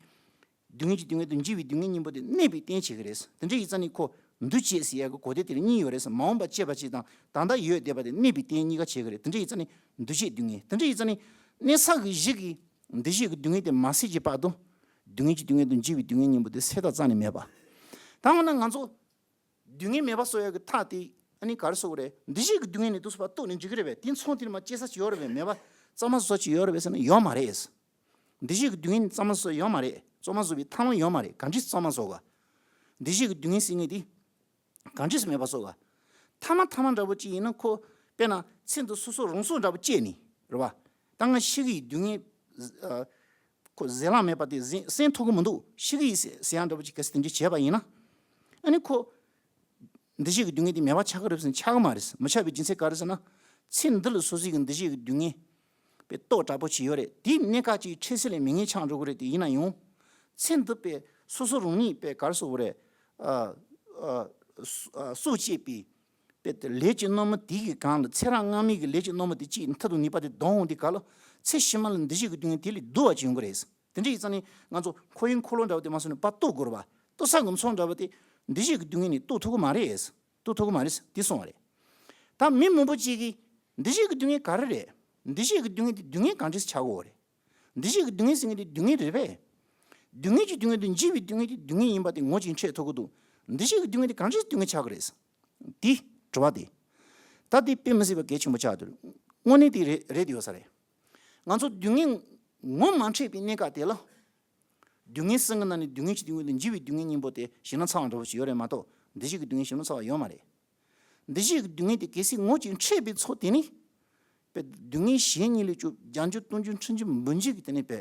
སྡུག་བསྔལ་གྱི་སྡུག་བསྔལ་དང་འཇིགས་པའི་སྡུག་བསྔལ་གཉིས་པོ་དེ་གནས་པའི་རྟེན་བྱེད་ཀྱི་རེད། དེ་འདྲ་ཡིན་ཙང་ནི་ཁོ་འདུ་བྱེད་ཟེར་ཡག་གི་གོ་དོན་དེ་གཉིས་ཡོད་རེད། མ་འོངས་པ་སྐྱེས་པ་གཅིག་དང་ད་ལྟ་ཡོད་བསྡད་པ་དེ་གནས་པའི་རྟེན་གཉིས་ཀ་བྱེད་ཀྱི་རེད། དེ་འདྲ་ཡིན་ཙང་ནི་འདུ་བྱེད་སྡུག་བསྔལ། དེ་འདྲ་ཡིན་ཙང་ནི་གནས་ས་གི་གཞི་གི་འདུ་བྱེད་ཀྱི་སྡུག་བསྔལ་དེ་མ་སེལ་གྱི་བར་དུ་སྡུག་བསྔལ་གྱི་སྡུག་བསྔལ་དང་འཇིགས་པའི་སྡུག་བསྔལ་གཉིས་པོ་དེ་སེལ་ཐབས་རྩ་ནས་མེད་པ། ད་འོ་ན་ང་ཚོ་སྡུག་བསྔལ་མེད་པ་བཟོ་ཡག་གི་ཐབས་དེ་ཨ་ནི་ག་རེ་ཟེར་དགོས་རེད། འདུ་བྱེད་ཀྱི་སྡུག་བསྔལ་ནི་དུས་སུ་ཕར་བཏུལ་ནས་འཇུག་གི་རེད་པས། དེ་མཚུངས་དེར་མ་སྐྱེ་ས་ཅིག་ཡོད་རེད་པས། མེད་པ་གཙང་མ་བཟོ་ས་ཅིག་ཡོད་རེད་པས་ཟེར་ན་ཡོད་མ་རེད། འདུ་བྱེད་ཀྱི་སྡུག་བསྔལ་ནི་གཙང་མ་བཟོ་ས་ཡོད་མ་རེད། གཙང་མ་བཟོ་བའི་ཐབས་ལམ་ཡོད་མ་རེད། ག་འདྲས་གཙང་མ་བཟོ་ག་འདུ་བྱེད་ཀྱི་སྡུག་བསྔལ་ཟེར་མཁན་དེ་ག་འདྲས་མེད་པ་བཟོ་ག་ཐ་མ་ཐ་མ་འདྲ་པོ་ཅིག་ཡིན་ན་ཁོ་དཔེར་ན་ཚེ་འདི་སོ་སོ་རང་སོ་འདྲ་པོ་སྐྱེས་ནས་རེད་པ། ད་ང་ཤི་གི་ཡིན། སྡུག་བསྔལ་ཁོ་ཟེར་ལམ་མེད་པ་དེ་ཟེར་སེམས་ཐུབ་ཀྱི་མི་འདུག་ཤི་གི་ཡིན་ཟེར་ཟེར་ཡག་འདྲ་པོ་ཅིག་གལ་སྲིད་དེ་འདྲ་བྱས་པ་ཡིན་ན། ཨ་ནི་ཁོ་འདུ་བྱེད་ཀྱི་སྡུག་བསྔལ་དེ་མེད་པ་ཆགས་ཀྱི་རེད་ཟེར་ན་ཆགས་ཀྱི་མ་རེད། མི་ཆགས་པའི་རྒྱུ་མཚན་ག་རེ་ཟེར་ན། ཚེ་འདི་ལ་སོ་སོའི་གི་འདུ་བྱེད་ཀྱི་སྡུག་བསྔལ་པའི་རྟོག་དྲག་པོ་ཅིག་ཡོད་རེད། དེའི་གནས་སྐབས་ཅིག་འཕྲལ་སེལ་ལ་མི་ངན་ཆགས་འགྲོ་གི་རེད། དེ་ཡིན་ན་ཡང་ཚེ་འདི་པའི་སོ་སོ་རང་ཉིད་པའི་ག་རེ་ཟེར་དགོས་རེད། ཨ་ཨ་སྲོག་བཅད་པའི་པའི་ལས་ཀྱི་རྣམ་སྨིན་དེ་གི་སྒང་ལ་ཚེ་རབས་སྔ་མའི་གི་ལས་ཀྱི་རྣམ་སྨིན་དེ་ཅིག་མཐར་ཐུག་ནུས་པ་དེ་ལྡང་འོང་དུས་སྐབས་ལ་ཚེ་ཕྱི་མ་ལ་འདུ་བྱེད་ཀྱི་སྡུག་བསྔལ་དེ་ལས་བསྡུ་བ་ཅིག་ཡོང་གི་རེད། དེ་འདྲ་ཡིན་ཙང་ནི་ང་ཚོ་འཁོར་བའི་འཁོར་ལོ་འདྲ་བོ་དེ་མ་སོང་ནས་ཕར་གཏོར་དགོས་རེད་པ། གཏོར་ས་གི་མཚམས་འདྲ་བོ་དེ་འདུ་བྱེད་ཀྱི་སྡུག་བསྔལ་ནི་གཏོར་ཐུབ་ཀྱི་མ་རེད། གཏོར་ཐུབ་ཀྱི་མ་རེད། དེ་གསུངས་པ་རེད། ད་མི་མང་པོ་ཅིག་གིས་འདུ་བྱེད་ཀྱི་སྡུག་བསྔལ་ག་རེ་རེད། འདུ་བྱེད་ཀྱི་སྡུག་བསྔལ་དེ་སྡུག་བསྔལ་ག་འདྲས་ཆགས་ཀྱི་ཡོད་རེད། འདུ་བྱེད་ཀྱི་སྡུག་བསྔལ་ཟེར་མཁན་དེ་སྡུག་བསྔལ་རེད་པས། སྡུག་བསྔལ་གྱི་སྡུག་བསྔལ་དེ་འཇིགས་པའི་སྡུག་བསྔལ་དེ་སྡུག་བསྔལ་ཡིན་པ་དེ་ངོས་ཀྱིས་འཕྲོད་ཐུབ་ཀྱི་འདུག་འདུ་བྱེད་ཀྱི་སྡུག་བསྔལ་དེ་ག་འདྲས་སྡུག་བསྔལ་ཆགས་ཀྱི་རེད། དེ་དྲི་བ་དེ། ད་དེ་དཔེ་མི་སྲིད་པ་གལ་ཆེན་པོ་ཆགས་འདུག་དངོས་གནས་དེ་རེད་རེད་དེ་ཡོད་ས་རེད། ང་ཚོ་སྡུག་བསྔལ་ངོ་མ་འཕྲོད་པའི་གནས་སྐབས་དེ་ལ། སྡུག་བསྔལ་གསུམ་གྱི་ནང་ནས་སྡུག་བསྔལ་གྱི་སྡུག་བསྔལ་དང་འཇིགས་པའི་སྡུག་བསྔལ་གཉིས་པོ་དེ་ཞེ་དྲག་ཚ་བ་འདྲ་པོ་ཞིག་ཡོད་རེད་མ་གཏོགས་འདུ་བྱེད་ཀྱི་སྡུག་བསྔལ་ཞེ་དྲག་ཚ་བ་ཡོད་མ་རེད། འདུ་བྱེད་ཀྱི་སྡུག་བསྔལ་དེ་གལ་སྲིད་ངོས་ཀྱིས་འཕྲོད་པའི་ཚོགས་དེ་ནི། པའི་སྡུག་བསྔལ་གཞན་གཉིས་ལས་བཅུ་བརྒྱ་འགྱུར་སྟོང་འགྱུར་ཁྲི་འགྱུར་འབུམ་འགྱུར་གྱི་དེ་ནི་པའི་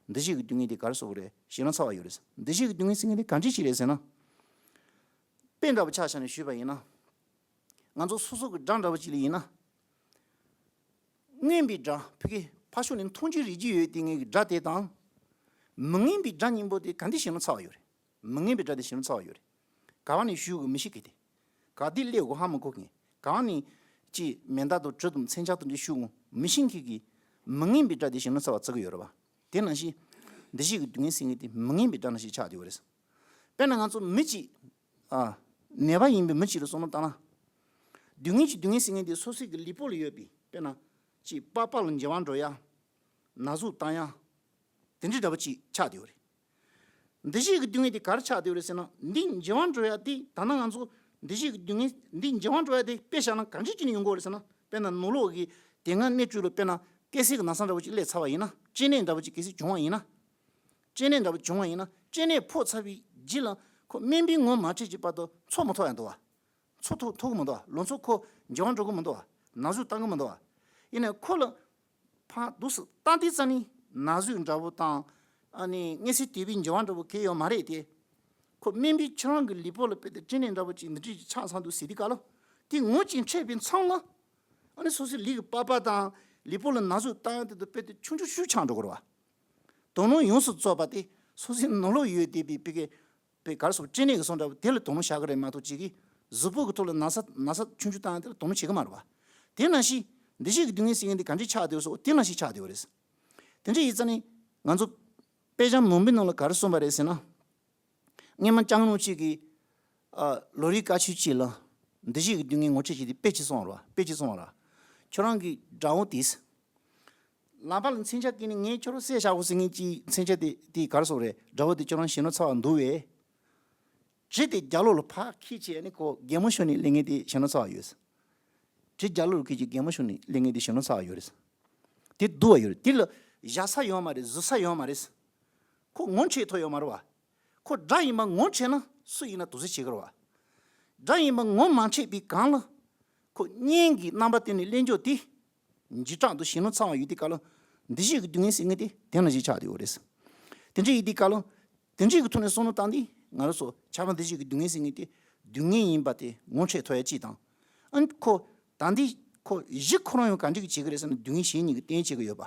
འདུ་བྱེད་ཀྱི་སྡུག་བསྔལ་དེ་ག་རེ་ཟེར་དགོས་རེད། ཞེ་དྲག་ཚ་བ་ཡོད་རེད། འདུ་བྱེད་ཀྱི་སྡུག་བསྔལ་ཟེར་མཁན་དེ་ག་འདྲ་ཞིག་རེད་ཟེར་ན། དཔེ་འདྲ་པོ་ཆ་བཞག་ནས་ཞུས་པ་ཡིན་ན། ང་ཚོ་སོ་སོ་གི་དགྲ་འདྲ་པོ་ཅིག་ལ་ཡིན་ན། མངོན་པའི་དགྲ་ཕ་གི་ཕར་ཕྱོགས་ནས་མཐོང་རྒྱུ་རིག་རྒྱུ་ཡོད་དེ་ངེད་ཀྱི་དགྲ་དེ་དང་། མི་མངོན་པའི་དགྲ་གཉིས་པོ་དེ་ག་འདི་ཞེ་དྲག་ཚ་བ་ཡོད་རེད། མི་མངོན་པའི་དགྲ་དེ་ཞེ་དྲག་ཚ་བ་ཡོད་རེད། ག་བ་ནས་ཞུ་དགོས་མི་ཤེས་གི་དེ། ག་དེ་སླེབས་དགོས་ཧ་མི་གོ་གི། ག་བ་ནས་ཅི་མེ་མདའ་དང་གྲི་དང་མཚོན་ཆ་དང་དེ་ཞུ་དགོས་མི་ཤེས་གི་གི། མི་མངོན་པའི་དགྲ་དེ་ཞེ་དྲག་ཚ་བ་ཚ་གི་ཡོད་རེད་པ། དེ་ནང་བཞིན། འདུ་བྱེད་ཀྱི་སྡུག་བསྔལ་ཟེར་མཁན་དེ་མི་མངོན་པའི་དགྲ་ནང་བཞིན་ཆགས་བསྡད་ཡོད་རེད། དཔེར་ན་ང་ཚོ་མི་གཅིག་ཨ། ནད་པ་ཡིན་པའི་མི་གཅིག་ལ་བསམ་བློ་བཏང་ན། སྡུག་བསྔལ་གྱི་སྡུག་བསྔལ་ཟེར་མཁན་དེ་སོ་སོའི་གི་ལུས་པོ་ལ་ཡོད་པའི་དཔེར་ན། ཅིག་པགས་པ་ལ་འགྱུར་བ་འགྲོ་ཡ། ན་ཟུག་བཏང་ཡ། དེ་འདྲའི་འདྲ་པོ་ཅིག་ཆགས་བསྡད་ཡོད་རེད། འདུ་བྱེད་ཀྱི་སྡུག་བསྔལ་དེ་ག་རེ་ཆགས་བསྡད་ཡོད་རེད་ཟེར་ན་འདི་འགྱུར་བ་འགྲོ་ཡ་དེ་ད་ནང་ང་ཚོ་འདུ་བྱེད་ཀྱི་སྡུག་བསྔལ་འདི་འགྱུར་བ་འགྲོ་ཡ་དེ་དཔེ་བཞག་ན་ག་འདྲ་ཅིག་ནས་ཡོང་གི་ཡོད་རེད་ཟེར་ན་དཔེར་ན་ནང་ལོགས་ཀྱི་དེ་སྔ་གནས་བཅུ་ལ་དཔེར་ན་སྐལ་ཚིགས་ཀྱི་ན་ཚ་འདྲ་པོ་ཅིག་སླེབས་ཚར་བ་ཡིན་ན་སྐྲན་ནད་འདྲ་པོ་ཅིག་གལ་སྲིད་བྱུང་བ་ཡིན་ན། སྐྲན་ནད་འདྲ་པོ་བྱུང་བ་ཡིན་ན་སྐྲན་ནད་ཕོག་ཚར་བའི་རྗེས་ལ་ཁོ་སྨན་པས་ངོ་མ་འཕྲོད་ཀྱི་བར་དུ་འཚོ་མི་ཐུབ་ཡ་འདུག་བ། འཚོ་ཐུབ་ཐུབ་ཀྱི་མི་འདུག་བ། ལང་ཚོ་ཁོ་འགྱུར་བ་འགྲོ་གི་མི་འདུག་བ། ན་ཟུག་བཏང་གི་མི་འདུག་བ། ཡིན་ནའི་ཁོ་ལ་ཕར་འདུག་སེ་བཏང་དུས་ཙམ་ནས་ན་ཟུག་འདྲ་པོ་དང་ཨ་ནི་མངལ་ཚེ་དེ་བའི་འགྱུར་བ་འདྲ་པོ་གང་ཡང་ཡོད་མ་རེད་དེ། ཁོ་སྨན་པས་ཁྱེད་རང་གི་ལུས་པོ་ལ་དཔེ་དེ་སྐྲན་ནད་འདྲ་པོ་ཅིག་འདི་འདྲ་ཅིག་ཆགས་ཚར་འདུག་ཟེར་དུས་སྐབས་ལ་དེ་ངོས་ཀྱིས་འཕྲོད་པའི་མཚམས་ལ་ཨ་ནི་སོ་སོའི་ལུས་ཀྱི་པགས་པ་དང་ལུས་པོ་ལ་ན་ཟུག་བཏང་ཡ་དེ་དང་དཔེ་དེ་ཆུང་ཆུང་ཤུགས་ཆགས་འགྲོ་གི་རེད་བ། དོ་སྣང་ཡོངས་སུ་རྫོགས་པ་དེ་སོ་སོའི་ནང་ལོགས་ཡོད་བསྡད་པའི་ཕ་གི་པའི་ག་རེ་ཟེར་སྐྲན་ནད་ཀྱི་བཟོ་འདྲ་བོ་དེ་ལ་དོ་སྣང་བྱ་གི་རེད་མ་གཏོགས་གཅིག་གིས་གཟུགས་པོ་གི་ཐོག་ལ་ན་ཚ་ན་ཚ་ཆུང་ཆུང་བཏང་ཡ་དེ་ལ་དོ་སྣང་བྱེད་གི་མ་རེད་བ། དེ་ནང་བཞིན་འདུ་བྱེད་ཀྱི་སྡུག་བསྔལ་ཟེར་མཁན་དེ་ག་འདྲས་ཆགས་བསྡད་ཡོད་ཟེར་དེ་ནང་བཞིན་ཆགས་བསྡད་ཡོད་རེད། དེ་འདྲ་ཡིན་ཙང་ནི་ང་ཚོ་དཔེ་ཆ་མང་པོའི་ནང་ལ་ག་རེ་གསུངས་པ་རེད་ཟེར་ན། སྔོན་མ་ལྕང་ནོར་གཅིག་གིས་ཨ་ལོ་རིའི་བཀའ་ཆོས་གཅིག་ལ་འདུ་བྱེད་ཀྱི་སྡུག་བསྔལ་ངོ་སྤྲོད་བྱས་ཏེ་དཔེ་གཅིག་གསུངས་པ་རེད་བ། དཔེ་གཅིག་གསུངས་པ་རེད། ཁྱོད་རང་གི་དགྲ་བོ་དེས། ལག་པ་ལ་མཚོན་ཆ་བཀལ་ནས་ངས་ཁྱོད་རང་བསད་བཞག་གོ་ཟེར་མཁན་གྱི་མཚོན་ཆ་དེ་དེ་ག་རེ་ཟེར་དགོས་རེད། དགྲ་བོ་དེ་ཁྱོད་རང་ཞེ་དྲག་ཚ་བ་འདུག་པས། གྲི་དེ་རྒྱབ་ལོགས་ལ་ཕར་འཁྱེར་བྱས་ནས་ཁོ་གད་མོ་ཤོར་ནས་སླེབས་མཁན་དེ་ཞེད་སྣང་ཚ་བ་ཡོད། གྲི་རྒྱབ་ལོགས་ལ་འཁྱེར་བྱས་གད་མོ་ཤོར་ནས་སླེབས་མཁན་དེ་ཞེད་སྣང་ཚ་བ་ཡོད་རེད། དེ་སྡུག་བ་ཡོད་རེད། དེ་ལ་བཞག་ས་ཡོད་མ་རེད། བཟོད་ས་ཡོད་མ་རེད། ཁོ་ངོ་འཕྲད་ཐུབ་ཡོད་མ་རེད་བ། ཁོ་དགྲ་ཡིན་པ་ངོ་འཕྲད་ན་སུ་ཡིན་ན་དུག་རྩུབ་བྱེད་ཀྱི་རེད་བ། དགྲ་ཡིན་པ་ངོ་མ་འཕྲད་པའི་སྒང་ལ་ཁོ་གཉེན་གྱི་རྣམ་པ་སྟོན་ནས་སླེབས་འཇོག་དེ། འཇིགས་སྐྲག་དང་ཞེད་སྣང་ཚ་བ་ཡོད་དུས་སྐབས་ལ། འདུ་ཤེས་ཀྱི་སྡུག་བསྔལ་ཟེར་མཁན་དེ་དེ་ནང་བཞིན་ཆགས་བསྡད་ཡོད་རེད། དེ་འདྲ་ཡིན་དུས་སྐབས་ལ། དེ་འདྲའི་གི་ཐོག་ནས་བསམ་བློ་བཏང་དུས་ང་རང་ཚོ་ཁྱབ་པ་འདུ་བྱེད་ཀྱི་སྡུག་བསྔལ་ཟེར་མཁན་དེ་སྡུག་བསྔལ་ཡིན་པ་དེ་ངོ་འཕྲད་ཐུབ་ཡ་གཅིག་དང་། ཨ་ནི་ཁོ་ད་འདི་ཁོ་གཞི་ཁོ་རང་ཡང་ག་འདྲ་གི་བྱེད་ཀྱི་རེད་ཟེར་ན་སྡུག་བསྔལ་གཞན་གཉིས་ཀྱི་རྟེན་བྱེད་ཀྱི་ཡོད་པ།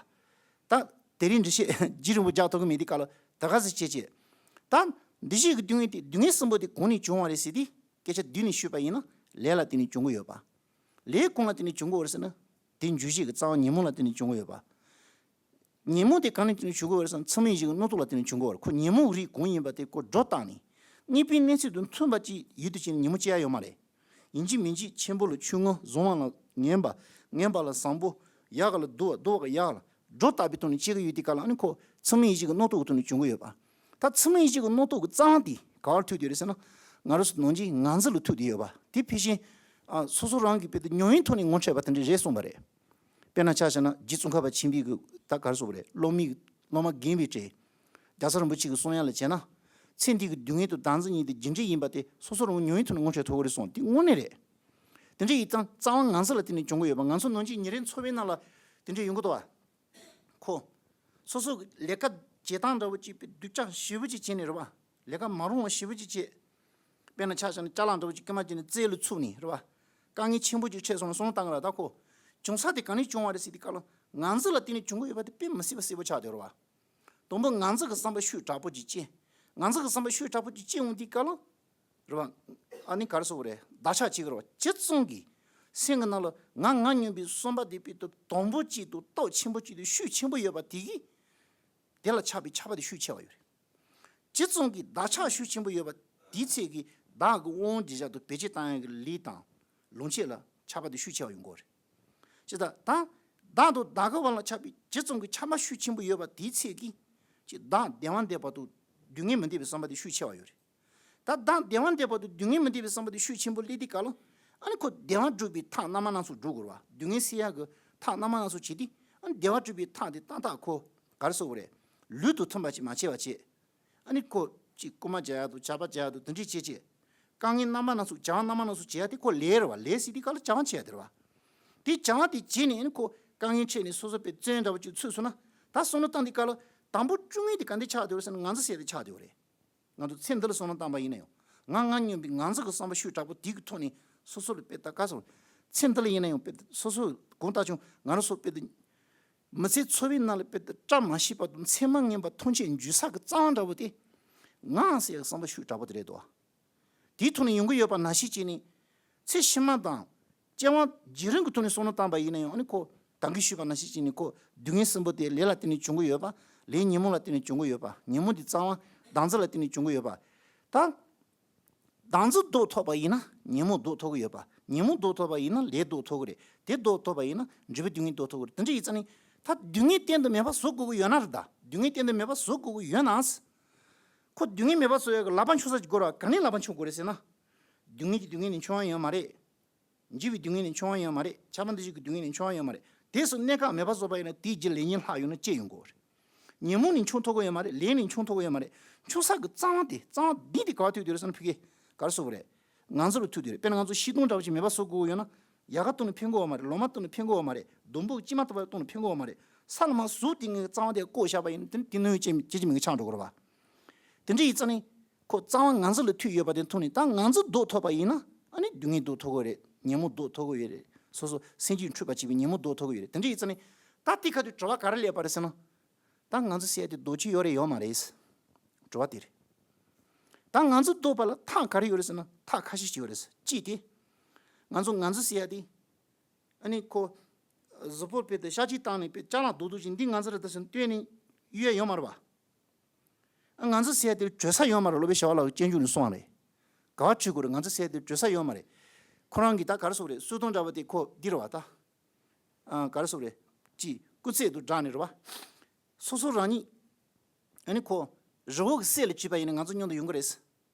ད་དེ་རིང་འགྲེལ་བཤད་རྒྱུན་རིང་པོ་རྒྱག་ཐུབ་ཀྱི་མེད་དུས་སྐབས་ལ་ད་ག་ཟེ་བྱེད་བྱེད། ད་འདུ་བྱེད་ཀྱི་སྡུག་བསྔལ་དེ་སྡུག་བསྔལ་གསུམ་པོ་དེ་གང་ནས་བྱུང་བ་རེད་ཟེར་དུས་སྐད་ཆ་བསྡུས་ནས་ཞུས་པ་ཡིན་ན་ལས་ལ་བརྟེན་ནས་བྱུང་གི་ཡོད་པ། ལས་གང་ལ་བརྟེན་ནས་བྱུང་གི་ཡོད་རེད་ཟེར་ན། དེ་འཇུག་བྱེད་ཀྱི་རྩ་བ་ཉོན་མོངས་ལ་བརྟེན་ནས་བྱུང་གི་ཡོད་པ། ཉོན་མོངས་དེ་གང་ནས་བྱུང་གི་ཡོད་རེད་ཟེར་ན་ཚད་མའི་གཞི་གི་རྣོ་རྟུག་ལ་བརྟེན་ནས་བྱུང་གི་ཡོད་རེད། ཁོ་ཉོན་མོངས་རིགས་གང་ཡིན་པ་དེ་ཁོ་སྒྲོ་བཏགས་ནས། གཉིས་པའི་གནས་ཚུལ་དང་མཐུན་པ་ཅིག་ཡུལ་དུ་བྱས་ནས་ཉོན་མོངས་སྐྱེ་ཡ་ཡོད་མ་རེད། ཡིན་གཅིག་མིན་གཅིག་ཆེན་པོ་ལ་ཆུང་ངུ། བཟང་བ་ལ་ངན་པ། ངན་པ་ལ་བཟང་པོ། ཡག་ག་ལ་སྡུག་པ། སྡུག་པ་ག་ཡག་ག་ལ་སྒྲོ་བཏགས་པའི་ཐོག་ནས་སྐྱེ་གི་ཡོད་དུས་སྐབས་ལ་ཨ་ནི་ཁོ་ཚད་མའི་གཞི་གི་རྣོ་རྟུག་གི་ཐོག་ནས་བྱུང་གི་ཡོད་པ། ད་ཚད་མའི་གཞི་གི་རྣོ་རྟུག་གི་རྩ་བ་དེ་ག་བར་ཐུག་བསྡད་ཡོད་རེད་ཟེར་ན། ང་རང་ཚོ་ནང་བཞིན་ངང་ཚུལ་ལ་ཐུག་བསྡད་ཡོད་པ། དེ་ཕལ་ཆེར་ཨ་སོ་སོ་རང་གི་དཔེ་དེ་མྱོང་བའི་ཐོག་ནས་ངོ་འཕྲད་པ་དེ་འདྲ་རེད་གསུངས་པ་རེད། དཔེར་ན་ཆ་བཞག་ན་རྗེ་ཙོང་ཁ་པ་ཆེན་པོའི་གི་ད་ག་རེ་ཟེར་དགོས་རེད། སློབ་མའི་སློབ་མ་རྒན་པའི་གྲས། རྒྱལ་ཚབ་རིན་པོ་ཆེ་གི་གསུང་ཡག་ལ་བྱས་ན། ཚེ་འདི་གི་སྡུག་བསྔལ་དང་བདག་འཛིན་གཉིས་དེ་རྒྱུ་འབྲས་ཡིན་པ་དེ་སོ་སོ་རང་མྱོང་བའི་ཐོག་ནས་ངོ་འཕྲད་ཐུབ་ཀྱི་རེད་གསུངས། དེ་དངོས་གནས་རེད། དེ་འདྲ་ཡིན་ཙང་རྩ་བ་ངང་ཚུལ་ལ་བརྟེན་ནས་བྱུང་གི་ཡོད་པ། ང་ཚོ་ནང་བཞིན་ཉིན་རེའི་འཚོ་བའི་ནང་ལ་དེ་འདྲ་ཡོང་གི་འདུག་བ། ཁོ། སོ་སོ་གི་ལས་ཀ་བྱེད་སྟངས་འདྲ་བོ་ཅིག་དཔེ་སྡུག་ཅག་ཞེ་པོ་ཅིག་བྱས་ནས་རེད་བ། ལས་ཀ་མ་རུང་བ་ཞེ་པོ་ཅིག་བྱས། དཔེར་ན་ཆ་བཞག་ན་ཅ་ལག་འདྲ་བོ་ཅིག་སྐར་མ་བྱས་ནས་རྩལ་ལ་ཚུགས་ནས་རེད་བ། དཀའ་ངལ་ཆེན་པོ་ཅིག་འཕྲད་སོང་ན་སོང་བཏང་གི་ར། ད་ཁོ། བྱུང་ས་དེ་ག་ནས་བྱུང་བ་རེད་ཟེར་དུས་སྐབས་ལ་ངང་ཚུལ་ལ་བརྟེན་ནས་བྱུང་གི་ཡོད་པ་དེ་དཔེ་མི་སྲིད་པ་གསལ་པོ་ཆགས་བསྡད་རེད་བ། དང་པོ་ངང་ཚུལ་གྱི་བསམ་པ་ཤུགས་དྲག་པོ་ཅིག་སྐྱེ། ངང་ཚུལ་གྱི་བསམ་པ་ཤུགས་དྲག་པོ་ཅིག་སྐྱེ་འོང་དུས་སྐབས་ལ། རེད་བ། ཨ་ནི་ག་རེ་ཟེར་དགོས་རེད། བདག་ཆགས་བྱེད་ཀྱི་རེད་བ། ཇི་ཙམ་གྱིས་སེམས་ཀྱི་ནང་ལ་ང་ང་སྙམ་པའི་བསམ་པ་དེ་དཔེ་དུ་དང་པོ་གཅིག་ཏུ་སྟོབས་ཆེན་པོ་གཅིག་ཏུ་ཤུགས་ཆེན་པོ་ཡོད་པ་དེ་གིས་དེ་ལ་ཆགས་པའི་ཆགས་པ་དེ་ཤུགས་ཆེ་བ་ཡོད་རེད། ཇི་ཙམ་གྱིས་བདག་ཆགས་ཤུགས་ཆེན་པོ་ཡོད་པ་དེའི་ཚད་ཀྱིས་བདག་གི་དབང་དབང་དུ་བྱས་ཏེ་བེད་སྤྱོད་བཏང་ཡག་གི་ལས་དང་ལོངས་སྤྱོད་ལ་ཆགས་པ་དེ་ཤུགས་ཆེ་བ་ཡོང་གི་རེད། ཅེས་དང་། ད་བདག་དང་བདག་གི་བར་ལ་ཆགས་པའི་ཇི་ཙམ་གྱི་ཆགས་པ་ཤུགས་ཆེན་པོ་ཡོད་པ་དེའི་ཚད་ཀྱིས། ཅེས་བདག་བདེ་བ་འདོད་པ་དང་སྡུག་བསྔལ་མི་འདོད་པའི་བསམ་པ་དེ་ཤུགས་ཆེ་བ་ཡོད་རེད། ད་བདག་བདེ་བ་འདོད་པ་དང་སྡུག་བསྔལ་མི་འདོད་པའི་བསམ་པ་དེ་ཤུགས་ཆེན་པོ་སླེབས་དུས་སྐབས་ལ། ཨ་ནི་ཁོ་བདེ་བ་སྒྲུབ་པའི་ཐབས་སྣ་མང་སྣ་ཚོགས་སྒྲུབ་དགོས་རེད་བ། སྡུག་བསྔལ་སེལ་ཡག་གི་ཐབས་སྣ་མང་སྣ་ཚོགས་བྱེད་དུས། ཨ་ནི་བདེ་བ་སྒྲུབ་པའི་ཐབས་དེ་ཏག་ཏག་ཁོ་ག་རེ་ཟེར་དགོས་རེད། ལུས་དང་མཐུན་པ་ཅིག་མ་བྱས་པ་བྱས། ཨ་ནི་ཁོ་ཅིག་རྐུན་མ་རྒྱག་ཡག་དང་ཇག་པ་རྒྱག་ཡག་དང་དེ་འདྲས་བྱས་བྱས། དཀའ་ངལ་སྣ་མང་སྣ་ཚོགས་བྱ་བ་སྣ་མང་སྣ་ཚོགས་བྱེད་ཡག་དེ་ཁོ་ལས་རེད་བ། ལས་ཟེར་དུས་སྐབས་ལ་བྱ་བ་བྱེད་ཡག་དེ་རེད་བ། དེ་བྱ་བ་དེ་བྱས་ནས་ཨ་ནི་ཁོ་དཀའ་ངལ་འཕྲད་ནས་སོ་སོ་དཔེ་བཙོན་འདྲ་བོ་ཅིག་ཚུད་སོང་ན། ད་བསམ་བློ་བཏང་དུས་སྐབས་ལ་དང་པོ་བཅུག་མཁན་དེ་ག་འདྲས་ཆགས་བསྡད་ཡོད་རེད་ཟེར་ན་ང་ཚོ་ཟེར་ཡག་དེ་ཆགས་བསྡད་ཡོད་རེད། ང་ཚོ་ཚེ་འདི་ལ་བསམ་བློ་བཏང་པ་ཡིན་ན་ཡང་། ང་ང་སྙམ་པའི་ངང་ཚུལ་གྱི་བསམ་པ་ཤུགས་དྲག་པོ་དེ་གི་ཐོག་ནས་སོ་སོ་ལ་དཔེ་ད་ག་ཟེར། ཚེ་འདི་ལ་ཡིན་ན་ཡང་དཔེ་སོ་སོ་གང་ལྟར་བྱུང་ང་རང་ཚོ་དཔེ་ད། མི་ཚེ་འཚོ་བའི་ནང་ལ་དཔེ་ད་བཀྲ་མ་ཤིས་པ་དང་མཚན་མ་ངན་པ་ཐམས་ཅད་འཇུག་ས་གི་རྩ་བ་འདྲ་པོ་དེ། ངའང་ཟེར་ཡག་བསམ་པ་ཤུགས་དྲག་པོ་དེ་རེད་དོ། དེའི་ཐོག་ནས་ཡོང་གི་ཡོད་པ་ནང་བཞིན་བྱས་ནས། ཚེ་ཕྱི་མ་དང་། སྐྱེ་བ་རྗེས་རིང་གི་ཐོག་ནས་བསམ་བློ་བཏང་པ་ཡིན་ན་ཡང་ཨ་ནི་ཁོ་ད་གིན་ཞུས་པ་ནང་བཞིན་བྱས་ནས་ཁོ་སྡུག་བསྔལ་གསུམ་པོ་དེ་ལས་ལ་བརྟེན་ནས་བྱུང་གི་ཡོད་པ། ལས་ཉོན་མོངས་ལ་བརྟེན་ནས་བྱུང་གི་ཡོད་པ། ཉོན་མོངས་དེ་རྩ་བ་བདག་འཛིན་ལ་བརྟེན་ནས་བྱུང་གི་ཡོད་པ། ད། བདག་འཛིན་ལྡོག་ཐུབ་པ་ཡིན་ན་ཉོན་མོངས་ལྡོག་ཐུབ་ཀྱི་ཡོད་པ། ཉོན་མོངས་ལྡོག་ཐུབ་པ་ཡིན་ན་ལས་ལྡོག་ཐུབ་ཀྱི་རེད། དེ་ལྡོག་ཐུབ་པ་ཡིན་ན་འབྲས་བུ་སྡུག་བསྔལ་ལྡོག་ཐུབ་ཀྱི་རེད། དེ་འདྲ་ཡིན་ཙང་ནི། ད་སྡུག་བསྔལ་གཏན་དུ་མེད་པ་བཟོ་དགོས་ཀྱི་ཡོད་ན་རེད་ད། སྡུག་བསྔལ་གཏན་དུ་མེད་པ་བཟོ་དགོས་ཀྱི་ཡོད་ན། ཁོ་སྡུག་བསྔལ་མེད་པ་བཟོ་ཡག་གི་ལག་པ་འཆང་ས་ཅིག་དགོས་རེད་བ། ག་ནས་ལག་པ་འཆང་དགོས་རེད་ཟེར་ན། སྡུག་བསྔལ་གྱིས་སྡུག་བསྔལ་ནི་འཆང་བ་ཡོད་མ་རེད། འཇིགས་པས་སྡུག་བསྔལ་ནི་འཆང་བ་ཡོད་མ་རེད། ཁྱབ་པ་འདུ་བྱེད་ཀྱི་སྡུག་བསྔལ་ནི་འཆང་བ་ཡོད་མ་རེད། དེ་ཚོ་གནས་སྐབས་མེད་པ་བཟོ་བ་ཡིན་ན་དེའི་རྗེས་ལས་ཉེན་ལྷག་ཡོང་ན་སྐྱེ་ཡོང་གི་རེད། ཉོན་མོངས་ནི་འཆང་ཐུབ་ཀྱི་ཡོད་མ་རེད། ལས་ནི་འཆང་ཐུབ་ཀྱི་ཡོད་མ་རེད། འཆང་ས་གི་རྩ་བ་དེ་རྩ་བ་འདི་དེ་ག་པར་ཐུག་བསྡད་རེད་ཟེར་ན་ཕ་གི་ག་རེ་ཟེར་དགོས་རེད། ང་ཚོ་ལ་ཐུག་བསྡད་རེད། དཔེར་ན་ང་ཚོ་བཤས་སྟོང་འདྲ་བོ་ཞིག་མེད་པ་བཟོ་དགོས་ཀྱི་ཡོད་ན། ཡལ་ག་བཏང་ནས་འཕེན་དགོས་པ་མ་རེད། ལོ་མ་བཏང་ནས་འཕེན་དགོས་པ་མ་རེད། སྡོང་པོ་གི་སྐྱེས་མ་ཐག་པ་བཏང་ནས་འཕེན་དགོས་པ་མ་རེད། ས་ལ་མར་ཟུག་བསྡད་མཁན་གྱི་རྩ་བ་དེ་བཀོག་བཞག་པ་ཡིན་ན་དེ་དེ་ནང་ཡོད་ཅེས་ཅེས་ཅིག་མིན་གྱི་ཆགས་འགྲོ་གི་རེད་བ། དེ་འདྲ་ཡིན་ཙང་ནི། ཁོ་རྩ་བ་ང་ཚོ་ལ་ཐུག་ཡོད་པ་དེ་མཐོང་ནས་ད་ང་ཚོ་ལྡོག་ཐུབ་པ་ཡིན་ན་ཨ་ནི་སྡུག་བསྔལ་ལྡོག་ཐུབ་ཀྱི་རེད། ཉོན་མོངས་ལྡོག་ཐུབ་ཀྱི་ཡོད་རེད། སོ་སོ་སེམས་རྒྱུད་འཁྲུལ་པ་བྱེད་པའི་ཉོན་མོངས་ལྡོག་ཐུབ་ཀྱི་ཡོད་རེད། དེ་འདྲ་ཡིན་ཙང་ནི། ད་དེ་ཁ་ཐུག་དྲི་བ་ག་རེ་སླེབས་པ་རེད་ཟེར་ན། ད་ང་ཚོ་ཟེར་ཡ་དེ་ལྡོག་རྒྱུ་ཡོད་རེད་ཡོད་མ་རེད། དྲི་བ་དེ་རེད། ད་ང་ཚོ་ལྡོག་པ་ལ་ཐབས་ག་རེ་ཡོད་རེད་ཟེར་ན་ཐབས་ཁ་ཤས་ཤིག་ཡོད་རེད། གཅིག་དེ། ང་ཚོ་ང་ཚོ་ཟེར་ཡ་དེ། ཨ་ནི་ཁོ། གཟུགས་པོ་དཔེ་དེ་ཤ་གཅིག་བཏང་ནས་དཔེ་ཅ་ལག་རྡོག་རྡོག་ཅིག་འདི་ང་ཚོ་རེད་ད་ཟེར་ནས་སྟོན་ནས་གཡུག་ཡ་ཡོད་མ་རེད་བ། ང་ཚོ་ཟེར་ཡ་དེ་བྲོས་ས་ཡོད་མ་རེད། སློབ་དཔོན་ཞི་བ་ལྷ་གིས་སྤྱོད་འཇུག་ནས་གསུངས་པ་རེད། ག་པར་བྲོས་དགོས་རེད། ང་ཚོ་ཟེར་ཡ་དེ་བྲོས་ས་ཡོད་མ་རེད། ཁོ་རང་གིས་ད་ག་རེ་ཟེར་དགོས་རེད། གསོལ་སྟོན་འདྲ་བ་དེ་ཁོ་འདི་རེད་བ་ད། ཨ་ག་རེ་ཟེར་དགོས་རེད། ཅིག་སྐུ་ཚེགས་དང་སྦྲགས་ནས་རེད་བ། སོ་སོ་རང་ཉིད། ཨ་ནི་ཁོ། རི་བོ་གི་གསེབ་ལ་བྱས་པ་ཡིན་ན་ང་ཚོ་མཉམ་དུ་ཡོང་གི་རེད།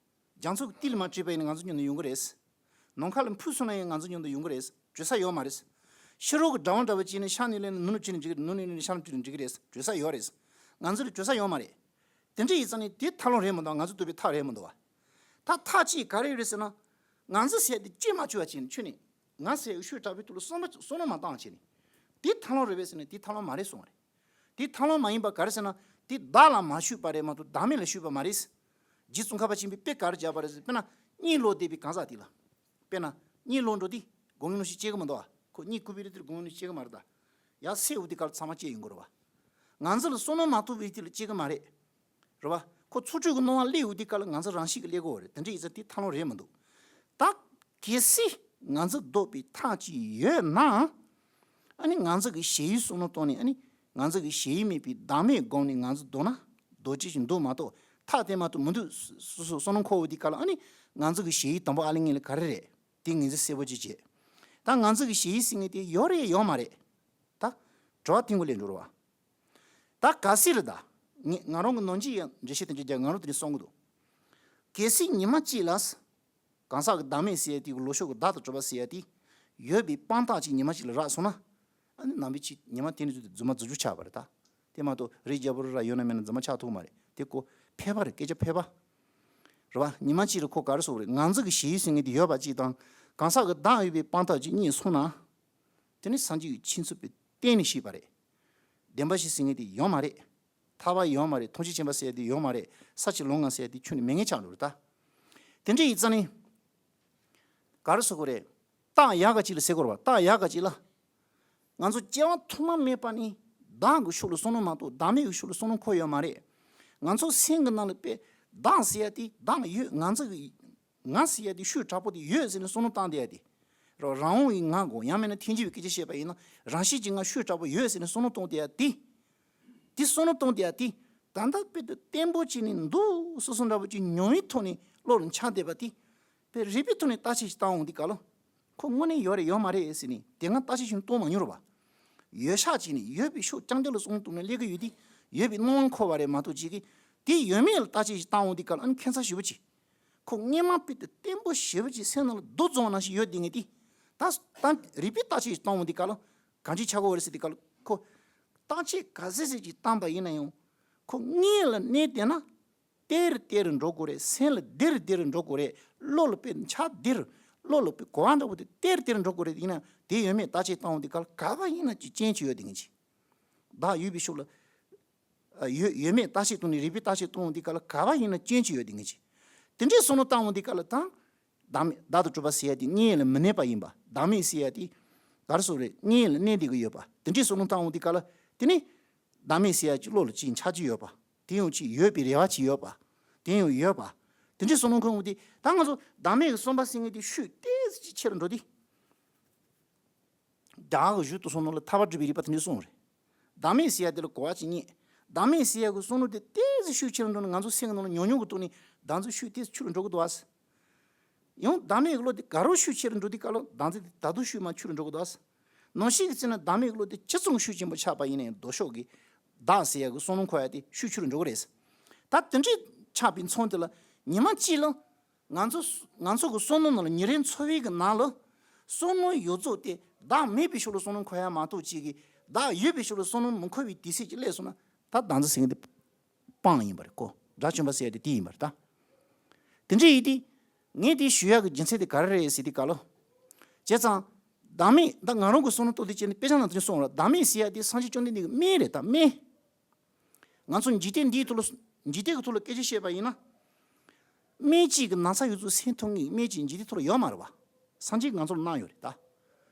རྒྱ་མཚོ་གི་ཏི་ལ་མ་བྲིས་པ་ཡིན་ན་ང་ཚོ་མཉམ་དུ་ཡོང་གི་རེད། ནམ་མཁའ་ལ་འཕུར་སོང་ན་ཡང་ང་ཚོ་མཉམ་དུ་ཡོང་གི་རེད། བྲོས་ས་ཡོད་མ་རེད། ཤི་རོ་གི་སྒྲ་དབང་འདྲ་བ་ཅིག་ནི་ཤར་ནས་སླེབས་ན་ནུབ་ནས་ཁྲིད་ནས་འགྲིག་གི་རེད། ནུབ་ནས་སླེབས་ན་ཤར་ནས་ཁྲིད་ནས་འགྲིག་གི་རེད། བྲོས་ས་ཡོད་རེད། ང་ཚོ་ལ་བྲོས་ས་ཡོད་མ་རེད། དེ་འདྲ་ཡིན་ཙང་ནི་དེ་ཐབས་ལམ་རེད་མི་འདུག་ང་ཚོ་སྡོད་པའི་ཐག་རེད་མི་འདུག་བ། ད་ཐག་གཅིག་ག་རེ་རེད་ཟེར་ན། ང་ཚོ་ཟེར་དེ་སྐྱེ་མ་བཅུག་པ་བྱས་ནས་ཁྱོད་ནས་ང་ཟེར་ཤོད་དྲག་པོའི་ཐོག་ལ་བསམ་བློ་བསམ་བློ་མ་བཏང་བྱས་ནས། དེ་ཐབས་ལམ་རེད་པས་ཟེར་ནས་དེ་ཐབས་ལམ་མ་རེད་གསུངས་པ་རེད། དེ་ཐབས་ལམ་མ་ཡིན་པ་ག་རེ་ཟེར་ན། དེ་བདག་ལ་མ་ཞུས་པ་རེད་མ་གཏོགས་བདག་མེད་ལ་ཞུས་པ་མ་རེད། རྗེ་ཙོང་ཁ་པ་ཆེན་པོས་དཔེ་ག་རེ་བརྒྱབ་པ་རེད་ཟེར། དཔེར་ན་གཉིད་ལོག་བསྡད་པའི་གང་ཟག་དེ་ལ། དཔེར་ན་གཉིད་ལོག་འགྲོ་དུས་དགུང་ལོ་ཞིག་སྐྱེ་གི་མི་འདུག་བ། ཁོ་གཉིད་ཁུག་པའི་རིགས་དེར་དགུང་ལོ་ཞིག་སྐྱེ་གི་མ་རེད་ད། ཡར་སད་འོ་དེ་ག་ལ་ཚང་མ་སྐྱེ་ཡོང་གི་རེད་བ། ང་ཚོ་ལ་བསམ་བློ་མ་གཏོང་བའི་དུས་ལ་སྐྱེ་གི་མ་རེད། རེད་བ། ཁོ་ཚོགས་དྲུག་གི་སྣང་བ་སླེབས་འོ་དེ་ག་ལ་ང་ཚོ་རང་བཞིན་གྱིས་སླེབས་གི་ཡོད་རེད། དེ་འདྲ་ཡིན་ཙང་དེ་ཐབས་ལམ་རེད་མི་འདུག་ད་གལ་སྲིད་ང་ཚོ་ལྡོག་པའི་ཐབས་ཅིག་ཡོད་ན། ཨ་ནི་ང་ཚོ་གི་ཞེན་ཡུལ་བསམ་བློ་བཏང་ནས། ཨ་ནི་ང་ཚོ་གི་ཞེན་ཡུལ་མེད་པའི་བདག་མེད་སྒོམ་ནས་ང་ཚོ་ལྡོག་ན་ལྡོག་ཅིག་ཅིག་འདུག་མ་གཏོགས། ཐབས་དེ་མ་གཏོགས་མི་འདུག་སོ་སོ་བསམ་བློ་འཁོར་འོ་དེ་ག་ལ། ཨ་ནི་ང་ཚོ་གི་ཞེན་ཡུལ་དང་པོ་ཨ་ལེ་ངེ་ལ་ག་རེ་རེད། དེ་ངོས་འཛིན་གསལ་པོ་ཅིག་བྱེད། ད་ང་ཚོ་གི་ཞེན་ཡུལ་ཟེར་མཁན་དེ་ཡོད་རེད་ཡོད་མ་རེད། ད་དྲི་བ་དེ་ངོས་ལེན་འགྲོ་རོགས། ད་གལ་སྲིད་རེད་ད། ངས་ང་རང་གི་ནང་གི་ཡང་འགྲེལ་བཤད་དེ་འདྲ་རྒྱག་ང་རང་དེ་འདྲ་གསུང་གི་འདུག་གལ་སྲིད་ཉི་མ་གཅིག་ལ། གང་ཟག་གི་བདག་མེད་ཟེར་ཡ་དེ་གི་ལོག་ཕྱོགས་ཀྱི་བདག་ཏུ་གྲུབ་པ་ཟེར་ཡ་དེ་ཡོད་པའི་དཔང་རྟགས་ཅིག་ཉི་མ་གཅིག་ལ་རག་སོང་ན། ཨ་ནི་ནང་པའི་ཆོས་ཉི་མ་དེ་ནས་བཟུང་སྟེ་རྫུན་མ་རྫུན་ཆུ་ཆགས་པ་རེད་ད། དེ་མ་གཏོགས་རི་རྒྱལ་པོ་རི་ར་ཡོད་ན་མེད་ན་རྫུན་མ་ཆགས་ཐུབ་མ་རེད། དེ་ཀོ་ཕལ་པ་རེད། སྐད་ཆ་ཕལ་པ་རེད་བ། ཉི་མ་གཅིག་ལ་ཁོ་ག་རེ་གསུངས་རེད། ང་ཚོ་གི་ཞེན་ཡུལ་ཟེར་མཁན་དེ་ཡོད་པ་གཅིག་དང་། གང་ཟག་གི་བདག་ཡོད་པའི་དཔང་རྟགས་ཅིག་རྙེད་སོང་ན། དེ་ནི་སངས་རྒྱས་ཀྱི་ཆོས་ཚུལ་དཔེ་གཏན་ནས་ཤེས་པ་རེད། བདེན་པ་བཞི་ཟེར་མཁན་དེ་ཡོད་མ་རེད། ཐར་པ་ཡོད་མ་རེད། ཐམས་ཅད་མཁྱེན་པ་ཟེར་ཡ་དེ་ཡོད་མ་རེད། ས་བཅུ་ལམ་ལྔ་ཟེར་ཡ་དེ་ཁྱོན་ནས་མེད་མཁན་ཆགས་འགྲོ་རེད་ད། དེ་འདྲ་ཡིན་ཙང་ནི། ག་རེ་ཟེར་དགོས་རེད། རྟགས་ཡག་ག་ཅིག་ལ་ཟེར་དགོས་རེད་པ། རྟགས་ཡག་ག་ཅིག་ལ། ང་ཚོ་སྐྱེ་བ་ཐོག་མ་མེད་པ་ནས་བདག་གི་ཕྱོགས་ལ་བསམ་བློ་མ་གཏོགས་བདག་མེད་ཀྱི་ཕྱོགས་ལ་བསམ་བློ་འཁོར་ཡོད་མ་རེད། ང་ཚོ་སེམས་ཀྱི་ནང་ལ་དཔེ་བདག་ཟེར་ཡ་དེ་བདག་ཡོད། ང་ཚོ་གི་ང་ཟེར་ཡ་དེ་ཤུགས་དྲག་པོ་དེ་ཡོད་ཟེར་ནས་བསམ་བློ་བཏང་བསྡད་ཡ་དེ། རང་དབང་གི་ང་དགོས། ཡང་མིན་ན་ཐལ་འགྱུར་བའི་སྐད་ཆ་བཤད་པ་ཡིན་ན་རང་བཞིན་གྱིས་ང་ཤུགས་དྲག་པོ་ཡོད་ཟེར་ནས་བསམ་བློ་གཏོང་བསྡད་ཡ་དེ། དེ་བསམ་བློ་གཏོང་བསྡད་ཡ་དེ། ད་ལྟ་དཔེ་དེ་བརྟན་པོ་བྱས་ནས་འདུག་སོ་སོ་འདྲ་པོ་ཅིག་མྱོང་བའི་ཐོག་ནས་བློ་ལ་འཆར་བསྡད་པ་དེ། དཔེ་རིག་པའི་ཐོག་ནས་བརྟག་དཔྱད་ཞིག་བཏང་འོང་དུས་སྐབས་ལ། ཁོ་དངོས་གནས་ཡོད་རེད་ཡོད་མ་རེད་ཟེར་ནས་དེ་སྔ་བརྟག་དཔྱད་ཞིག་གཏོང་མ་མྱོང་རེད་པ། ཡོད་ཤག་ཅིག་ནས་ཡོད་པའི་ཕྱོགས་རྐྱང་རྐྱང་ལ་བསམ་བློ་གཏོང་ནས་སླེབས་ཀྱི་ཡོད་དུས། ཡོད་པའི་སྣང་བ་འཁོར་བ་རེད་མ་གཏོགས་ཅིག་གིས་དེ་ཡོད་མེད་ལ་བརྟག་དཔྱད་ཞིག་བཏང་འོང་དུས་སྐབས་ལ། ཨ་ནི་ཁྱད་མཚར་ཞེ་པོ་ཅིག་ཁོ་སྔོན་མ་དཔེ་དེ་བརྟན་པོ་ཞེ་པོ་ཅིག་སེམས་ནང་ལ་རྡོ་རྫོགས་ནང་བཞིན་ཡོད་བསྡད་མཁན་དེ། ད་ད་རིག་པའི་བརྟག་དཔྱད་ཞིག་བཏང་འོང་དུས་སྐབས་ལ། གང་ཅི་ཆགས་ཀྱི་ཡོད་རེད་ཟེར་དུས་སྐབས་ལ་ཁོ། བརྟག་དཔྱད་ག་ཚད་ཟིག་ཅིག་བཏང་པ་ཡིན་ན་ཡང་། ཁོ་དངོས་ལ་གནས་བསྡད་ན། དལ་དལ་འགྲོ་དགོས་རེད། སེམས་ལ་དལ་དལ་འགྲོ་དགོས་རེད། བློ་ལ་དཔེ་འཆར་དལ། བློ་ལ་དཔེ་གོ་བ་འདྲ་པོ་དེ་དལ་དལ་འགྲོ་དགོས་རེད། ཡིན་ན་དེ་ཡོད་མེད་བརྟག་དཔྱད་བཏང་འོང་དུས་སྐབས་ལ་ག་པར་ཡིན་ན་ཅིག་རྐྱེན་ཅིག་ཡོད་བསྡད་མཁན་ཅིག་བདག་ཡོད་པའི་ཕྱོགས་ལ། ཨ། ཡོད་ཡོད་མེད་བརྟག་དཔྱད་བཏང་ནས་རིག་པའི་བརྟག་དཔྱད་བཏང་འོང་དུས་སྐབས་ལ་ག་པར་ཡིན་ན་རྐྱེན་ཅིག་ཡོད་བསྡད་མཁན་ཅིག་དེ་འདྲའི་བསམ་བློ་བཏང་འོང་དུས་སྐབས་ལ་ད། བདག་མེད་བདག་ཏུ་གྲུབ་པ་ཟེར་ཡ་དེ་དངོས་ལ་མི་གནས་པ་ཡིན་པ། བདག་མེད་ཟེར་ཡ་དེ་ག་རེ་ཟེར་དགོས་རེད། དངོས་ལ་གནས་བསྡད་ཀྱི་ཡོད་པ། དེ་འདྲའི་བསམ་བློ་བཏང་འོང་དུས་སྐབས་ལ་དེ་ནི་བདག་མེད་ཟེར་ཡ་ཅིག་བློ་ལ་ཅིག་འཆར་གྱི་ཡོད་པ། དེ་ཡང་ཅིག་ཡོད་པའི་རེ་བ་ཅིག་ཡོད་པ། དེ་ཡང་ཡོད་པ། དེ་འདྲའི་བསམ་བློ་འཁོར་འོང་དུས་ད་ང་ཚོ་བདག་མེད་ཀྱི་བསམ་པ་ཟེར་མཁན་དེ་ཤུགས་ཏོག་ཙམ་ཅིག་ཆེ་རུ་འགྲོ་དུས། རྒྱ་གར་གྱི་བཞུགས་སྟོབས་སོ་ནོ་ལ་ཐར་པ་སྒྲུབ་པའི་རིག་པ་དེ་འདྲ་གསུངས་རེད། བདག་མེད་ཟེར་ཡ་དེ་ལ་གོ་བ་ཅིག་རྙེད། བདག་མེད་ཟེར་ཡ་གི་བསམ་བློ་དེ་ཏོག་ཙམ་ཤུགས་ཆེ་རུ་འགྲོ་ན་ང་ཚོ་སེམས་ཀྱི་ནང་ལ་ཉུང་ཉུང་གི་ཐོག་ནས་བདག་འཛིན་ཤུགས་ཏོག་ཙམ་ཆེ་རུ་འགྲོ་གི་འདུག་ཨ། ཡང་བདག་མེད་ཀྱི་བློ་དེ་ག་རུ་ཤུགས་ཆེ་རུ་འགྲོ་དུས་སྐབས་ལ་བདག་འཛིན་དེ་ད་དུང་ཤུགས་མར་ཆེ་རུ་འགྲོ་གི་འདུག་ཨ། ནང་བཞིན་གྱི་ཚེ་ན་བདག་མེད་ཀྱི་བློ་དེ་ཇི་ཙམ་ཤུགས་ཆེན་པོ་ཆགས་པ་ཡིན་ན་ཡང་ལྡོག་ཕྱོགས་ཀྱི་བདག་ཟེར་ཡ་གི་བསམ་བློ་འཁོར་ཡ་དེ་ཤུགས་ཆེ་རུ་འགྲོ་གི་རེད། ད་དེ་འདྲའི་ཆགས་པའི་མཚམས་དེ་ལ་ཉི་མ་གཅིག་ལ། ང་ཚོ་ང་ཚོ་གི་བསམ་བློ་ནང་ལ་ཉིན་རེའི་འཚོ་བའི་གི་ནང་ལ་བསམ་བློ་ཡོངས་རྫོགས་དེ་བདག་མེད་པའི་ཕྱོགས་ལ་བསམ་བློ་འཁོར་ཡ་མ་གཏོགས་ཅིག་གིས་བདག་ཡོད་པའི་ཕྱོགས་ལ་བསམ་བློ་མི་འཁོར་བའི་དུས་ཚོད་ཅིག་སླེབས་སོང་ན་ད་བདག་འཛིན་ཟེར་མཁན་དེ་སྤང་ཡིན་པ་རེད་ཀོ། དགྲ་བཅོམ་པ་ཟེར་ཡ་དེ་དེ་ཡིན་པ་རེད་ད། དེ་འདྲ་ཡིན་དུས་ངས་དེ་ཞུ་ཡ་གི་རྒྱུ་མཚན་དེ་ག་རེ་རེད་ཟེར་དུས་སྐབས་ལ། བྱས་ཙང་བདག་མེད་ད་ང་རང་གི་བསམ་བློ་གཏོད་དེ་བྱས་ནས་དཔེ་ཆ་ནང་དེ་གསུངས་ར། བདག་མེད་ཟེར་ཡ་དེ་སངས་རྒྱས་བཅོམ་ལྡན་འདས་ཀྱི་སྨན་རེད་ད། སྨན། ང་ཚོ་འཇིག་རྟེན་འདིའི་ཐོག་ལ་འཇིག་རྟེན་གྱི་ཐོག་ལ་སྐད་ཆ་བཤད་པ་ཡིན་ན། སྨན་གཅིག་གིས་ན་ཚ་ཡོངས་རྫོགས་སེལ་ཐུབ་མཁན་གྱི་སྨན་གཅིག་འཇིག་རྟེན་ཐོག་ལ་ཡོད་མ་རེད་བ། སངས་རྒྱས་ཀྱིས་ང་ཚོ་ལ་གནང་ཡོད་རེད་ད།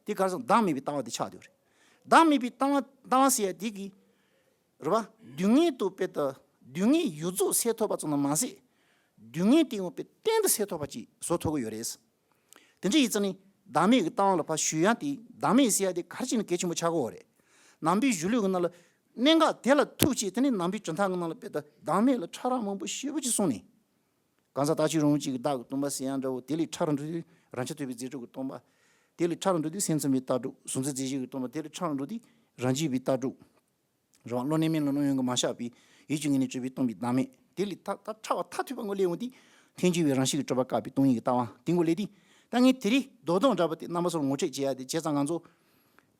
དེ་ག་རེ་ཟེར་ན་བདག་མེད་པའི་ལྟ་བ་དེ་ཆགས་བསྡད་ཡོད་རེད། བདག་མེད་པའི་ལྟ་བ་ལྟ་བ་ཟེར་ཡ་དེ་གིས། རེད་བ། སྡུག་བསྔལ་དང་དཔེ་ད། སྡུག་བསྔལ་ཡོངས་རྫོགས་སེལ་ཐུབ་པ་ཙམ་དུ་མ་ཟད། སྡུག་བསྔལ་དེ་ཡང་དཔེ་གཏན་དུ་སེལ་ཐུབ་པ་ཅིག་བཟོ་ཐུབ་ཀྱི་ཡོད་རེད། དེ་འདྲ་ཡིན་ཙང་ནི་བདག་མེད་ཀྱི་ལྟ་བ་ལ་ཕར་ཞུགས་ཡ་དེ། བདག་མེད་ཟེར་ཡ་དེ་ག་རེ་བྱས་ནས་གལ་ཆེན་པོ་ཆགས་ཀྱི་ཡོད་རེད། ནང་པའི་གཞུང་ལུགས་ཀྱི་ནང་ལ་གནད་འགག་དེ་ལ་ཐུག་བྱས། དེ་ནས་ནང་པའི་གྲུབ་མཐའ་གྱི་ནང་ལ་དཔེ་ད་བདག་མེད་ལ་ཕྲ་རགས་མང་པོ་ཞེ་པོ་ཅིག་གསུངས་ནས། གང་ཟག་རྟག་གཅིག་རང་གཅིག་གི་བདག་གི་སྟོང་པ་ཟེར་ཡ་འདྲ་བོ། དེ་ལས་ཕྲ་རུ་འགྲོ་དུས་རང་རྐྱ་ཐུབ་པའི་རྫས་གྲུབ་ཀྱི་སྟོང་པ། དེ་ལས་ཕྲ་རུ་འགྲོ་དུས་སེམས་ཙམ་པའི་ལྟ་གྲུབ། གཟུང་འཛིན་རྫས་གཞན་གྱི་སྟོང་པ། དེ་ལས་ཕྲ་རུ་འགྲོ་དུས་རང་རྒྱུད་པའི་ལྟ་གྲུབ། རེད་བ། བློ་གནས་མིན་ལ་བློ་ཡོངས་ཀྱིས་མ་བཞག་པའི་ཡིད་ཀྱི་ངོས་ནས་གྲུབ་པའི་སྟོང་པའི་བདག་མེད། དེ་ལས་ཐ་ཐ་ཕྲ་བ་མཐར་ཐུག་པ་ངོས་ལེན་འོང་དུས། ཐལ་འགྱུར་བའི་རང་བཞིན་གྱིས་གྲུབ་པ་བཀག་པའི་སྟོང་ཉིད་ཀྱི་ལྟ་བ་དེ་འགོ་ལས་དེ། ད་ངས་དེ་རིང་མདོ་སྡོམ་འདྲ་པོ་དེ་རྣམ་པ་ཚོར་ངོ་སྤྲོད་བྱེད་ཡ་དེ་བྱས་ཙང་ང་ཚོ།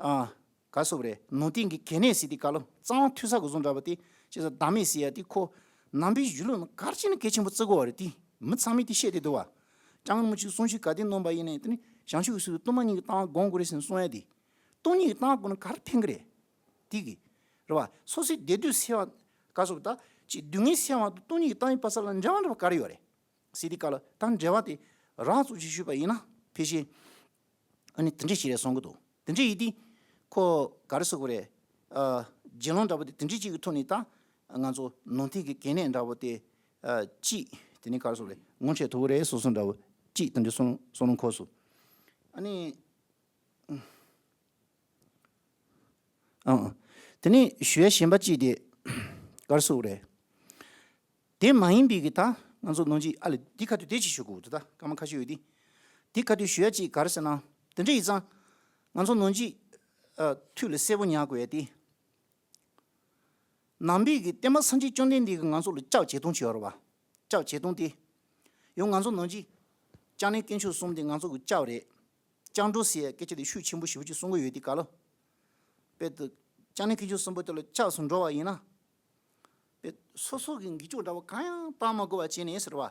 ཨ། ག་རེ་ཟེར་དགོས་རེད། ནང་བསྟན་གྱི་གལ་གནད་ཟེར་དུས་སྐབས་ལ་གཙང་མ་ཐོས་ས་གི་བཟོ་འདྲ་པོ་དེ་བྱས་ཙང་བདག་མེད་ཟེར་ཡ་དེ་ཁོ་ནང་པའི་གཞུང་ལུགས་ནང་ག་རེ་བྱས་ན་གལ་ཆེན་པོ་བརྩི་དགོས་པ་རེད་དེ། མི་ཚང་མས་དེ་ཤེས་བསྡད་འདུག་བ། ལྕང་རིན་པོ་ཆེའི་གསུང་ཆོས་ག་དུས་གནང་པ་ཡིན་ནའི་དེ་ནི་བྱང་ཆུབ་ཀྱི་སེམས་སྟོང་པ་ཉིད་ཀྱི་ལྟ་བ་སྒོམ་དགོས་རེད་ཟེར་ནས་གསུང་ཡ་དེ། སྟོང་ཉིད་ཀྱི་ལྟ་བ་སྒོམ་ན་ག་རེ་ཕན་གི་རེད། དེ་གི། རེད་བ། སོ་སོའི་བདེ་སྡུག་སེལ་བ། ག་རེ་ཟེར་དགོས་རེད། ད་ཅིག་སྡུག་བསྔལ་སེལ་བ་དང་སྟོང་ཉིད་ཀྱི་ལྟ་བའི་བར་ས་ལ་འབྲེལ་བ་འདྲ་པོ་ག་རེ་ཡོད་རེད། ཟེར་དུས་སྐབས་ལ་ད་འབྲེལ་བ་དེ་རགས་ཙམ་ཅིག་ཞུས་པ་ཡིན་ན་ཕལ་ཆེར། ཨ་ནི་དེ་འདྲས་ཞིག་རེད་གསུང་གི་འདུག་དེ་འདྲས་ཡིན་དུས། ཁོ་ག་རེ་ཟེར་དགོས་རེད། ཨ། རྒྱུན་ལུགས་འདྲ་པོ་དེ་དེ་འདྲས་ཅིག་གི་ཐོག་ནས་ད་ང་ཚོ་ནང་བསྟན་གྱི་གལ་གནད་འདྲ་པོ་དེ། ཨ། གཅིག་དེ་ནས་ག་རེ་ཟེར་དགོས་རེད། ངོ་འཕྲོད་ཐུབ་ཀྱི་རེད་གསུངས་གསུངས་འདྲ་པོ་གཅིག་དེ་འདྲས་གསུང་གསུང་ལུང་ཁོག་སོང་། ཨ་ནི། ཨང་། དེ་ནས་ཞུ་ཡ་གཞན་པ་གཅིག་དེ་ག་རེ་ཟེར་དགོས་རེད། དེ་མ་ཡིན་པའི་གི་ད་ང་ཚོ་ནང་བཞིན་ཨ་ལས་འདི་ཁ་ཐུག་དེ་ཅིག་ཞུ་དགོས་འདུག་ད་སྐར་མ་ཁ་ཤས་ཡོད་དེ། དེ་ཁ་ཐུག་ཞུ་ཡ་ཅིག་ག་རེ་ཟེར་ན། དེ་འདྲ་ཡིན་ཙང་། ང་ཚོ་ནང་བཞིན། ཨ། ཐུགས་ལ་གསལ་པོ་ཉར་དགོས་ཡ་དེ། ནང་པའི་གི་བསྟན་པ་སངས་རྒྱས་བཅོམ་ལྡན་འདས་ཀྱིས་ང་ཚོ་ལ་སྐྱབས་བྱེད་སྟངས་ཅིག་ཡོད་རེད་བ། སྐྱབས་བྱེད་སྟངས་དེ། ཡང་ང་ཚོ་ནང་བཞིན། སྐྱབས་གནས་དཀོན་མཆོག་གསུམ་དེ་ང་ཚོ་གི་སྐྱབས་རེད། སྐྱབས་འགྲོ་ཟེར་ཡ་སྐད་ཆ་དེ་ཤུགས་ཆེན་པོ་ཞེ་པོ་ཅིག་གསུང་གི་ཡོད་དུས་སྐབས་ལ། དཔེར་ན། སྐྱབས་གནས་དཀོན་མཆོག་གསུམ་པོ་དེ་ལ་སྐྱབས་སུ་འགྲོ་བ་ཡིན་ན། དཔེར་ན། སོ་སོ་གི་འགུལ་སྐྱོད་འདྲ་བོ་གང་ཡང་བཏང་མ་དགོས་པ་བྱས་ནས་ཟེར་བ།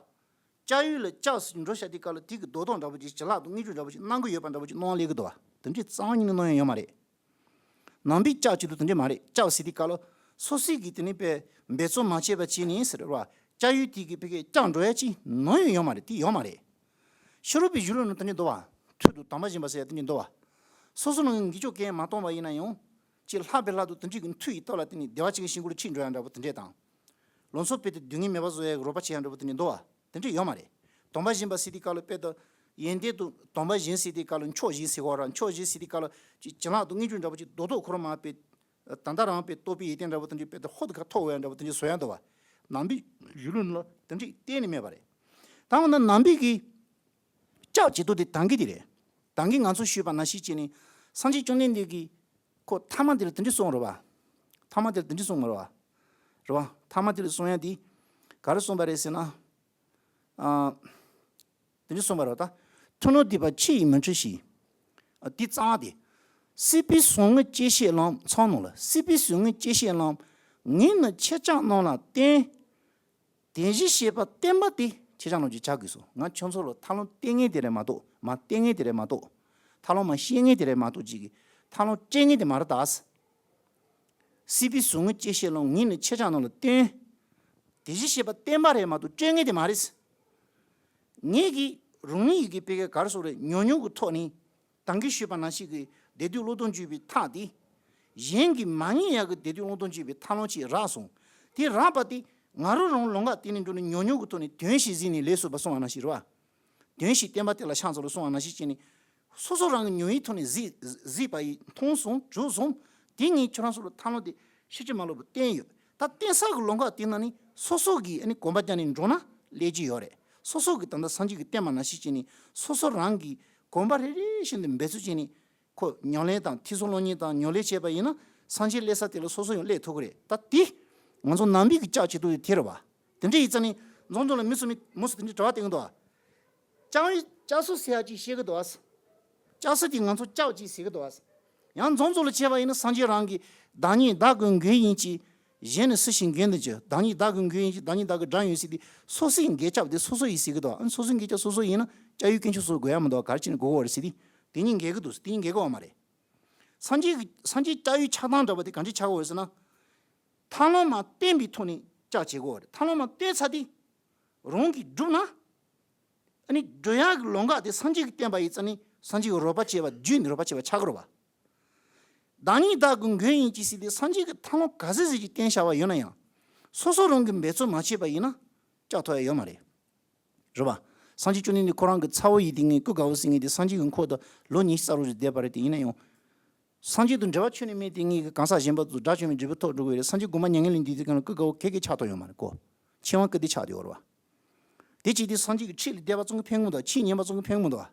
སྐྱབས་ཡུལ་ལ་སྐྱབས་སུ་འགྲོ་བཞག་དུས་སྐབས་ལ་དེ་གི་ལྡོག་ཕྱོགས་འདྲ་བོ་ཅིག་བྱིན་རླབས་དང་བརྙས་བཅོས་འདྲ་བོ་ཅིག་གནང་གི་ཡོད་པ་འདྲ་བོ་ཅིག་གནང་སླེབས་ཀྱི་འདུག་བ། དེ་འདྲའི་རྩ་བ་ཉིད་ནས་གནང་ཡ་ཡོད་མ་རེད། ནང་པའི་སྐྱབས་བྱེད་དུས་དེ་འདྲ་མ་རེད། སྐྱབས་ཟེར་དུས་སྐབས་ལ་སོ་སོའི་གི་དེ་ནི་དཔེ་འབད་རྩོལ་མ་བྱས་པ་བྱས་ནས་ཟེར་བ། སྐྱབས་ཡུལ་དེ་གི་ཕ་གིར་སྐྱབས་འགྲོ་ཡ་ཅིག་ནང་ཡོད་ཡོད་མ་རེད། དེ་ཡོད་མ་རེད། ཕྱི་རོལ་པའི་གཞུང་ལུགས་ནང་དེ་འདྲ་འདུག་བ། མཐུ་དང་དམ་པ་སྦྱིན་པ་ཟེར་ཡ་དེ་འདྲ་འདུག་བ། སོ་སོ་ནང་གི་འགུལ་སྐྱོད་གང་ཡང་མ་གཏོང་བ་ཡིན་ན་ཡང་། ཅིག་ལྷག་པའི་ལྷ་དང་དེ་འདྲའི་གི་མཐུ་ཡི་སྟོབས་ལ་བརྟེན་ནས་བདེ་བ་ཅན་གྱི་ཞིང་ཁམས་ལ་ཁྲིད་འགྲོ་ཡ་འདྲ་བོ་དེ་འདྲས་དང་། ལོ་ཚོད་དཔེར་ན་སྡུག་བསྔལ་མེད་པ་བཟོ་ཡ་གི་རོགས་པ་བྱེད་ཡ་འདྲ་བོ་དེ་འདྲས་འདུག་བ། དེ་འདྲས་ཡོད་མ་རེད། སྡོམ་པ་བཞེས་པ་ཟེར་དུས་སྐབས་ལ་དཔེར་ན། ཡོན་ཏན་དང་སྡོམ་པ་བཞེས་ཟེར་དུས་སྐབས་ལ་མཆོག་བཞེས་ཟེར་གོ་ར། མཆོག་བཞེས་ཟེར་དུས་སྐབས་ལ་ཅིག་བྱིན་རླབས་དང་བརྙས་བཅོས་འདྲ་བོ་ཅིག་རྡོག་རྡོག་ཁོ་རང་མ་དཔེ། ད་ལྟ་རང་དཔེ་རྟོགས་པའི་ཡོན་ཏན་འདྲ་བོ་དེ་འདྲས་དཔེར་ན་ཧོབ་ཏེ་ཁ་ཐོབ་འོས་འདྲ་བོ་དེ་འདྲས་བཟོ་ཡ་འདུག་བ། ནང་པའི་གཞུང་ལུགས་ལ་དེ་འདྲས་གཏན་ནས་མེད་པ་རེད། ད་འོ་ན་ནང་པའི་གི་སྐྱབས་བྱེད་སྟངས་དེ་ད་གིན་དེ་རེད། ད་གིན་ང་ཚོ་ཞུས་པ་ནང་བཞིན་བྱས་ནས་སངས་རྒྱས་བཅོམ་ལྡན་འདས་ཀྱིས་ཁོ་ཐ་མ་དེ་ལ་དེ་འདྲས་གསུངས་རེད་བ། ཐ་མ་དེ་ལ་དེ་འདྲས་གསུངས་མ་རེད་བ། རེད་བ། ཐ་མ་དེ་ལ་གསུང་ཡ་དེ་ག་རེ་གསུངས་པ་རེད་ཟེར་ན། ཨ། དེ་འདྲས་གསུངས་པ་རེད་བ། ད་མཐུ་ནོར་འདོད་པ་ཕྱི་ཡི་མི་འཁྲུལ་ཞིང་། ཨ། དེ་རྩ་བ་དེ། སྲིད་པའི་ཟོག་རྔུས་སྐྱེ་ཤས་ལམ་ཚང་ནོར་ལ། སྲིད་པའི་ཟོག་རྔུས་སྐྱེ་ཤས་ལམ། ངས་ནི་ཁྱེད་ཅག་རྣམས་ལ་བསྟན། དེ་བཞིན་གཤེགས་པ་བསྟན་པ་དེ་ཁྱེད་ཅག་རྣམས་ཀྱིས་བྱ་དགོས་སོ། ང་ཁྱོད་ཚོ་ལ་ཐར་ལམ་བསྟན་མཁན་དེ་རེད་མ་གཏོགས། མ་བསྟན་མཁན་དེ་རེད་མ་གཏོགས། ཐར་ལམ་མ་བཤད་མཁན་དེ་རེད་མ་གཏོགས་ཅིག་གིས་ཐར་ལམ་སྤྲད་མཁན་དེ་མ་རེད་ད། སྲིད་པའི་ཟོག་རྔུས་སྐྱེ་ཤས་ལམ། ངས་ནི་ཁྱེད་ཅག་རྣམས་ལ་བསྟན། དེ་བཞིན་གཤེགས་པ་བསྟན་པ་རེད་མ་གཏོགས་སྤྲད་མཁན་དེ་མ་རེད། ངེད་ཀྱིས་རང་ཉིད་ཀྱི་དཔེ་ག་རེ་ཟེར་དགོས་རེད། ཉམས་མྱོང་གི་ཐོག་ནས། ད་གིན་ཞུས་པ་ནང་བཞིན་གྱི་བདེ་སྡུག་བློ་ལྡོག་འགྱུར་བའི་ཐབས་དེ། གཞན་གྱིས་མ་ངེས་ཡག་གི་བདེ་སྡུག་བློ་ལྡོག་འགྱུར་བའི་ཐབས་ལམ་ཅིག་རག་སོང་། དེ་རག་པ་དེ་ང་རང་རང་ལམ་ཁ་དེ་ནས་འགྲོ་ནས་ཉམས་མྱོང་གི་ཐོག་ནས་དོན་ཞིག་གཟིགས་ནས་ལས་སུ་བབ་གསུངས་པ་ནང་བཞིན་རེད་བ། དོན་ཞིག་བསྟན་པ་དེ་ལ་ཕྱག་འཚལ་ལོ་གསུངས་པ་ནང་བཞིན་བྱས་ནས། སོ་སོ་རང་གི་ཉམས་ཡིག་ཐོག་ནས་གཟིགས་གཟིགས་པ་ཡིས་མཐོང་སོང་གྲུབ་སོང་། དེ་ངས་ཁྱོད་རང་ཚོ་ལ་ཐབས་ལམ་དེ་ཕྱི་ཕྱི་མ་ལོག་པར་བསྟན་ཡོད། ད་བསྟན་ས་གི་ལམ་ཁ་དེ་ནང་ནས་སོ་སོ་གིས་ཨ་ནི་གོམ་པ་རྒྱག་ནས་འགྲོ་ན་ལེགས་ཀྱི་ཡོད་རེད། སོ་སོ་གིས་ད་ལྟ་སངས་རྒྱས་ཀྱིས་བསྟན་པ་ནང་བཞིན་བྱས་ནས་སོ་སོ་རང་གིས་གོམ་པ་རེ་རེ་བཞིན་དུ་འབད་རྩོལ་བྱས་ནས། ཁོ་ཉམས་ལེན་དང་ཐེག་གསུམ་སློབ་གཉེར་དང་ཉམས་ལེན་བྱས་པ་ཡིན་ན་སངས་རྒྱས་སླེབས་ས་དེ་ལ་སོ་སོ་ཡང་སླེབས་ཐུབ་ཀྱི་རེད། ད་དེ་ང་ཚོ་ནང་པའི་གི་སྐྱབས་བྱེད་སྟངས་དེ་དེ་རེད་བ། དེ་འདྲ་ཡིན་ཙང་ནི་རྫོང་རྫོང་ལ་མི་ཚོ་མི་མི་ཚོ་དེ་འདྲའི་དྲི་བ་བཏང་གི་འདུག་བ། སྐྱབས་ཡུལ་སྐྱབས་སུ་ཟེར་ཡག་ཅིག་བཤད་ཀྱི་འདུག་བ། སྐྱབས་སུ་དེ་ང་ཚོ་སྐྱབས་ཅིག་ཟེར་གྱི་འདུག་བ། ཡང་རྫོང་རྫོང་ལ་བྱས་པ་ཡིན་ན་སངས་རྒྱས་རང་གིས་བདག་ཉིད་བདག་གི་མགོན་ཡིན་གྱི། གཞན་ནི་སུ་ཞིག་མགོན་དུ་གྱུར། བདག་ཉིད་བདག་གི་མགོན་ཡིན་གྱི། བདག་ཉིད་བདག་གི་དགྲ་ཡིན་ཟེར་ཏེ་སོ་སོ་ཡི་མགོན་སྐྱབས་དེ་སོ་སོ་ཡིས་ཟེར་གྱི་འདུག་ཨ་ནི་སོ་སོའི་མགོན་སྐྱབས་སོ་སོ་ཡིན་ན་སྐྱབས་ཡུལ་དཀོན་མཆོག་སོགས་དགོས་ཡ་མི་འདུག་ག་རེ་བྱས་ནས་དགོས་ཀྱི་ཡོད་རེད་ཟེར་ཏེ། དེ་གཉིས་འགལ་གྱི་འདུག་དེ་གཉིས་འགལ་གྱི་ཡོད་མ་རེད། སངས་རྒྱས་ཀྱི་སངས་རྒྱས་སྐྱབས་ཡུལ་ཆགས་སྟངས་འདྲ་པོ་དེ་ག་འདྲས་ཆགས་ཀྱི་ཡོད་རེད་ཟེར་ན། ཐར་ལམ་མ་བསྟན་པའི་ཐོག་ནས་སྐྱབས་བྱེད་དགོས་པ་རེད། ཐར་ལམ་མ་བསྟན་ཚར་དུས། རང་གིས་བསྒྲུབས་ན། ཨ་ནི་སྒྲུབ་ཡག་གི་ལམ་ཁ་དེ་སངས་རྒྱས་ཀྱིས་བསྟན་པ་ཡིན་ཙང་ནི་སངས་རྒྱས་ཀྱི་རོགས་པ་བྱས་པ་བརྒྱུད་ནས་རོགས་པ་བྱས་པ་ཆགས་ཀྱི་རེད་བ། བདག་ཉིད་བདག་གི་མགོན་ཡིན་གྱི་ཟེར་ཏེ་སངས་རྒྱས་ཀྱིས་ཐར་ལམ་ག་ཚོད་ཟིག་ཅིག་བསྟན་བཞག་པ་ཡོད་ན་ཡང་། སོ་སོ་རང་གིས་འབད་རྩོལ་མ་བྱས་པ་ཡིན་ན་སྐྱབས་ཐོབ་ཡ་ཡོད་མ་རེད། རེད་བ། སངས་རྒྱས་བཅོམ་ལྡན་འདས་ཁོ་རང་གི་ཚ་བོ་ཡིན་དེ་ངས་ཀུན་དགའ་བོ་ཟེར་མཁན་དེ་སངས་རྒྱས་ཀྱི་འཁོར་དུ་ལོ་ཉི་ཤུ་རྩ་དྲུག་ཅིག་བསྡད་པ་རེད། དེ་ཡིན་ན་ཡང་། སངས་རྒྱས་དང་འབྲེལ་བ་ཁྱོན་ནས་མེད་དེ་ངེད་ཀྱི་གང་ཟག་གཞན་པ་ཚོ་དགྲ་བཅོམ་པའི་འབྲས་བུ་ཐོབ་འགྲོ་གི་ཡོད་རེད། སངས་རྒྱས་དགོངས་པ་མྱ་ངན་ལས་འདས་དུས་གང་ལ་ཀུན་དགའ་བོ་ག་གེ་ཆགས་ཐུབ་ཡོད་མ་རེད་ཀོ། ཆེ་བ་ཀི་དེ་ཆགས་བསྡད་ཡོད་རེད་བ། དེ་བྱས་དུས་སངས་རྒྱས་ཀྱི་ཁྲིད་ལ་བསྡད་པ་ཙམ་གྱིས་ཕན་གྱི་མི་འདུག་ཕྱིའི་ཉན་པ་ཙམ་གྱིས་ཕན་གྱི་མི་འདུག་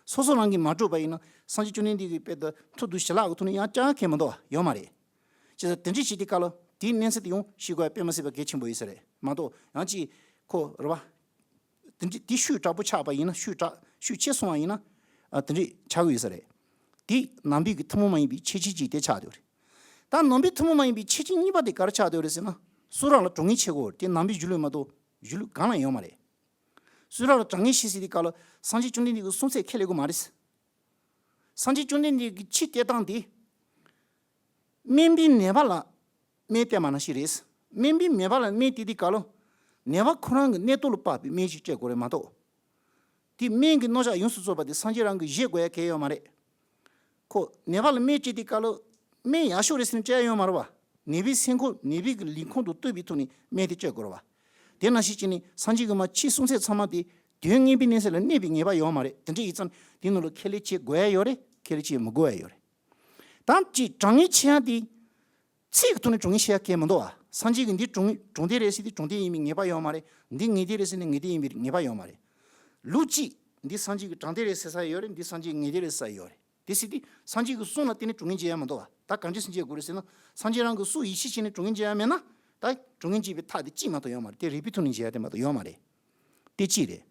སོ་སོ་རང་གིས་མ་གྲུབ་པ་ཡིན་ན་སངས་རྒྱས་བཅོམ་ལྡན་འདས་ཀྱི་དཔལ་དུ་མཐུ་དང་ཞི་ལྷག་གི་ཐོག་ནས་ཡང་ཅང་ཁེ་མི་འདུག་བ། ཡོད་མ་རེད། བྱས་ཙང་དེ་འདྲ་བྱེད་དུས་སྐབས་ལ་དེའི་གནས་ཚུལ་དེ་ཡང་ཤེས་དགོས་ཡ་དཔེ་མི་སྲིད་པ་གལ་ཆེན་པོ་ཡིན་ས་རེད་མ་གཏོགས་ཡང་ཅིག་ཁོ་རེད་བ། དེ་འདྲ་དེ་ཤུགས་དྲག་པོ་ཆགས་པ་ཡིན་ན། ཤུགས་དྲག་ཤུགས་ཆེ་སོང་བ་ཡིན་ན། ཨ། དེ་འདྲ་ཆགས་ཀྱི་ཡོད་ས་རེད། དེ་ནང་པའི་གི་ཐུན་མོང་མ་ཡིན་པའི་ཁྱད་ཆོས་གཅིག་དེ་ཆགས་བསྡད་ཡོད་རེད། ད་ནང་པའི་ཐུན་མོང་མ་ཡིན་པའི་ཁྱད་ཆོས་གཉིས་པ་དེ་ག་རེ་ཆགས་བསྡད་ཡོད་རེད་ཟེར་ན། སུ་རང་ལ་དྲང་ངེས་བྱེད་དགོས་རེད། དེ་ནང་པའི་གཞུང་ལུགས་མ་གཏོགས་གཞུང་ལུགས་གང་ལ་ཡོད་མ་རེད། སུ་རང་ལ་དྲང་ངེས་བྱེད་ཟེར་དུས་སྐབས་ལ་སངས་རྒྱས་བཅོམ་ལྡན་འདས་ཀྱི་གསུང་ཚད་ཁས་ལེན་དགོས་མ་རེད། སངས་རྒྱས་བཅོམ་ལྡན་འདས་ཀྱི་ཆོས་སྟེར་སྟངས་དེ། སྨན་པས་ནད་པ་ལ་སྨན་སྟེར་བ་ནང་བཞིན་རེད། སྨན་པས་ནད་པ་ལ་སྨན་སྟེར་དུས་སྐབས་ལ། ནད་པ་ཁོ་རང་གི་གནས་སྟངས་ལ་དཔག་པའི་སྨན་ཞིག་སྤྲད་དགོས་རེད་མ་གཏོགས། དེ་སྨན་གྱི་རྣམ་གཞག་ཡོངས་སུ་རྫོགས་པ་དེ་སངས་རྒྱས་རང་གིས་བཞེས་དགོས་ཡ་གང་ཡང་ཡོད་མ་རེད། ཁོ་ནད་པ་ལ་སྨན་སྤྲད་དུས་སྐབས་ལ་སྨན་ཡག་ཤོས་རེད་ཟེར་ནས་སྤྲད་ཡ་ཡོད་མ་རེད་བ། ནད་པའི་སེམས་ཁམས་ནད་པའི་གི་ལུས་ཁམས་དང་བསྟུན་པའི་ཐོག་ནས་སྨན་དེ་སྤྲད་དགོས་རེད་བ། དེ་ནང་བཞིན་བྱས་ནས་སངས་རྒྱས་ཀྱི་མ་ཕྱི་གསུང་ཚད་ཚང་མ་དེ་དོན་ངན་པའི་གནས་ཚུལ་ལ་གནས་པའི་ངེས་པ་ཡོད་མ་རེད། དེ་འདྲ་ཡིན་ཙང་དེ་ནང་ལ་ཁས་ལེན་བྱེད་དགོས་ཡ་ཡོད་རེད། ཁས་ལེན་བྱེད་མི་དགོས་ཡ་ཡོད་རེད། ད་ཅིག་དྲང་ངེས་བྱེད་ཡ་དེ། ཚིག་གི་ཐོག་ནས་དྲང་ངེས་བྱེད་ཡ་གང་ཡང་མི་འདུག་བ། སངས་རྒྱས་ཀྱིས་འདི་དྲང་ངེས་དྲང་བདེན་རེད་ཟེར་དུས་དྲང་བདེན་ཡིན་པའི་ངེས་པ་ཡོད་མ་རེད། འདི་ངེས་བདེན་རེད་ཟེར་ནས་ངེས་བདེན་ཡིན་པའི་ངེས་པ་ཡོད་མ་རེད། ལུགས་གཅིག་འདི་སངས་རྒྱས་ཀྱིས་དྲང་བདེན་རེད་ཟེར་ས་ཡོད་རེད། འདི་སངས་རྒྱས་ཀྱིས་ངེས་བདེན་རེད་ཟེར་ས་ཡོད་རེད། དེ་ཟེར་དུས་སངས་རྒྱས་ཀྱི་གསུང་ལ་བརྟེན་ནས་དྲང་ངེས་བྱེད་ཡ་མི་འདུག་བ། ད་གང་འདྲ་སེ་བྱེད་དགོས་རེད་ཟེར་ན། སངས་རྒྱས་རང་གི་གསུང་ཡིད་ཆེས་བྱས་ནས་དྲང་ངེས་བྱེད་ཡ་མེད་ན། ད་དྲང་ངེས་བྱེད་པའི་ཐབས་དེ་གཅིག་མ་གཏོགས་ཡོད་མ་རེད། དེ་རིགས་པའི་ཐོག་ནས་བྱེད་ཡ་དེ་མ་གཏོགས་ཡོད་མ་རེད། དེ་གཅིག་རེད།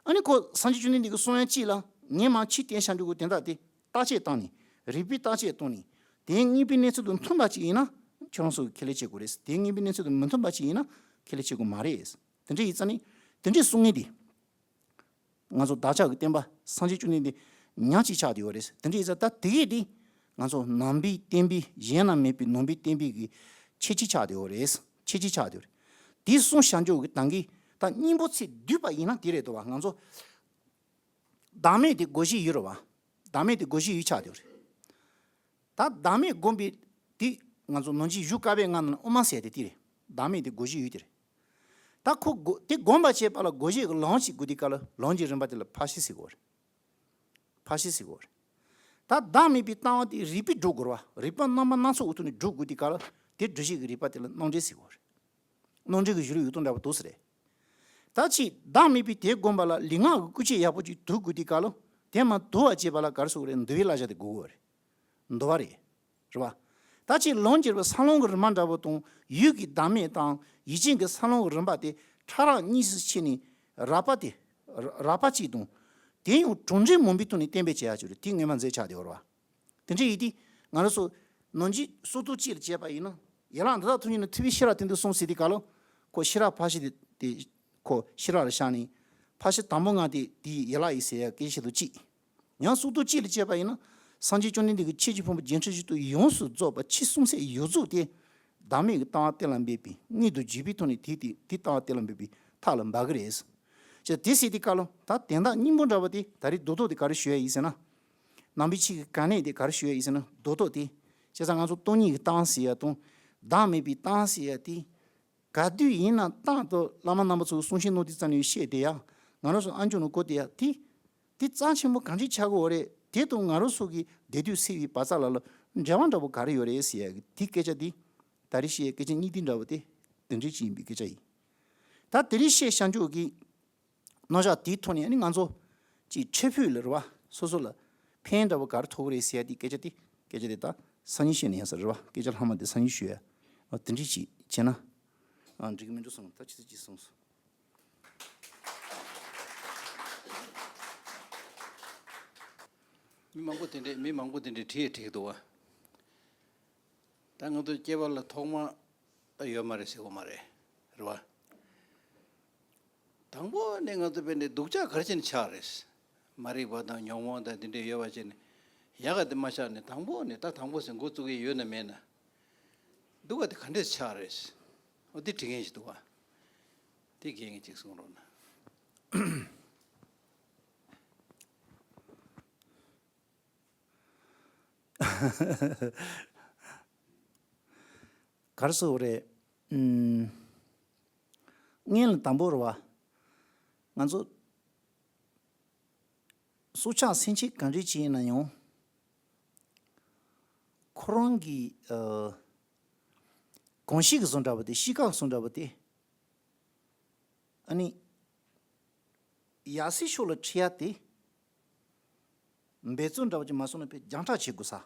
ཨ་ནི་ཁོ་སངས་རྒྱས་བཅོམ་ལྡན་འདས་ཀྱི་གསུང་ཡང་གཅིག་ལ། ངས་མ་ཕྱི་བསྟན་བྱ་འགྲོ་དགོས་དོན་དག་དེ་བརྟག་དཔྱད་བཏང་ནས། རིགས་པས་བརྟག་དཔྱད་བཏང་ནས། དེ་ངེས་པའི་གནས་ཚུལ་དང་མཐུན་པ་ཅིག་ཡིན་ན་ཁྱོད་རང་ཚོ་གིས་ཁས་ལེན་བྱེད་དགོས་རེད། དེ་ངེས་པའི་གནས་ཚུལ་དང་མི་མཐུན་པ་ཅིག་ཡིན་ན་ཁས་ལེན་བྱེད་དགོས་མ་རེད། དེ་འདྲ་ཡིན་ཙང་ནི། དེ་འདྲའི་གསུང་མཁན་དེ། ང་ཚོ་བདག་ཅག་གི་བསྟན་པ་སངས་རྒྱས་བཅོམ་ལྡན་འདས་ཉག་གཅིག་ཆགས་བསྡད་ཡོད་རེད། དེ་འདྲ་ཡིན་ཙང་ད་དེ་གས་དེ། ང་ཚོ་ནང་པའི་བསྟན་པའི་གཞན་ན་མེད་པའི་ནང་པའི་བསྟན་པའི་གི་ཁྱད་ཆོས་ཆགས་བསྡད་ཡོད་རེད། ཁྱད་ཆོས་ཆགས་བསྡད་ཡོད་རེད། དེ་གསུང་བྱ་འཇོག་གི་དང་གི་ད་སྙིང་པོ་ཚིག་བསྡུས་པ་ཡིན་ན་དེ་རེད་དོ་བ། ང་ཚོ་བདག་མེད་དེ་བསྒོམ་བྱའི་ཡུལ་རེད་བ། བདག་མེད་དེ་བསྒོམ་བྱའི་ཡུལ་ཆགས་བསྡད་ཡོད་རེད། ད་བདག་མེད་བསྒོམ་པའི་དེ་ང་ཚོ་ནང་ཆོས་བཞི་བཀའ་པོད་ལྔ་ནང་ན་དབུ་མ་ཟེར་དེ་དེ་རེད། བདག་མེད་དེ་བསྒོམ་བྱའི་ཡུལ་དེ་རེད། ད་ཁོ་བསྒོམ་དེ་བསྒོམ་པར་བྱེད་པ་ལ་བསྒོམ་བྱའི་གི་ལམ་ཞིག་དགོས་དུས་སྐབས་ལ་ལམ་གྱི་རིམ་པ་དེ་ལ་ཕར་ཕྱིན་ཟེར་གོ་རེད། ཕར་ཕྱིན་ཟེར་གོ་རེད། ད་བདག་མེད་པའི་ལྟ་བ་དེ་རིགས་པས་སྒྲུབ་དགོས་རེད་བ། རིགས་པ་རྣམ་པ་སྣ་ཚོགས་ཀྱི་ཐོག་ནས་སྒྲུབ་དགོས་དུས་སྐབས་ལ་དེ་སྒྲུབ་བྱེད་ཀྱི་རིགས་པ་དེ་ལ་རྣམ་འགྲེལ་ཟེར་གོ་རེད། རྣམ་འགྲེལ་གྱི་གཞུང་ལུགས་ཡོད་དོ་འདྲ་པོ་འདུག་ཟེར་རེད། ད་ཅིག་བདག་མེད་པའི་དེ་བསྒོམ་པ་ལ་ལུས་ངག་གི་སྐུལ་བྱེད་ཡག་པོ་ཅིག་སྒྲུབ་དགོས་དུས་སྐབས་ལ་དེ་མ་སྒྲུབ་པར་བྱེད་པ་ལ་ག་རེ་ཟེར་གོ་རེད། འདུལ་བའི་བསླབ་བྱ་དེ་དགོས་ཀྱི་ཡོད་རེད། འདུལ་བ་རེད། རེད་བ། ད་ཅིག་ལམ་གྱི་རིམ་པ་ས་ལམ་གྱི་རིམ་པ་འདྲ་པོ་དང་ཡུལ་གྱི་བདག་མེད་དང་ཡུལ་ཅན་གྱི་ས་ལམ་གྱི་རིམ་པ་དེ་ཕྲ་རགས་གཉིས་སུ་ཕྱེ་ནས་རགས་པ་དེ། རགས་པ་གཅིག་དང་། དེ་ཡང་གྲུབ་འབྲས་མང་པོའི་ཐོག་ནས་གཏན་འབེབས་བྱེད་ཡག་ཅིག་རེད། དེ་ངོ་མ་མཛད་ཆགས་བསྡད་ཡོད་རེད་བ། དེ་འདྲ་ཡིན་དུས་ང་རང་ཚོ་ནང་ཆོས་སུ་གཏོགས་གཅིག་ལ་བྱས་པ་ཡིན་ན། ཡན་ལག་འདི་དག་ཐུན་ཉུང་ནས་ཐུབ་པའི་ཤེས་རབ་སྟོན་ཏོ་གསུངས་ཟེར་དུས་སྐབས་ལ། ཁོ་ཤེས་རབ་ཕར་ཕྱིན་དེ་དེ་ཁོ་ཤེས་རབ་ལ་བཞག་ནས་ཕར་ཕྱིན་དང་པོ་ལྔ་དེ་དེའི་ཡན་ལག་ཡིན་ཟེར་ཡག་སྐད་ཆ་བཤད་དོ་གཅིག་ཡང་སུ་གཏོགས་གཅིག་ལ་བྱས་པ་ཡིན་ན། སངས་རྒྱས་བཅོམ་ལྡན་འདས་ཀྱི་ཆོས་ཀྱི་ཕུང་པོ་བརྒྱད་ཁྲི་བཞི་སྟོང་ཡོངས་སུ་རྫོགས་པ་ཕྱི་གསུང་ཚད་ཡོངས་རྫོགས་དེ་བདག་མེད་ཀྱི་ལྟ་བ་གཏན་ལ་འབེབས་པའི་མངོན་དུ་གྱུར་པའི་ཐོག་ནས་དེ་དེ་དེ་ལྟ་བ་གཏན་ལ་འབེབས་པའི་ཐབས་ལ་འབབ་ཀྱི་རེད། ཅེས་དེ་ཟེར་དུས་སྐབས་ལ་ད་དོན་དག་སྙིང་པོ་འདྲ་པོ་དེ་ད་རེས་རྡོག་རྡོག་དེ་ག་རེ་ཞུ་ཡ་ཡིན་ཟེར་ན། ནང་པའི་ཆོས་ཀྱི་གལ་གནད་དེ་ག་རེ་ཞུ་ཡ་ཡིན་ཟེར་ན་རྡོག་རྡོག་དེ། བྱས་ཙང་ང་ཚོ་སྟོང་ཉིད་ཀྱི་ལྟ་བ་ཟེར་ཡ་དང་། བདག་མེད་པའི་ལྟ་བ་ཟེར་ཡ་དེ། ག་དུས་ཡིན་ན་རྟག་ཏུ་བླ་མ་རྣམ་པ་ཚོས་གསུང་བཤད་གནང་དུས་ཙམ་ནས་བཤད་བསྡད་ཡ། ང་རང་ཚོ་ཨ་འཇོག་ནང་གོ་བསྡད་ཡ་དེ། དེ་རྩ་ཆེན་པོ་གང་ཅིག་ཆགས་ཀྱི་ཡོད་རེད། དེ་དང་ང་རང་ཚོ་གི་བདེ་སྡུག་སེལ་བའི་བར་མཚམས་ལ་ལ་འབྲེལ་བ་འདྲ་པོ་ག་རེ་ཡོད་རེད་ཟེར་ཡ་གི་དེ་སྐད་ཆ་དེ། ད་རེས་བཤད་ཡ་སྐད་ཆ་གཉིས་དེ་འདྲ་པོ་དེ་དེ་འདྲ་ཅིག་ཡིན་པའི་སྐད་ཆ་ཡིན། ད་དེ་རིང་བཤད་བྱ་འཇོག་གི་རྣམ་གཞག་དེའི་ཐོག་ནས་ཨ་ནི་ང་ཚོ་ཅིག་འཕྲལ་ཕུགས་ལ་རེད་བ། སོ་སོ་ལ་ཕན་འདྲ་པོ་ག་རེ་ཐོགས་ཀྱི་རེད་ཟེར་ཡ་དེ་སྐད་ཆ་དེ་སྐད་ཆ་དེ་ད་སང་ཉིན་བཤད་ན་ཡང་ས་རེད་བ། སྐད་ཆ་ལྷག་མ་དེ་སང་ཉིན་ཞུ་ཡ། འོ་དེ་འདྲ་ཅིག་བྱས་ན། ཨ་འགྲིག་གི་མི་འགྲོ་སོང་། ད་ཆུ་ཚོད་ཅིག་སོང་སོང་། མི་མང་པོ་དེ་འདྲས་མི་མང་པོ་དེ་འདྲས་བྲིས་ཡ་བྲིས་ཀྱི་འདུག་བ། ད་ང་ཚོ་སྐྱེ་བ་ལ་ཐོག་མ་ཡོད་མ་རེད་ཟེར་གོ་མ་རེད། རེད་བ། དང་པོ་ནས་ང་ཚོ་དཔེ་ནས་སྡུག་ཅག་ག་རེ་བྱས་ནས་ཆགས་རེད། མ་རིག་པ་དང་ཉོན་མོངས་དང་དེ་འདྲས་ཡོད་པ་བྱས་ནས་ཡག་ག་དེ་མ་ཆགས་ནས་དང་པོ་ནས་ད་དང་པོ་ཟེར་འགོ་བཙུགས་ཀྱི་ཡོད་ན་མེད་ན། སྡུག་ག་དེ་ག་འདྲས་ཆགས་རེད། འོ་དེ་དྲི་མཁན་ཞིག་འདུག་བ། དེ་རྒན་གྱིས་ཅིག་གསུང་རོགས་གནང་། ག་རེ་ཟེར་དགོས་རེད། ཨུམ། སྔོན་ལ་དང་པོ་རེད་བ། ང་ཚོ་སྲོག་ཆགས་སེམས་ཅན་གང་འདྲ་ཅིག་ཡིན་ན་ཡང་། ཁོ་རང་གི་ཨ། གང་ཞིག་གི་བཟོ་འདྲ་པོ་དེ། གཤིས་ཀ་གི་བཟོ་འདྲ་པོ་དེ། ཨ་ནི། ཡག་སའི་ཕྱོགས་ལ་ཁྲིད་ཡ་དེ། འབད་བརྩོན་འདྲ་པོ་ཅིག་མ་སོང་ན་དཔེ་རྒྱང་བསྒྲགས་བྱེད་དགོས་ས།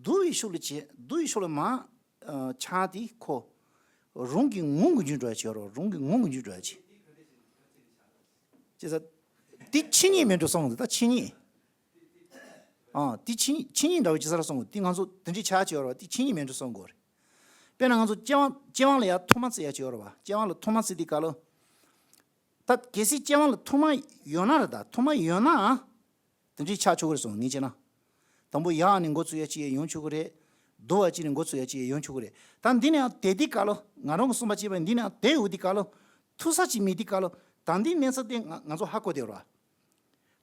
སྡུག་པའི་ཕྱོགས་ལ་བྱེད། སྡུག་པའི་ཕྱོགས་ལ་མ་ཨ་ཆགས་དེ་ཁོ། རང་གི་ངང་གིས་འཇུག་འགྲོ་ཡ་བྱེད་རོགས། རང་གི་ངང་གིས་འཇུག་འགྲོ་ཡ་བྱེད། ཅི་ཟེར། དེ་ཆོས་ཉིད་མིན་འགྲོ་གསུང་གི་འདུག་ད་ཆོས་ཉིད། ཨ་དེ་ཆོས་ཆོས་ཉིད་འདྲ་བོ་ཅི་ཟེར་གསུང་གི་འདུག་དེ་ང་ཚོ་དེ་འདྲའི་ཆ་ཅིག་ཡོད་རེད་བ། དེ་ཆོས་ཉིད་མིན་འགྲོ་གསུང་གི་རེད། དཔེར་ན་ང་ཚོ་སྐྱེ་བ་སྐྱེ་བ་ལ་ཡ་ཐོག་མ་བརྩི་ཡ་ཅིག་ཡོད་རེད་བ། སྐྱེ་བ་ལ་ཐོག་མ་བརྩི་དུས་སྐབས་ལ། ད་གལ་སྲིད་སྐྱེ་བ་ལ་ཐོག་མ་ཡོད་ན་རེད། ད་ཐོག་མ་ཡོད་ན། དེ་འདྲའི་ཆགས་ཆོག་གི་རེད་གསུངས། ངས་བྱས་ན། དང་པོ་ཡག་ནས་འགོ་ཚུགས་ཡ་ཅིག་ཡང་ཡོང་ཆོག་གི་རེད། སྡུག་པ་ཅིག་ནས་འགོ་ཚུགས་ཡ་ཅིག་ཡང་ཡོང་ཆོག་གི་རེད། ད་འདི་ནས་ཡང་དེ་དུས་སྐབས་ལ་ང་རང་གི་གསུངས་པ་བྱས་པ་འདི་ནས་ཡང་དེ་ཡོད་དུས་སྐབས་ལ། ཐུག་ས་ཅིག་མེད་དུས་སྐབས་ལ། ད་འདི་གནས་ཚུལ་དེ་ང་ང་ཚོ་ཧ་གོ་བསྡད་ཡོད་རེད་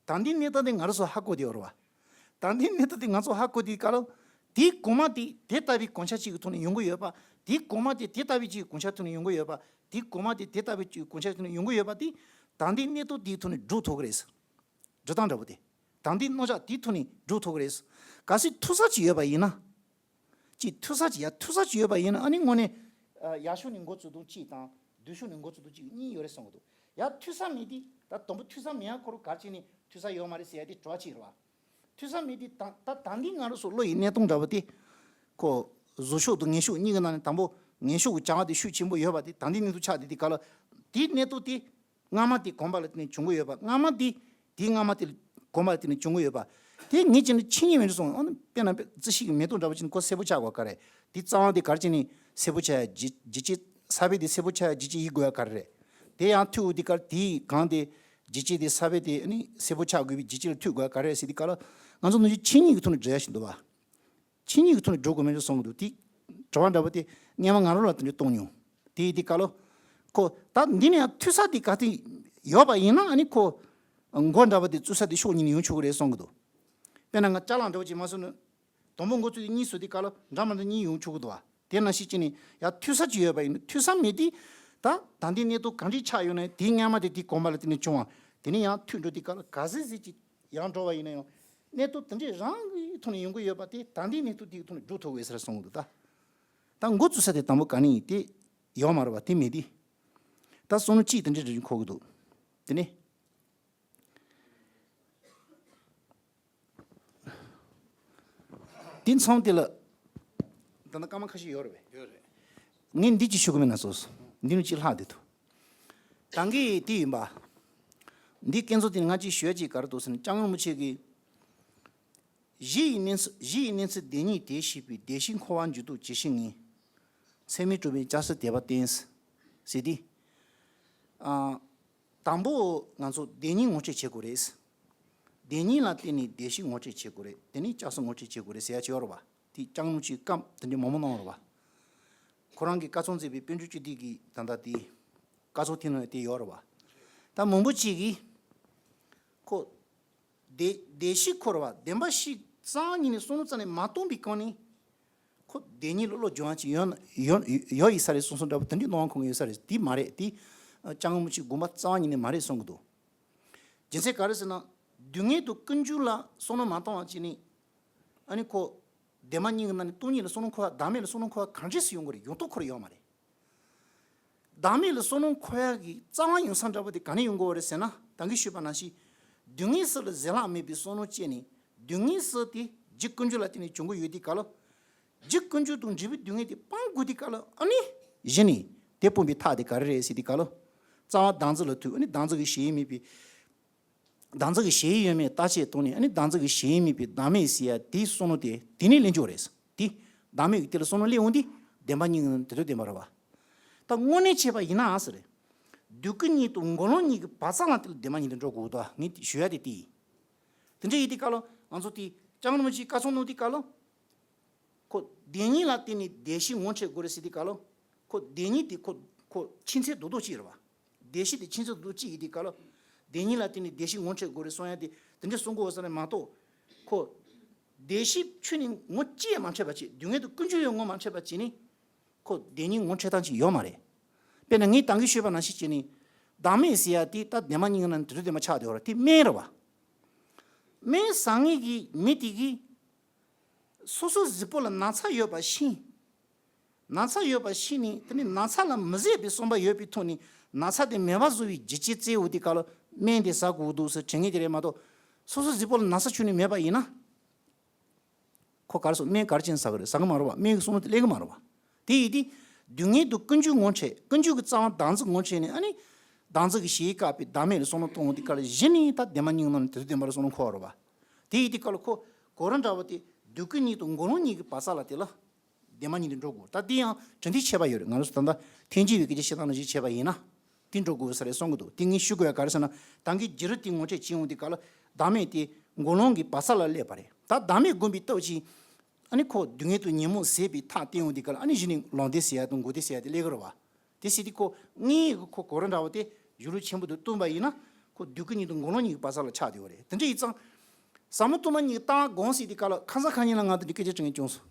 བ། ད་འདི་གནས་སྟངས་དེ་ང་རང་ཚོ་ཧ་གོ་བསྡད་ཡོད་རེད་བ། ད་འདི་གནས་སྟངས་དེ་ང་ཚོ་ཧ་གོ་དུས་སྐབས་ལ། དེའི་གོང་མ་དེ་དེ་ལྟ་བུའི་གོ་ཆ་ཅིག་གི་ཐོག་ནས་ཡོང་གི་ཡོད་པ། དེའི་གོང་མ་དེ་དེ་ལྟ་བུའི་ཅིག་གོ་ཆ་ཐོག་ནས་ཡོང་གི་ཡོད་པ། དེའི་གོང་མ་དེ་དེ་ལྟ་བུའི་ཅིག་གོ་ཆ་ཐོག་ནས་ཡོང་གི་ཡོད་པ་དེ། ད་འདི་གནས་སྟངས་དེའི་ཐོག་ནས་སྒྲུབ་ཐུབ་ཀྱི་རེད། འགྲོ་སྟངས་འདྲ་པོ་དེ། ད་འདི་རྣམ་གཞག་དེའི་ཐོག་ནས་འགྲོ་ཐུབ་ཀྱི་རེད། གལ་སྲིད་ཐུག་ས་ཅིག་ཡོད་པ་ཡིན་ན། ཅིག་ཐུག་ས་ཅིག་ཡ་ཐུག་ས་ཅིག་ཡོད་པ་ཡིན་ན། ཨ་ནི་དངོས་གནས། ཨ་ཡག་ཕྱོགས་ནས་འགོ་ཚུགས་དུས་གཅིག་དང་། སྡུག་ཕྱོགས་ནས་འགོ་ཚུགས་དུས་གཅིག་གཉིས་ཡོད་རེད་གསུང་གི་འདུག་ཡ་ཐུག་ས་མེད་དུས། ད་དང་པོ་ཐུག་ས་མེད་ཡ་ཁོ་རང་ག་རེ་བྱས་ནས་ཐུག་ས་ཡོད་མ་རེད་ཟེར་ཡ་དེ་དྲི་བ་ཅིག་རེད་བ། ཐུག་ས་མེད་དུས་ད་ད་ད་འདི་ང་རང་ཚོ་བློ་ཡི་གནས་སྟངས་འདྲ་པོ་དེ། ཁོ་གཟུགས་ཕྱོགས་དང་ངན་ཕྱོགས་གཉིས་ཀྱི་ནང་ནས་དང་པོ་ངན་ཕྱོགས་ཀྱི་བྱ་བ་དེ་ཤུགས་ཆེན་པོ་ཡོད་པ་དེ། ད་འདི་གནས་ཚུལ་ཆགས་དེ་དེ་ག་ལ། དེའི་གནས་སྟངས་དེ། སྔ་མ་དེ་གོམས་པ་ལ་བརྟེན་ནས་བྱུང་གི་ཡོད་པ། སྔ་མ་དེ་དེའི་སྔ་མ་དེ་གོམས་པ་ལ་བརྟེན་ནས་བྱུང་གི་ཡོད་པ། དེ་ངས་བྱས་ན་ཆོས་ཉིད་མིན་འགྲོ་གསུངས། ཨ་ནི་དཔེར་ན་དཔེ་རྩི་ཤིང་གི་མེ་ཏོག་འདྲ་པོ་ཅིག་ནི་ཁོ་སེར་པོ་ཆགས་དགོས་ག་རེ། དེ་རྩ་བ་དེ་ག་རེ་བྱས་ནས་སེར་པོ་ཆགས་ཡ་ལྗིད་ལྗིད་ཆེ། ས་བོན་དེ་སེར་པོ་ཆགས་ཡ་ལྗིད་ཆེ་ཡིན་དགོས་ཡ་ག་རེ་རེད། དེ་ཡང་ཐུག་དུས་སྐབས་དེའི་གང་དེ་ལྗིད་ཆེ་དེ་ས་བོན་དེ་ནི་སེར་པོ་ཆགས་དགོས་པའི་ལྗིད་ཆེ་ལ་ཐུག་དགོས་ཡ་ག་རེ་རེད་ཟེར་དུས་སྐབས་ལ། ང་ཚོ་ནུས་ཤུགས་ཆོས་ཉིད་ཀྱི་ཐོག་ནས་འགྲོ་ཡ་ཞིག་འདུག་བ། ཆོས་ཉིད་ཀྱི་ཐོག་ནས་འགྲོ་དགོས་མེད་ཅེས་གསུང་གི་འདུག་དེ་དྲི་བ་འདྲ་པོ་དེ་སྔས་མ་ང་རང་ལ་དེ་འདྲ་གཏོང་མྱོང་། དེ་ཡིན་དུས་སྐབས་ལ། ཁོ་ད་འདི་ནས་ཡང་ཐུག་ས་དེ་ག་དེ་ཡོད་པ་ཡིན་ན། ཨ་ནི་ཁོ་མགོ་འདྲ་པོ་དེ་བཙུགས་ས་དེ་ཕྱོགས་གཉིས་ནས་ཡོང་ཆོག་གི་རེད་གསུང་གི་འདུག་དཔེར་ན་ང་ཅ་ལག་འདྲ་པོ་ཅིག་མར་བཟོས་ན། དང་པོ་འགོ་བཙུགས་ཏེ་གཉིས་བཟོས་དུས་སྐབས་ལ་འདྲ་མི་འདྲ་གཉིས་ཡོང་ཆོག་གི་འདུག་བ། དེ་ནང་བཞིན་བྱས་ནས་ཡང་ཐུག་ས་ཅིག་ཡོད་པ་ཡིན་ན། ཐུག་ས་མེད་དུས། ད་ད་འདི་གནས་སྟངས་གང་འདྲ་ཆགས་ཡོད་ན། དེའི་སྔས་མ་དེ་དེའི་གོམས་པ་ལ་བརྟེན་ནས་བྱུང་བ། དེ་ནས་ཡང་ཐུག་འགྲོ་དུས་སྐབས་ལ་ག་ཚོད་ཟིག་ཅིག་ཡང་འགྲོ་བ་ཡིན་ན་ཡང་། གནས་སྟངས་དེ་འདྲས་རང་གི་ཐོག་ནས་ཡོང་གི་ཡོད་པ་དེ། ད་འདི་གནས་སྟངས་དེའི་ཐོག་ནས་འགྲོ་ཐུབ་ཀྱི་ཡོད་ས་རེད་གསུང་གི་འདུག་ད་ད་འགོ་བཙུགས་ས་དེ་དང་པོ་ག་ནས་ཡིན་དེ་ཡོད་མ་རེད་བ། དེ་མེད་དུས། ད་བསམ་བློ་གཅིག་དེ་འདྲས་འདྲ་ཅིག་འཁོར་གི་འདུག་དེ་ནས། དེ་མཚམས་དེ་ལ། ད་ལྟ་སྐར་མ་ཁ་ཤས་ཡོད་རེད་པས། ཡོད་རེད། ངས་འདི་ཅིག་ཞུ་གི་མིན་ན་སོ་སོ། འདི་ནི་ཅིག་ལྷག་བསྡད་འདུག་ད་གིན་དེ་ཡིན་པ། འདི་སྐད་ཚོ་དེ་ནི་ང་ཅིག་ཞུ་ཡ་ཅིག་ག་རེ་འདུག་ཟེར་ན། སྐྱབས་མགོན་རིན་པོ་ཆེ་གིས། གཞི་ཡི་གནས་ཚུལ་གཞི་ཡི་གནས་ཚུལ་བདེན་གཉིས་དེ་ཤེས་པས། བདེ་གཤེགས་འཁོར་བ་འཇུག་ལྡོག་ཇི་ཞིག་ངེས། ཚད་མས་གྲུབ་པའི་སྐྱབས་སུ་དད་པ་བསྟེན། ཟེར་ཏེ། ཨ། དང་པོ་ང་ཚོ་བདེན་གཉིས་ངོ་སྤྲོད་བྱེད་དགོས་རེད། བདེན་གཉིས་ལ་བརྟེན་ནས་བདེ་གཤེགས་ངོ་སྤྲོད་བྱེད་དགོས་རེད། དེ་ནས་སྐྱབས་སུ་ངོ་སྤྲོད་བྱེད་དགོས་རེད་ཟེར་ཡ་ཅིག་ཡོད་རེད་བ། དེ་སྐྱབས་མགོན་ཆེན་སྐབས་དེ་འདྲའི་མང་པོ་གནང་བ་རེད་བ། ཁོ་རང་གིས་བཀའ་ཚོགས་མཛད་པའི་དཔལ་འབྱོར་སྤྱི་འཐུས་ཀྱི་ད་ལྟ་དེ་བཀའ་ཚོགས་དེ་ནང་དེ་ཡོད་རེད་བ། ད་མང་པོ་ཅིག་གིས་ཁོ་བདེ་བདེ་གཤེགས་འཁོར་བ་བདེན་པ་བཞི་རྩ་བ་ཉིད་ནས་བསམ་བློ་རྩ་ནས་མ་གཏོང་པའི་སྒང་ནས། ཁོ་བདེན་གཉིས་ལ་བློ་སྦྱོང་བ་ཅིག་ཡོད་ན་ཡོད་ཡོད་ཡིན་ས་རེད་གསུང་གསུང་འདྲ་པོ་དེ་འདྲའི་གནང་བ་ཁོང་གིས་ཡོད་ས་རེད། དེ་མ་རེད། དེ་སྐྱབས་མགོན་རིན་པོ་ཆེའི་དགོངས་པ་རྩ་བ་ཉིད་ནས་མ་རེད་གསུང་གི་འདུག་རྒྱུ་མཚན་ག་རེ་ཟེར་ན། སྡུག་བསྔལ་དང་ཀུན་འབྱུང་ལ་བསམ་བློ་མ་བཏང་བ་བྱས་ནས། ཨ་ནི་ཁོ་བདེན་པ་གཉིས་ཀྱི་ནང་ནས་སྟོང་ཉིད་ལ་བསམ་བློ་འཁོར་བ། བདག་མེད་ལ་བསམ་བློ་འཁོར་བ་གང་འདྲས་སུ་ཡོང་གི་རེད། ཡོང་སྟངས་ཁོ་རང་ཡོད་མ་རེད། བདག་མེད་ལ་བསམ་བློ་འཁོར་ཡག་གི་རྩ་བ་ཡོང་ས་འདྲ་པོ་དེ་ག་ནས་ཡོང་གི་ཡོད་རེད་ཟེར་ན། ད་གིན་ཞུས་པ་ནང་བཞིན། སྡུག་བསྔལ་གསུམ་ལ་ཟད་གླགས་མེད་པའི་བསམ་བློ་བསྐྱེད་ནས། སྡུག་བསྔལ་གསུམ་དེ་རྒྱུ་ཀུན་འབྱུང་ལ་བརྟེན་ནས་བྱུང་གི་ཡོད་དུས་སྐབས་ལ། རྒྱུ་ཀུན་འབྱུང་དང་འབྲས་བུ་སྡུག་བསྔལ་དེ་སྤང་དགོས་དུས་སྐབས་ལ། ཨ་ནི་གཞི་ནས་དེ་སྤོང་བའི་ཐབས་དེ་ག་རེ་རེད་ཟེར་དུས་སྐབས་ལ། རྩ་བ་བདག་འཛིན་ལ་ཐུག་ཨ་ནི་བདག་འཛིན་གྱི་གཞལ་ཡས་མེད་པའི། བདག་འཛིན་གྱི་གཞལ་ཡས་ཡོད་མེད་བརྟག་དཔྱད་བཏང་ནས། ཨ་ནི་བདག་འཛིན་གྱི་གཞལ་ཡས་མེད་པའི་བདག་མེད་ཟེར་ཡ་དེའི་བསམ་བློ་དེ་དེ་ནས་སླེབས་འགྱོ་རེད། དེ་བདག་མེད་ཀྱི་དེ་ལ་བསམ་བློ་སླེབས་འོང་དུས་བདེན་པ་གཉིས་ཀྱི་ནང་དེ་ཚོ་བདེན་པ་རེད་བ། ད་དངོས་གནས་བྱས་པ་ཡིན་ནའང་ཟེར་རེད། སྡུག་ཀུན་གཉིས་དང་འགོག་ལམ་གཉིས་ཀྱི་བག་ཆགས་ལ་དེ་ལ་བདེན་པ་གཉིས་དེ་འགྲོ་དགོས་འདུག་ངས་ཞུ་ཡ་དེ་དེ་ཡིན། དེ་འདྲ་ཡིན་དུས་སྐབས་ལ་ང་ཚོ་དེ་སྐྱབས་མགོན་རིན་པོ་ཆེས་བཀའ་གསུང་གནང་དུས་སྐབས་ལ། ཁོ་བདེན་གཉིས་ལ་བརྟེན་ནས་བདེ་གཤེགས་ངོ་འཕྲོད་དགོས་རེད་ཟེར་དུས་སྐབས་ལ། ཁོ་བདེན་གཉིས་དེ་ཁོ་ཁོ་ཆོས་མཚན་རྡོག་རྡོག་གཅིག་རེད་བ། བདེ་གཤེགས་དེ་ཆོས་མཚན་རྡོག་རྡོག་གཅིག་ཡིན་དུས་སྐབས་ལ། བདེན་གཉིས་ལ་བརྟེན་ནས་བདེ་གཤེགས་ངོ་འཕྲོད་དགོས་རེད་གསུང་ཡ་དེ་དེ་འདྲ་གསུང་དགོས་ས་རེད་མ་གཏོགས། ཁོ་བདེ་གཤེགས་ཆོས་ནི་ངོ་གཅིག་ཡང་མ་འཕྲོད་པ་བྱས། སྡུག་བསྔལ་དང་ཀུན་འབྱུང་ཡང་ངོ་མ་འཕྲོད་པ་བྱས་ནས། ཁོ་བདེན་གཉིས་ངོ་འཕྲོད་སྟངས་ཅིག་ཡོད་མ་རེད། དཔེར་ན་ངས་ད་གིན་ཞུས་པ་ནང་བཞིན་བྱས་ནས། བདག་མེད་ཟེར་ཡ་དེ་ད་བདེན་པ་གཉིས་ཀྱི་ནང་ནས་དེ་ཚོ་བདེན་པ་ཆགས་བསྡད་ཡོད་རེད། དེ་སྨན་རེད་བ། སྨན་ཟ་མཁན་གྱི་མི་དེ་གིས། སོ་སོའི་གཟུགས་པོ་ལ་ན་ཚ་ཡོད་པ་ཤེས། ན་ཚ་ཡོད་པ་ཤེས་ནས། དེ་ནས་ན་ཚ་ལ་མི་བཟོད་པའི་བསམ་པ་ཡོད་པའི་ཐོག་ནས། ན་ཚ་དེ་མེད་པ་བཟོ་བའི་རྒྱུ་རྐྱེན་བཙལ་འོང་དུས་སྐབས་ལ་སྨན་དེ་ཟ་དགོས་འདུག་ཟེར་དྲན་མཁན་དེ་རེད་མ་གཏོགས། སོ་སོའི་གཟུགས་པོ་ལ་ན་ཚ་ཁྱོན་ནས་མེད་པ་ཡིན་ན། ཁོ་ག་རེ་ཟེར། སྨན་ག་རེ་བྱས་ནས་ཟ་གི་རེད། ཟ་གི་མ་རེད་བ། སྨན་གྱི་བསམ་བློ་དེ་སླེབས་གི་མ་རེད་བ། དེ་ཡིན་དུས། སྡུག་བསྔལ་དང་ཀུན་འབྱུང་ངོ་འཕྲོད། ཀུན་འབྱུང་གི་རྩ་བ་བདག་འཛིན་ངོ་འཕྲོད་ནས། ཨ་ནི། བདག་འཛིན་གྱི་གཞི་བཀག་པའི་བདག་མེད་ལ་བསམ་བློ་གཏོང་འོང་དུས་སྐབས་ལ་གཞི་ནས་ད་བདེན་པ་གཉིས་ནང་ནས་དེ་ཚོ་བདེན་པ་ལ་བསམ་བློ་འཁོར་བ་རེད་བ། དེ་ཡིན་དུས་སྐབས་ལ་ཁོ་གོ་རིམ་འདྲ་བོ་དེ་སྡུག་བསྔལ་གཉིས་དང་འགོག་སློང་གཉིས་ཀྱི་བར་མཚམས་ལ་དེ་ལ་བདེན་པ་གཉིས་དེ་འགྲོ་དགོས། ད་དེ་ཡང་གྲུབ་མཐའི་ཁྱད་པར་ཡོད་རེད། ང་རང་ཚོ་ད་ལྟ་ཐེག་ཆེན་པའི་སྐད་ཆ་བཤད་སྟངས་ནང་བཞིན་བྱས་པ་ཡིན་ན་དེ་འགྲོ་དགོས་ས་རེད་བསམ་གྱི་འདུག་དེ་ངས་ཞུ་དགོས་ཡ་ག་རེ་ཟེར་ན། ད་གིན་བརྒྱུད་རིམ་དེ་ངོ་སྤྲོད་བྱེད་འོང་དུས་སྐབས་ལ་བདག་མེད་དེ་འགོག་སློང་གི་བར་མཚམས་ལ་སླེབས་པ་རེད། ད་བདག་མེད་བསྒོམ་པའི་སྟོབས་ཀྱིས་ཨ་ནི་ཁོ་སྡུག་བསྔལ་དང་ཉོན་མོངས་ཟད་པའི་ཐབས་བསྟན་འོང་དུས་སྐབས་ལ་ཨ་ནི་གཞི་ནས་ལམ་བདེ་ཟེར་ཡ་དང་འགོག་བདེ་ཟེར་ཡ་དེ་སླེབས་ཀྱི་རེད་བ། དེ་ཟེར་དུས་ཁོ་ངའི་ཁོ་གོ་རིམ་འདྲ་བོ་དེ་གཞུང་ལུགས་ཆེན་པོ་དང་བསྟུན་པ་ཡིན་ན་ཁོ་སྡུག་བསྔལ་གཉིས་དང་འགོག་སློང་གཉིས་ཀྱི་བར་མཚམས་ལ་ཆགས་བསྡད་ཡོད་རེད། དེ་འདྲ་ཡིན་ཙང་ཟབ་མོ་སྟོང་པ་ཉིད་ཀྱི་ལྟ་བ་སྒོམ་ཟེར་དུས་སྐབས་ལ་ཁ་སང་ཁ་ཉིན་ལ་ང་འདི་འདྲའི་སྐད་ཆ་དྲིས་མཁན་བྱུང་སོང་།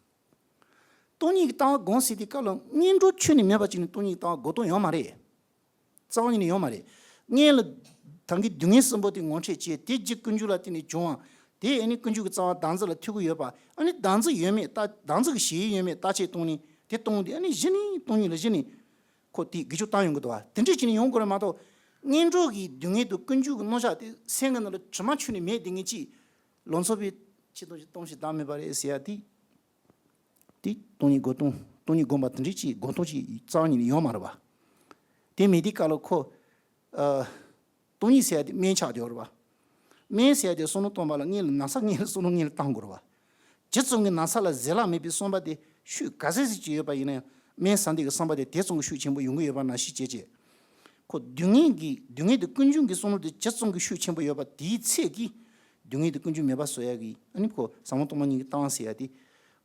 སྟོང་ཉིད་ཀྱི་ལྟ་བ་སྒོམ་ཟེར་དུས་སྐབས་ལ་སྔོན་འགྲོ་ཆོས་ནི་མེད་པ་ཅིག་ནི་སྟོང་ཉིད་ཀྱི་ལྟ་བ་སྒོམ་སྟངས་ཡོད་མ་རེད། རྩ་བ་ཉིད་ནས་ཡོད་མ་རེད། སྔོན་ལ་ད་གིན་སྡུག་བསྔལ་གསུམ་པོ་དེ་ངོ་འཕྲོད་བྱས། དེ་རྗེས་ཀུན་འབྱུང་ལ་བརྟེན་ནས་བྱུང་བ། དེ་ཨ་ནི་ཀུན་འབྱུང་གི་རྩ་བ་བདག་འཛིན་ལ་ཐུག་གི་ཡོད་པ། ཨ་ནི་བདག་འཛིན་ཡོད་མེད་ལྟ། བདག་འཛིན་གྱི་གཞི་ཡོད་མེད་བརྟག་དཔྱད་གཏོང་ནས་དེ་གཏོང་དུས་ཨ་ནི་གཞི་ནས་སྟོང་ཉིད་ལ་གཞི་ནས་ཁོ་དེ་དགེ་སྦྱོར་བཏང་ཡོང་གི་འདུག་བ། དེ་འདྲས་བྱས་ནས་ཡོང་དགོས་རེད་མ་གཏོགས། སྔོན་འགྲོ་གི་སྡུག་བསྔལ་དང་ཀུན་འབྱུང་གི་རྣམ་གཞག་དེ་སེམས་ཀྱི་ནང་ལ་དྲི་མ་ཁྱོན་ནས་མེད་བསྡད་མཁན་གཅིག་ལོ་ཚོད་པའི་ཆེད་དུ་སྟོང་ཞིང་བདག་མེད་པ་རེད་ཟེར་ཡ་དེ། དེ་སྟོང་ཉིད་སྒོམ་སྟངས། སྟོང་ཉིད་སྒོམ་པ་དེ་འདྲས་ཅིག་སྒོམ་སྟངས་ཅིག་རྩ་བ་ཉིད་ནས་ཡོད་མ་རེད་པ། དེ་མེད་དུས་སྐབས་ལ་ཁོ། ཨ། སྟོང་ཉིད་ཟེར་ཡ་དེ་དམན་ཆགས་བསྡད་ཡོད་རེད་པ། དམན་ཟེར་ཡ་དེ་བསམ་བློ་གཏོང་བ་ལ་སྔོན་ལ་ན་ཚ་སྔོན་ལ་བསམ་བློ་སྔོན་ལ་བཏང་དགོས་རེད་པ། ཇི་ཙམ་གྱི་ན་ཚ་ལ་བཟོད་གླགས་མེད་པའི་བསམ་པ་དེ་ཤུགས་ག་ཚད་ཅིག་ཡོད་པ་ཡིན་ན་ཡང་དམན་བཟང་འདོད་ཀྱི་བསམ་པ་དེ་དེ་ཙམ་གྱི་ཤུགས་ཆེན་པོ་ཡོང་གི་ཡོད་པ་ནང་བཞིན་བྱས་བྱས། ཁོ་སྡུག་བསྔལ་གྱི་སྡུག་བསྔལ་དེ་ཀུན་འབྱུང་གི་བསམ་བློ་དེ་ཇི་ཙམ་གྱི་ཤུགས་ཆེན་པོ་ཡོད་པ་དེའི་ཚད་ཀྱིས་སྡུག་བསྔལ་དེ་ཀུན་འབྱུང་མེད་པ་བཟོ་ཡ་གི་ཨ་ནི་ཁོ་ཟབ་མོ་སྟོང་པ་ཉིད་ཀྱི་ལྟ་བ་ཟེར་ཡ་དེ་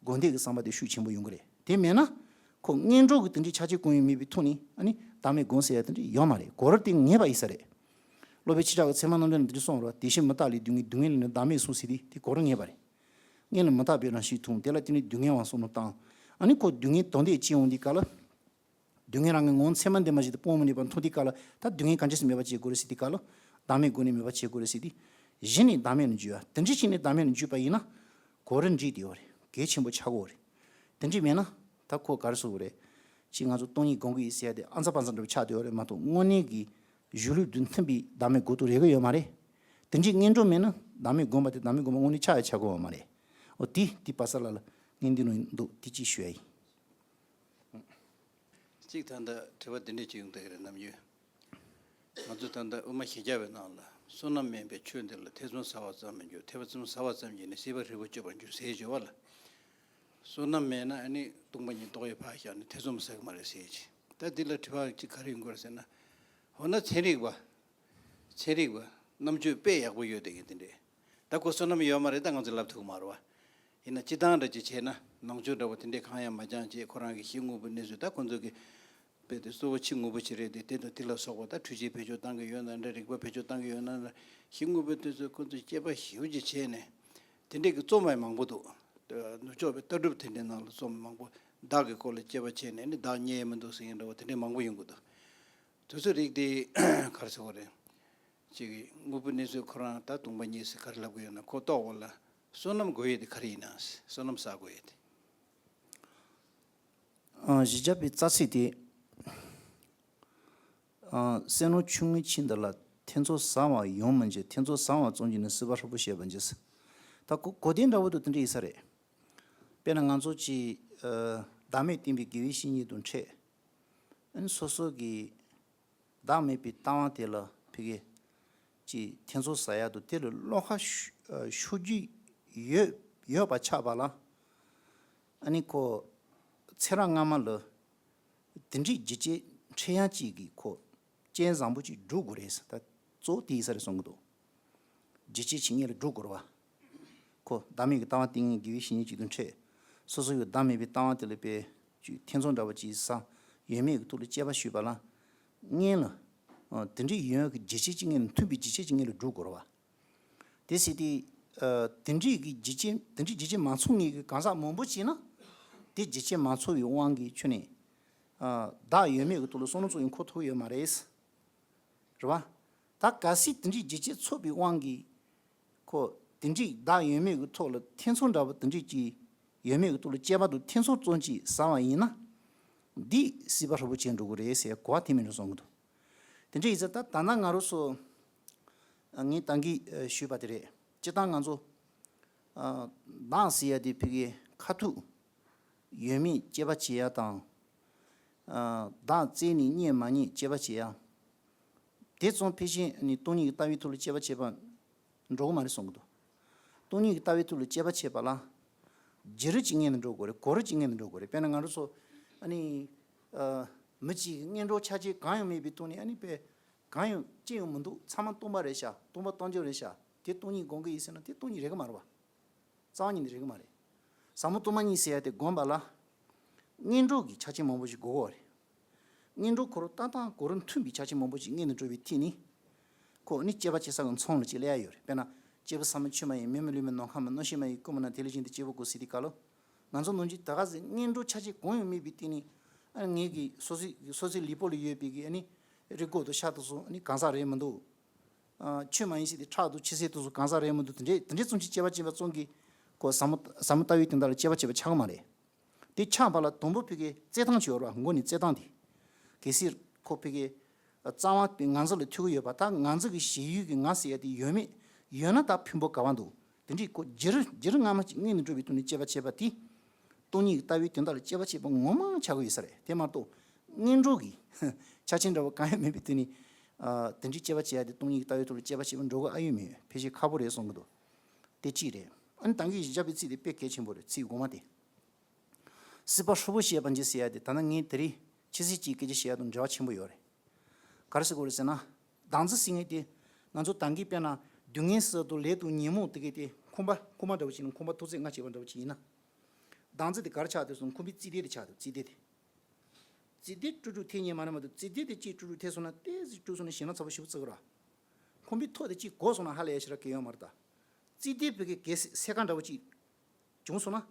སྒོམ་བཟླས་ཀྱི་བསམ་པ་དེ་ཤུགས་ཆེན་པོ་ཡོང་གི་རེད། དེ་མེད་ན་ཁོ་སྔོན་འགྲོ་གི་དེ་འདྲའི་ཆ་རྐྱེན་གང་ཡང་མེད་པའི་ཐོག་ནས་ཨ་ནི་བདག་མེད་སྒོམ་ཟེར་ཡ་དེ་འདྲ་ཡོད་མ་རེད། གོ་རིམ་དེ་ངེས་པ་ཡིན་ས་རེད། སློབ་དཔོན་ཆོས་གྲགས་ཀྱི་ཚད་མ་རྣམ་འགྲེལ་ནང་འདི་འདྲ་གསུངས་རེད། དེ་བཞིན་མི་རྟག་ལས་སྡུག་བསྔལ། སྡུག་བསྔལ་ལས་ནི་བདག་མེད་གསུངས་ཟེར་དེ་དེ་གོ་རིམ་ངེས་པ་རེད། སྔོན་ལ་མི་རྟག་པའི་རང་བཞིན་མཐོང་། དེ་ལ་བརྟེན་ནས་སྡུག་བསྔལ་བ་བསམ་བློ་བཏང་། ཨ་ནི་ཁོ་སྡུག་བསྔལ་དོན་དེ་སྐྱེ་འོང་དུས་སྐབས་ལ། སྡུག་བསྔལ་རང་གི་ངོ་བོ་མཚན་མ་ལྡན་པ་ཞིག་ཏུ་སྤོང་མི་ནུས་པ་མཐོང་དུས་སྐབས་ལ་ད་སྡུག་བསྔལ་གང་ཅི་སུ་མེད་པ་བྱེད་དགོས་རེད་ཟེར་དུས་སྐབས་ལ་བདག་མེད་སྒོམ་ནས་མེད་པ་བྱེད་དགོས་རེད་ཟེར་དུས། གཞི་ནས་བདག་མེད་ལ་འཇུག་ཡ། དེ་འདྲ་བྱས་ནས་བདག་མེད་ལ་འཇུག་པ་ཡིན་ན། གོ་རིམ་འགྲིག་བསྡད་ཡོད་རེད། གལ་ཆེན་པོ་ཆགས་ཀྱི་ཡོད་རེད། དེ་འདྲ་མེད་ན་ད་ཁོ་ག་རེ་ཟེར་དགོས་རེད། ཅིག་ང་ཚོ་སྟོང་ཉིད་སྒོམ་གྱི་ཡིན་ཟེར་ཡ་དེ་ཨ་ཚ་པ་ཚ་འདྲ་པོ་ཆགས་བསྡད་ཡོད་རེད་མ་གཏོགས་དངོས་གནས་ཀྱི་གཞུང་ལུགས་དང་མཐུན་པའི་བདག་མེད་སྒོམ་ཐབས་རེག་གི་ཡོད་མ་རེད། དེ་འདྲའི་སྔོན་འགྲོ་མེད་ན་བདག་མེད་སྒོམ་པ་དེ་བདག་མེད་སྒོམ་པ་དངོས་གནས་ཆགས་ཡ་ཆགས་ཀྱི་ཡོད་མ་རེད། འོ་དེ་དེ་པ་ས་ལ་ལ་ངས་འདི་ནང་འདུག་དེ་ཅིག་ཞུ་ཡ་ཡིན། གཅིག་ད་ལྟ་དྲི་བ་འདི་འདྲས་ཅིག་ཡོང་བསྡད་ཀྱི་རེད། ནམ་རྒྱུན་ང་ཚོ་ད་ལྟ་དབུ་མ་ཞལ་བརྒྱ་པའི་ནང་ལ་བསོད་ནམས་དམན་པའི་ཆོས་འདི་ལ་ཐེ་ཚོམ་ཟ་བ་ཙམ་མི་འགྱུར། ཐེ་ཚོམ་ཟ་བ་ཙམ་གྱིས་ནི་སྲིད་པ་ཧྲིལ་པོ་གཅོད་པར་འགྱུར་ཟེར་བརྗོད་པ་ལ། བསོད་ནམས་མེད་ན་ཨ་ནི་སྟོང་པ་ཉིད་རྟོགས་པའི་ཕར་བཞག་ནས་ཐེ་ཚོམ་ཟ་གི་མ་རེད་ཟེར་གྱི། ད་འདི་ལ་དྲི་བ་གཅིག་ག་རེ་ཡོང་གི་རེད་ཟེར་ན། འོ་ན་ཚན་རིག་པ། ཚན་རིག་པ། རྣམ་དཔྱོད་དཔེ་ཡག་པོ་ཡོད་བསྡད་མཁན་དེ་འདྲས། ད་ཁོ་བསོད་ནམས་ཡོད་མ་རེད། ད་ང་ཚོས་ལབ་ཐུབ་ཀྱི་མ་རེད་བ། ཡིན་ན་སྤྱིར་བཏང་འདྲ་ཅིག་བྱས་ན་ནང་ཆོས་འདྲ་བོ་དེ་འདྲས་གང་ཡང་མ་སྦྱངས་བྱས་ཁོ་རང་གི་གཞི་དངོས་པོའི་གནས་ཚུལ་ད་ཁོ་ཚོ་གི་དཔེ་དེ་གཙོ་བོ་གཅིག་དངོས་པོ་གཅིག་རེད་དེ། དེ་དང་དེ་ལ་སོགས་པ་ད་འཕྲུལ་ཆས་བེད་སྤྱོད་བཏང་གི་ཡོད་ན་འདྲ། རིག་པ་བེད་སྤྱོད་བཏང་གི་ཡོད་ན་འདྲ། གཞི་དངོས་པོའི་དེ་ཚོ་ཁོ་ཚོས་དཔྱད་པ་ཞེ་པོ་ཅིག་བྱས་ནས་དེ་འདྲས་ཀྱི་རྩོམ་པ་མང་པོ་འདུག་ནུབ་ཕྱོགས་པའི་ལྟ་གྲུབ་དེ་འདྲའི་ནང་ལ་རྩོམ་མང་པོ། བདག་གི་སྐོར་ལ་དཔྱད་པ་བྱས་ནས་ནི་བདག་རྙེད་མི་འདུག་ཟེར་མཁན་འདྲ་བོ་དེ་འདྲས་མང་པོ་ཡོང་གི་འདུག་དེ་ཚོའི་རིགས་དེ་ག་རེ་ཟེར་དགོས་རེད། ཅིག་དངོས་པོའི་གནས་ཚུལ་ཁོ་རང་ད་སྟོང་པ་ཉིད་ཟེར་ག་རེ་ལབ་ཀྱི་ཡོད་ན་ཁོ་རྟོགས་པ་ལ་བསོད་ནམས་དགོས་ཡས་དེ་ག་རེ་ཡིན་ན། བསོད་ནམས་བསགས་དགོས་ཡས་དེ། ཨ། གཞི་བཅའ་བའི་རྩ་ཚིག་དེ། ཨ། བསོད་ནམས་ཆུང་ངུའི་ཆེད་འདི་ལ། ཐེ་ཚོམ་ཟ་བར་ཡོང་མི་བྱེད། ཐེ་ཚོམ་ཟ་བ་ཙམ་གྱིས་ནི་སྲིད་པ་ཧྲིལ་པོ་ཞེས་པ་འཇིག་ཟེར། ད་གོ་གོ་དོན་འདྲ་བོ་དེ་དེ་འདྲ་ཡིན་ས་རེད། དཔེར་ན་ང་ཚོ་ཅིག་ཨ། བདག་མེད་བསྟན་པའི་དགེ་བའི་བཤེས་གཉེན་དང་འཕྲད། ཨ་ནི་སོ་སོ་གི་བདག་མེད་པའི་ལྟ་བ་དེ་ལ་ཕ་གི་ཅིག་ཐེ་ཚོམ་ཟ་ཡག་དང་དེ་ལ་བློ་ཁ་ཤོར་ཤོར་རྒྱུ་ཡོད་ཡོད་པ་ཆགས་པ་ལ། ཨ་ནི་ཁོ་ཚེ་རབས་སྔ་མ་ལ་དེ་འདྲའི་འཇིགས་བྱེད་འཕྲད་ཡག་ཅིག་གི་ཁོ་རྐྱེན་བཟང་པོ་ཅིག་སྒྲུབ་དགོས་རེད་ཟེར། ད་གཙོ་བོ་དེ་ཡིན་ས་རེད་བསམ་གྱི་འདུག་འཇིགས་བྱེད་ཇི་སྙེད་ལ་སྒྲུབ་དགོས་རེད་བ། ཁོ་བདག་མེད་ཀྱི་ལྟ་བ་བསྟེན་མཁན་དགེ་བའི་བཤེས་གཉེན་ཅིག་དང་འཕྲད། སོ་སོ་ཡི་བདག་མེད་པའི་ལྟ་བ་དེ་ལ་དཔེ་ཅིག་ཐེ་ཚོམ་འདྲ་བོ་ཅིག་ཟ། ཡོད་མེད་ཀྱི་ཐོག་ལ་དཔྱད་པ་ཞུས་པ་ལ། སྔོན་ལ། ཨ། དེ་འདྲའི་ཡོད་ཀྱི་འཇིགས་བྱེད་ཅིག་སྔོན་ལ་མཐུན་པའི་འཇིགས་བྱེད་ཅིག་སྔོན་ལ་སྒྲུབ་དགོས་རེད་བ། དེ་ཟེར་དུས། ཨ། དེ་འདྲའི་གི་འཇིགས་བྱེད་དེ་འདྲའི་འཇིགས་བྱེད་མ་ཚོར་མཁན་གྱི་གང་ཟག་མང་པོ་ཅིག་ན། དེ་འཇིགས་བྱེད་མ་ཚོར་བའི་དབང་གིས་ཁྱོན་ནས། ཨ། བདག་ཡོད་མེད་ཀྱི་ཐོག་ལ་བསམ་བློ་ཙམ་ཡང་འཁོར་ཐུབ་ཡོད་མ་རེད། རེད་བ། ད་གལ་སྲིད་དེ་འདྲའི་འཇིགས་བྱེད་ཚོར་བའི་དབང་གིས། ཁོ་དེ་འདྲའི་བདག་ཡོད་མེད་ཀྱི་ཐོག་ལ་ཐེ་ཚོམ་འདྲ་བོ་དེ་འདྲའི་ཅིག་ཡོད་མེད་ཀྱི་ཐོག་ལ་དཔྱད་པ་དང་ཐེ་ཚོམ་ཙམ་ཅིག་ཟ་བ་ཡིན་ན། འདི་སྲིད་པ་ཧྲིལ་པོ་བྱས་འགྲོ་གི་རེད་ཟེར་གོ་བ་དེ་མིན་འགྲོ་བསམ་གྱི་འདུག་དེ་འདྲ་ཡིན་ཙང་ད་ད་ལྟ་ང་རང་ཚོ། ཨ། ངས་ད་གིན་ཞུས་པ་དེ་རེད། སྤྱིར་བཏང་ང་ཚོ། ཨ། བདག་ཟེར་ཡ་དེ་ཕ་གིའི་ཁ་ཐུག་ཡོད་མེད་དཔྱད་པ་བྱེད་ཡ་དང་། ཨ། བདག་རྩད་ནས་རྙེད་མ་རྙེད་དཔྱད་པ་བྱེད་ཡ། དེ་ཙང་ཕལ་ཆེར་ནི་སྟོང་ཉིད་ཀྱི་ལྟ་བའི་ཐོག་ལ་དཔྱད་པ་བྱེད་པ་འགྲོ་གི་མ་རེད་བསམ་གྱི་འདུག་སྟོང་ཉིད་ཀྱི་ལྟ་བའི་ཐོག་ལ་དཔྱད་པ་བྱེད་པ་ལ་བརྗེ་རེས་ཀྱི་ངོས་ནས་འགྲོ་དགོས་རེད། གོ་རེས་ཀྱི་ངོས་ནས་འགྲོ་དགོས་རེད། དཔེར་ན་ང་རང་ཚོ་ཨ་ནི་ཨ་མི་གཅིག་གི་གཉེན་གྲོགས་ཆ་རྐྱེན་གང་ཡང་མེད་པའི་སྟེང་ནས་ཨ་ནི་དཔེ་གང་ཡང་ཅི་ཡང་མི་འདུག་ཚང་མ་སྟོང་པ་རེད་ཤག་སྟོང་པ་རྟོགས་འཇོག་རེད་ཤག་དེ་སྟོང་ཉིད་སྒོམ་གྱི་ཡིན་ཟེར་ན་དེ་སྟོང་ཉིད་རེད་གི་མ་རེད་པ། རྩ་བ་ཉིད་ནས་རེད་གི་མ་རེད། ཟབ་མོ་སྟོང་པ་ཉིད་ཟེར་ཡ་དེ་སྒོམ་པ་ལ་གཉེན་གྲོགས་ཀྱི་ཆ་རྐྱེན་མང་པོ་ཞིག་དགོས་ཀྱི་ཡོད་རེད། གཉེན་གྲོགས་ཁོ་རང་ལྟ་སྟངས་གོ་རིམ་མཐུན་པའི་ཆ་རྐྱེན་མང་པོ་ཞིག་གཉེར་ནས་འགྲོ་བའི་མཐུ་ནི། ཁོ་ནི་སྐྱེས་པ་སྐྱེ་ས་གི་མཚམས་ལ་ཅིག་སླེབས་ཡ་ཡོད་རེད། དཔེར་ན། སྐྱེས་བུ་ཟབ་མོ་ཆོས་མ་ཡིན། མི་མི་ལུས་མིན་ནམ་མཁའ་མིན། གནམ་གཤིས་མ་ཡིན། ཀུན་མིན་ན་དེ་ལས་གཞན་དུ་སྐྱེ་བ་དགོས་ཟེར་དུས་སྐབས་ལ། ང་ཚོ་ནམ་རྒྱུན་ད་ག་ཟེ་གཉེན་གྲོགས་ཆ་རྐྱེན་གང་ཡང་མེད་པའི་སྟེང་ནས། ཨ་ངེད་ཀྱི་སོ་སོའི་སོ་སོའི་ལུས་པོ་ལ་ཡོད་པའི་གི་ཨ་ནི། རིགས་གོ་དང་ཤ་དང་གསུམ་ཨ་ནི་གང་ཟག་རེད་མི་འདུག་ཨ་ཆོས་མ་ཡིན་ཟེར་དུས་ཁྲག་དང་ཆུ་སེར་དེ་ཚོ་གང་ཟག་རེད་མི་འདུག་དེ་འདྲའི་དེ་འདྲའི་ཙམ་གྱི་དཔྱད་པ་བྱེད་པ་ཙམ་གྱིས་ཁོ་ཟབ་མོ་ཟབ་མོ་ལྟ་བའི་དོན་དག་ལ་དཔྱད་པ་བྱེད་པ་ཆགས་ཀྱི་མ་རེད། དེ་ཆགས་པ་ལ་དང་པོ་ཕ་གིའི་བཙལ་སྟངས་ཅིག་ཡོད་རེད་པ། མགོ་ནས་བཙལ་སྟངས་དེ། གལ་སྲིད་ཁོ་ཕ་གིའི་རྩ་བ་དེ་ང་ཚོ་ལ་ཐུག་གི་ཡོད་པ། ད་ང་ཚོ་གི་ཞེན་ཡུལ་གྱི་ང་ཟེར་ཡ་དེ་ཡོད་མེད། ཡོད་ན་ད་ཕུང་པོ་ག་པར་འདུག་དེ་འདྲའི་ཁོ་བརྗེ་རེས་བརྗེ་རེས་སྔ་མ་ཅིག་གཉེར་ནས་འགྲོ་བའི་སྟེང་ནས་དཔྱད་པ་བྱེད་པ་དེ། སྟོང་ཉིད་ཀྱི་ལྟ་བའི་དོན་དག་ལ་དཔྱད་པ་བྱེད་པ་ངོ་མ་ཆགས་ཀྱི་ཡོད་ས་རེད། དེ་མ་གཏོགས་གཉེན་གྲོགས་ཀྱི་ཆ་རྐྱེན་འདྲ་བོ་གང་ཡང་མེད་པའི་སྟེང་ནས། ཨ་དེ་འདྲའི་དཔྱད་པ་བྱེད་ཡ་དེ་སྟོང་ཉིད་ཀྱི་ལྟ་བའི་ཐོག་ལ་དཔྱད་པ་བྱེད་པ་འགྲོ་གི་ཨ་ཡོད་མི་ཡོད་ཕལ་ཆེར་ཁག་པོ་རེད་བསམ་གྱི་འདུག་དེ་གཅིག་རེད། ཨ་ནི་ད་གིན་བཞག་པའི་ཚིག་དེ་དཔེ་གལ་ཆེན་པོ་རེད། ཚིག་དགོངས་པ་དེ། སྲིད་པ་ཧྲིལ་པོ་ཞེས་པ་འདི་ཟེར་ཡ་དེ་ད་ནི་ངས་དེ་རིང་ཕྱི་ཚེས་གཅིག་སྐད་ཆ་བཤད་ཡ་དང་འབྲེལ་བ་ཆེན་པོ་ཡོད་རེད། ག་རེ་ཟེར་དགོས་རེད་ཟེར་ན། བདག་འཛིན་ཟེར་མཁན་དེ། ང་ཚོ་ད་གིན་དཔེར་ན་སྡུག་བསྔལ་གསར་དུ་ལས་དང་ཉོན་མོངས་དེ་གའི་དེ་ཁང་པ་ཁང་པ་འདྲ་བོ་ཞིག་ནང་ཁང་པ་ཐོག་བརྩེགས་ལྔ་བྱས་པ་འདྲ་བོ་ཞིག་ཡིན་ན། བདག་འཛིན་དེ་ག་རེ་ཆགས་འདུག་ཟེར་ན་ཁང་པའི་རྩིག་ཐལ་དེ་ཆགས་འདུག་རྩིག་ཐལ་དེ། རྩིག་ཐལ་དཀྲུག་དཀྲུག་ཐེབས་མཁན་མ་རེད་མ་གཏོགས་རྩིག་ཐལ་དེ་གཅིག་དཀྲུག་དཀྲུག་ཐེབས་སོང་ན་ཏོག་ཙམ་དཀྲུགས་སོང་ན་ཞེད་སྣང་ཚ་པོ་ཞེ་པོ་ཅིག་རེད། ཁང་པའི་ཐོག་དེ་གཅིག་བསྒོར་སོང་ན་ཧ་ལས་ཡ་ཞེ་དྲག་གང་ཡང་ཡོད་མ་རེད་ད། རྩིག་ཐལ་བོད་ཀྱི་གལ་སྲིད་སེར་ཁ་འདྲ་བོ་ཅིག་བྱུང་སོང་ན།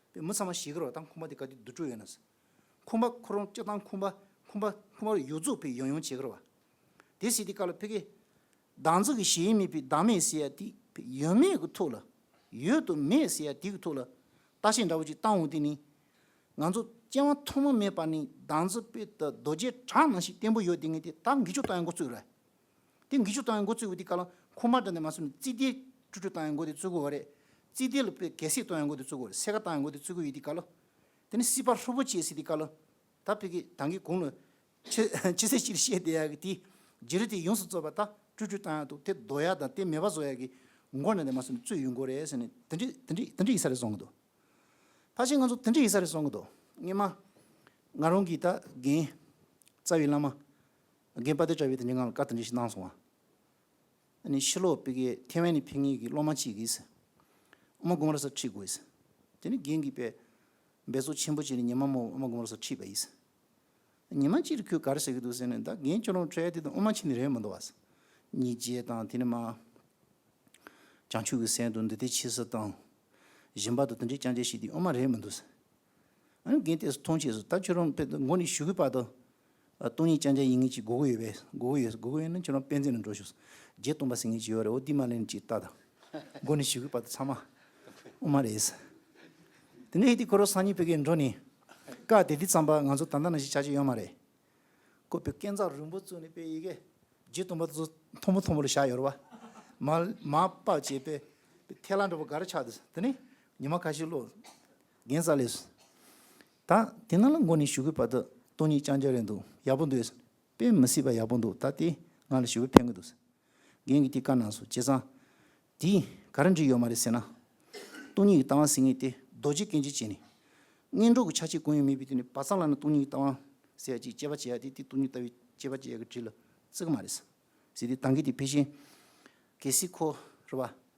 དཔེ་མི་ཚང་མ་ཤེས་ཀྱི་རེད་པ། ད་ཁང་པ་དེ་ག་དུས་བསྡུ་འཕྲོད་ཡོད་ན་ཟེར། ཁང་པ་ཁོ་རང་སྤྱིར་བཏང་ཁང་པ་ཁང་པ་ཁང་པ་ཡོངས་རྫོགས་དཔེ་ཡང་ཡང་བྱེད་ཀྱི་རེད་པ། དེ་ཟེར་དུས་སྐབས་ལ་ཕ་གི་བདག་འཛིན་གྱི་ཞེན་ཡུལ་མེད་པའི་བདག་མེད་ཟེར་ཡ་དེ་ཕ་ཡོད་མེད་ཀྱི་ཐོག་ལ། ཡོད་དང་མེད་ཟེར་ཡ་དེ་གི་ཐོག་ལ་བརྟག་དཔྱད་འདྲ་བོ་ཅིག་བཏང་འོང་དུས་ནི། ང་ཚོ་སྐྱེ་བ་ཐོག་མ་མེད་པ་ནས་བདག་འཛིན་དཔེ་ལྟ་རྡོ་རྗེ་བྲག་ནང་བཞིན་བརྟན་པོ་ཡོད་དེ་ངས་དེ་ད་འགུལ་སྐྱོད་བཏང་ཡ་འགོ་བཙུགས་རེད། དེ་འགུལ་སྐྱོད་བཏང་ཡ་འགོ་བཙུགས་པ་དེ་ག་ལ་ཁོ་མ་འདྲ་ནས་མ་སོང་ནས་རྩིག་ཐལ་དཀྲུག་དཀྲུག་བཏང་ཡ་འགོ་དེ་བཙུགས་དགོས་པ་རེད། རྩིག་ཐལ་ལ་དཔེ་གལ་སྲིད་བཏང་ཡ་འགོ་དེ་བཙུགས་དགོས་རེད། སེར་ཁ་བཏང་ཡ་འགོ་དེ་བཙུགས་དགོས་ཡོད་དེ་ག་ལ། དེ་ནི་སྲིད་པ་ཧྲིལ་པོ་ཅན་ཟེར་དེ་ག་ལ། ད་ཕ་གི་ད་གིན་གོང་ལ་ཕྱི་ཕྱི་ཚེས་གཅིག་ལ་བཤད་བསྡད་ཡ་གི་དེ་བརྗེ་རེས་དེ་ཡོངས་སུ་རྫོགས་པ་ད་དཀྲུག་དཀྲུག་བཏང་ཡ་འདུག་དེ་ལྡོག་ཡ་དང་དེ་མེད་པ་བཟོ་ཡ་གི་མགོ་ནས་དེ་མ་སོང་ནས་བཙུགས་ཡོང་དགོས་རེད་ཟེར་ནས་དེ་འདྲ་དེ་འདྲ་དེ་འདྲ་ཡིན་ས་རེད་བསམ་གི་འདུག་ཕལ་ཆེར་ང་ཚོ་དེ་འདྲ་ཡིན་ས་རེད་བསམ་གི་འདུག་སྔོན་མ་ང་རང་གིས་ད་རྒན་རྩ་བའི་བླ་མ་རྒན་དཔལ་ལྡན་གྲགས་པས་དེ་འདྲའི་ངང་ལ་བཀའ་དེ་འདྲ་ཞིག་གནང་སོང་བ། ཨ་ནི་ཕྱི་ལོགས་ཕ་གི་ཐེ་ཝན་ནས་ཕེབས་མཁན་གྱི་སློབ་མ་གཅིག་གིས་དབུ་མ་དགོངས་པ་རབ་གསལ་ཁྲིད་དགོས་ཟེར། དེ་ནི་རྒན་གྱིས་དཔེ་འབད་རྩོལ་ཆེན་པོ་བྱས་ནས་ཉི་མ་མོ་དབུ་མ་དགོངས་པ་རབ་གསལ་ཁྲིད་པ་ཡིན་ཟེར། ཉི་མ་གཅིག་ལ་ཁོས་ག་རེ་ཟེར་གྱི་འདུག་ཟེར་ནས། ད་རྒན་ཁྱོད་རང་ཁྲོད་ཡ་དེ་དང་དབུ་མ་ཁྲིད་ནི་རེད་མི་འདུག་བ་ཟེར། སྙིང་རྗེ་དང་དེ་ནི་མ། བྱང་ཆུབ་ཀྱི་སེམས་དང་འདུ་ལྡན་ཆོས་སྲིད་དང་། སྦྱིན་པ་དང་དེ་འདྲའི་རྐྱང་རྐྱང་བྱེད་དུས་དབུ་མ་རེད་མི་འདུག་ཟེར། ཨ་ནི་རྒན་དེས་མཐོང་ཆེས་སུ་ད་ཁྱོད་རང་དཔེ་མགོ་ནས་གཞུག་གི་བར་དུ། ཨ་སྟོང་ཉིད་རྐྱང་རྐྱང་ཡིན་ངེས་ཀྱི་དགོས་ཀྱི་ཡོད་པས། དགོས་ཀྱི་ཡོད། དགོས་ཀྱི་ཡོད་ན་ཁྱོད་རང་དཔེ་མཛོད་ནང་འགྲོ་ཤོག་ཟེར། བརྒྱད་སྟོང་པ་ཟེར་མཁན་ཅིག་ཡོད་རེད། འོ་འདི་མ་ལེན་ཅིག་ལྟ་དང་། མགོ་ནས་གཞུག་གི་བར་དུ་ཚང་མ་དབུ་མ་རེད་ཟེར། དེ་འདྲ་ཡིན་དུས་ཁོ་རང་སང་ཉིན་ཕ་གིར་འགྲོ་ནས། བཀའ་དེ་དུས་ཙམ་པ་ང་ཚོ་ད་ལྟ་ནང་བཞིན་ཆགས་ཀྱི་ཡོད་མ་རེད། ཁོ་དཔེ་སྐས་འཛེག་རིང་པོ་བཙུགས་ནས་དཔེ་ཡི་གེ་བརྒྱད་སྟོང་པ་དེ་ཚོ་མཐོན་པོ་མཐོན་པོ་ལ་བཞག་ཡོད་རེད་པ། མར་མར་ཕབ་བྱས་པས་ཐལ་བ་འདྲ་པོ་ག་རེ་ཆགས་འདུག་དེ་ནས་ཉི་མ་ཁ་ཤས་ལོག་རྒན་རྩ་ལས་སོང་། ད་དེ་ནང་ལ་མགོ་ནས་གཞུག་གི་བར་དུ་སྟོང་ཉིད་རྐྱང་རྐྱང་རེད་འདུག་ཡག་པོ་འདུག་དཔེ་མི་སྲིད་པ་ཡག་པོ་འདུག་ད་དེ་ང་ལ་ཞེ་པོ་ཕན་གི་འདུག་རྒན་གྱིས་དེ་བཀའ་གནང་སོང་། བྱས་ཙང་། དེས་ག་རེ་འགྲིག་ཡོད་མ་རེད་ཟེར་ན། སྟོང་ཉིད་ཀྱི་ལྟ་བ་ཟེར་མཁན་དེ་རྡོ་རྗེ་སྐད་ཅིག་བྱས་ནས། གཉེན་གྲོགས་ཀྱི་ཆ་བྱད་གང་ཡང་མེད་པའི་དུས་ནས་བག་ཙམ་ལ་ནི་སྟོང་ཉིད་ཀྱི་ལྟ་བ་ཟེར་ཡ་ཅིག་དཔྱད་པ་བྱེད་ཡ་དེ་དེ་སྟོང་ཉིད་ལྟ་བའི་དཔྱད་པ་བྱེད་ཡ་གི་གྲས་ལ་བརྩི་གི་མ་རེད་ཟེར། ཟེར་དུས་ད་གིན་དེ་ཕལ་ཆེར། གལ་སྲིད་ཁོ་རེད་པ།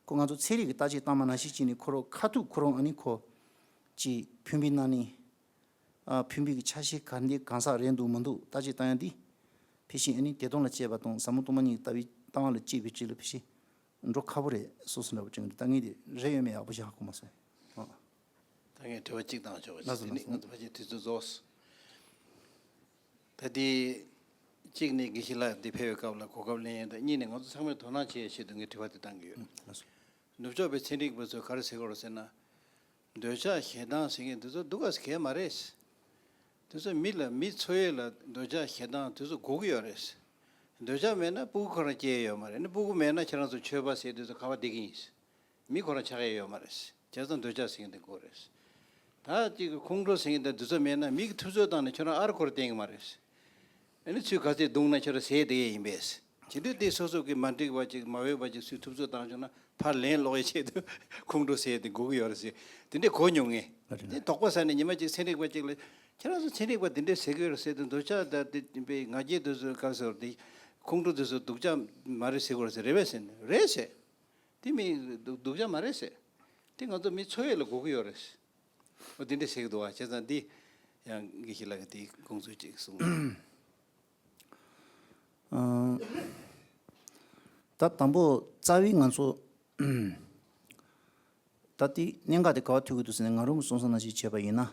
ཁོ་ང་ཚོ་ཚན་རིག་གི་བརྟག་དཔྱད་བཏང་བ་ནང་བཞིན་བྱས་ནས་ཁོ་རང་ཁ་ཐུག་ཁོ་རང་ཨ་ནི་ཁོ། ཅིག་ཕུང་པོའི་ནང་ནས། ཨ་ཕུང་པོའི་གི་ཆ་ཤས་ག་འདི་གང་ཟག་རེད་འདུག་མི་འདུག་བརྟག་དཔྱད་བཏང་ཡ་འདི། ཕལ་ཆེར་ཨ་ནི་བདེ་སྟོང་ལ་དཔྱད་པ་དང་ཟབ་མོ་སྟོང་པ་ཉིད་ཀྱི་ལྟ་བའི་ལྟ་བ་ལ་དཔྱད་པའི་གྲས་ལ་ཕལ་ཆེར་འགྲོ་ཁག་པོ་རེད་སོ་སོ་འདྲ་པོ་ཅིག་འདུག་ད་ངས་དེ་རེད་ཡོད་མེད་ཡག་པོ་ཞིག་ཧ་གོ་མ་སོང་། ཨ། ད་ངས་དྲི་བ་གཅིག་བཏང་ཆོག་པ་ལགས་སོ། དེ་ནི་ལགས་སོ། ང་ཚོ་ཕལ་ཆེར་དུས་ཚོད་རྫོགས་སོང་། ད་དེ་གཅིག་ནི་དགེ་བཤེས་ལགས་འདི་ཕེབས་པའི་སྐབས་ལ་གོ་སྐབས་ལེན་ཡས་དང་། གཉིས་ནི་ང་ཚོ་ཚང་མས་དོ་སྣང་བྱེད་ཡས་ཆེད་དུ་ངས་དྲི་བ་དེ་བཏང་གི་ཡོད། ལགས་སོ། ནུབ་ཕྱོགས་པའི་ཚན་རིག་པ་ཚོས་ག་རེ་ཟེར་གྱི་ཡོད་རེད་ཟེར་ན། འདོད་ཆགས་ཞེ་སྡང་ཟེར་མཁན་འདི་ཚོ་སྡུག་ག་ཟེར་གྱི་མ་རེད། འདི་ཚོ་མི་ལ་མི་འཚོ་ཡས་ལ་འདོད་ཆགས་ཞེ་སྡང་འདི་ཚོ་དགོས་ཀྱི་ཡོད་རེད། འདོད་ཆགས་མེད་ན་སྤུ་གུ་ཁོ་རང་སྐྱེ་ཡས་ཡོད་མ་རེད། ནི་སྤུ་གུ་མེད་ན་ཁྱེད་རང་ཚོ་ཆོས་པ་ཟེར་དུས་ཚོད་ག་པར་བསྡད་ཀྱི་ཡིན། མི་ཁོ་རང་ཆགས་ཡས་ཡོད་མ་རེད། བྱས་ཙང་འདོད་ཆགས་ཟེར་མཁན་འདི་དགོས་རེད། ད་གཅིག་གི་ཁོང་ཁྲོ་ཟེར་མཁན་འདི་འདི་ཚོ་མེད་ན་མི་གི་ཐུབ་ཚོད་བཏང་ནས་ཁྱོད་རང་ཨར་ཁོ་ར་བསྟན་གྱི་མ་རེད། ཨ་ནི་ཚུར་ག་ཚོད་བརྡུངས་ན་ཁྱོད་རང་ཟས་བསྡད་ཡས་ཡིན་པས། བྱེད་དུས་དེ་སོ་སོ་གི་མ་འགྲིག་པ་ཅིག་མ་འོས་པ་ཅིག་སུས་ཐུབ་ཚོད་བཏང་བྱུང་ན་ཕར་ལན་སློག་ཡས་ཆེད་དུ་ཁོང་ཁྲོ་ཟས་དེ་དགོས་ཀྱི་ཡོད་རེད་ཟེར། དེ་འདྲས་གོ་མྱོང་ངས། དེ་དོགས་པ་ཟ་ནས་ཉི་མ་གཅིག་ཚན་རིག་པ་ཅིག་ལ་ཁྱེད་རང་ཚོ་ཚན་རིག་པ་དེ་འདྲས་ཟེར་གྱི་ཡོད་རེད་ཟེར་དུས་འདོད་ཆགས་དང་དེ་པའི་ང་རྒྱལ་དེ་ཚོ་ག་རེ་ཟེར་དེ་ཁོང་ཁྲོ་དེ་ཚོ་སྡུག་ཅག་མ་རེད་ཟེར་གྱི་ཡོད་རེད་ཟེར། རེད་པས་ཟེར་ནས་རེད་ཟེར། དེ་མི་སྡུག་སྡུག་ཅག་མ་རེད་ཟེར། དེ་ང་ཚོ་མི་འཚོ་ཡས་ལ་དགོས་ཀྱི་ཡོད་རེད། འོ་དེ་འདྲས་ཟེར་གྱི་འདུག་བ། བྱས་ཙང་འདི་ཡང་དགེ་བཤེས་ལགས་ཀྱིས་དེ་དགོངས་ཚུལ་ཅིག་གསུངས། ཨང་། ད་དང་པོ་རྩ་བའི་ང་ཚོ་ད་དེ་གནད་འགག་དེ་ག་པར་ཐུག་གི་འདུག་ཟེར་ན། ང་རང་གིས་གསུངས་ས་ནང་བཞིན་བྱས་པ་ཡིན་ན།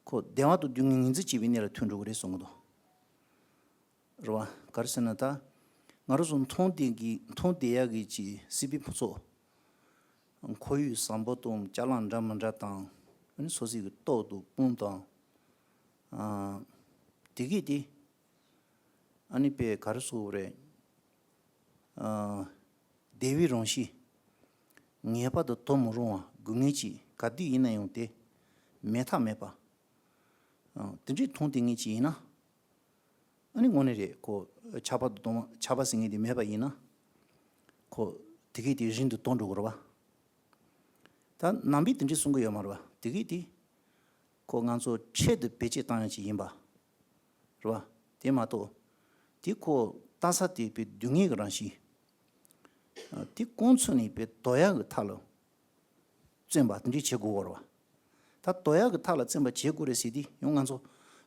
ཁོ་བདེ་བ་དང་སྡུག་བསྔལ་ངེས་འཛིན་བྱེད་པའི་གནས་ལ་ཐུག་འགྲོ་གི་རེད་གསུང་གི་འདུག་རེད་བ། ག་རེ་ཟེར་ན་ད། ང་རང་ཚོ་མཐོང་བསྡད་ཀྱི་མཐོང་བསྡད་ཡག་གི་ཅིག་སྲིད་པའི་ཕུན་ཚོགས། ཁོར་ཡུག་བཟང་པོ་དང་ཅ་ལག་འདྲ་མི་འདྲ་དང་། ཨ་ནི་སོ་སོའི་གི་ལྟོ་དང་སྤུན་དང་། ཨ། དེ་གས་དེ། ཨ་ནི་དཔེ་ག་རེ་ཟེར་དགོས་རེད། ཨ། བདེ་བའི་རང་བཞིན། ངེས་པར་དུ་དོར་མི་རུང་བ་དགོས་ངེས་ཀྱི་ག་དུས་ཡིན་ན་ཡང་དེ་མེད་ཐབས་མེད་པ། ཨ། དེ་འདྲའི་མཐོང་བསྡད་ངེས་ཀྱི་ཡིན་ན། ཨ་ནི་དངོས་གནས་རེད། ཁོ་ཆགས་པ་དང་སྡུག་བསྔལ། ཆགས་པ་ཟེར་མཁན་དེ་མེད་པ་ཡིན་ན། ཁོ་དེ་གས་དེ་རིང་དུ་དོར་འགྲོ་གི་རེད་བ། ད་ནང་པས་དེ་འདྲས་གསུང་གི་ཡོད་མ་རེད་བ། དེ་གས་དེ་ཁོ་ང་ཚོ་འཕྲལ་དུ་བེད་སྤྱོད་བཏང་ཡག་ཅིག་ཡིན་པ་རེད་བ། དེ་མ་གཏོགས་དེ་ཁོ་ལྟ་ས་དེ་དཔེ་སྡུག་བསྔལ་གྱི་རང་བཞིན། ཨ། དེ་ཀུན་ཚུགས་ནས་དཔེ་དོར་ཡག་གི་ཐབས་ལ་བརྩོན་པ་དེ་འདྲས་བྱེད་དགོས་པ་རེད་བ། ད་དོར་ཡག་གི་ཐབས་ལ་བརྩོན་པ་བྱེད་དགོས་རེད་ཟེར་དུས་ཡང་ང་ཚོ་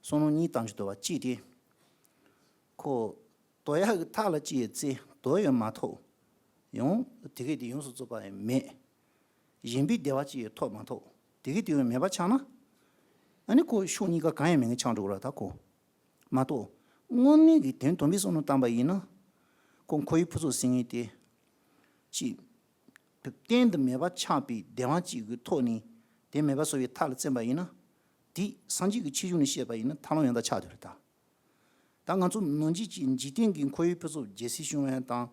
བསམ་བློ་གཉིས་བཏང་རྒྱུ་འདུག་བ། གཅིག་དེ་ཁོ་དོར་ཡག་གི་ཐབས་ལ་ཅིག་ཡང་བརྩོན། དོར་ཡང་མ་ཐོབ། ཡང་དེ་གས་དེ་ཡོངས་སུ་རྫོགས་པ་ཡང་མེད། གཞན་པའི་བདེ་བ་ཅིག་ཡང་ཐོབ་མ་ཐོབ། དེ་གས་དེ་ཡང་མེད་པ་ཆགས་ན། ཨ་ནི་ཁོ་ཕྱོགས་གཉིས་ཀ་གང་ཡང་མེད་མཁན་ཆགས་འགྲོ་གི་རེད་ད་ཁོ། མ་གཏོགས་དངོས་གནས་ཀྱི་དོན་དམ་པའི་བསམ་བློ་བཏང་པ་ཡིན་ན། ཁོ་ཁོར་ཡུག་ཕུན་ཚོགས་ཟེར་མཁན་དེ་ཅིག་གཏན་དུ་མེད་པ་ཆགས་པའི་བདེ་བ་ཅིག་གི་ཐོག་ནས་དེ་མེད་པ་བཟོ་བའི་ཐབས་ལ་བརྩོན་པ་ཡིན་ན། དེ་སངས་རྒྱས་ཀྱི་ཆོས་བཞུགས་ནས་བཤད་པ་ཡིན་ན་ཐབས་ལམ་ཡང་དག་ཆགས་བསྡད་རེད་ད། ད་ང་ཚོ་ནང་བཞིན་གྱི་འཇིག་རྟེན་གྱི་ཁོར་ཡུག་ཕུན་ཚོགས། རྒྱལ་སྲིད་སྐྱོང་ཡག་དང་།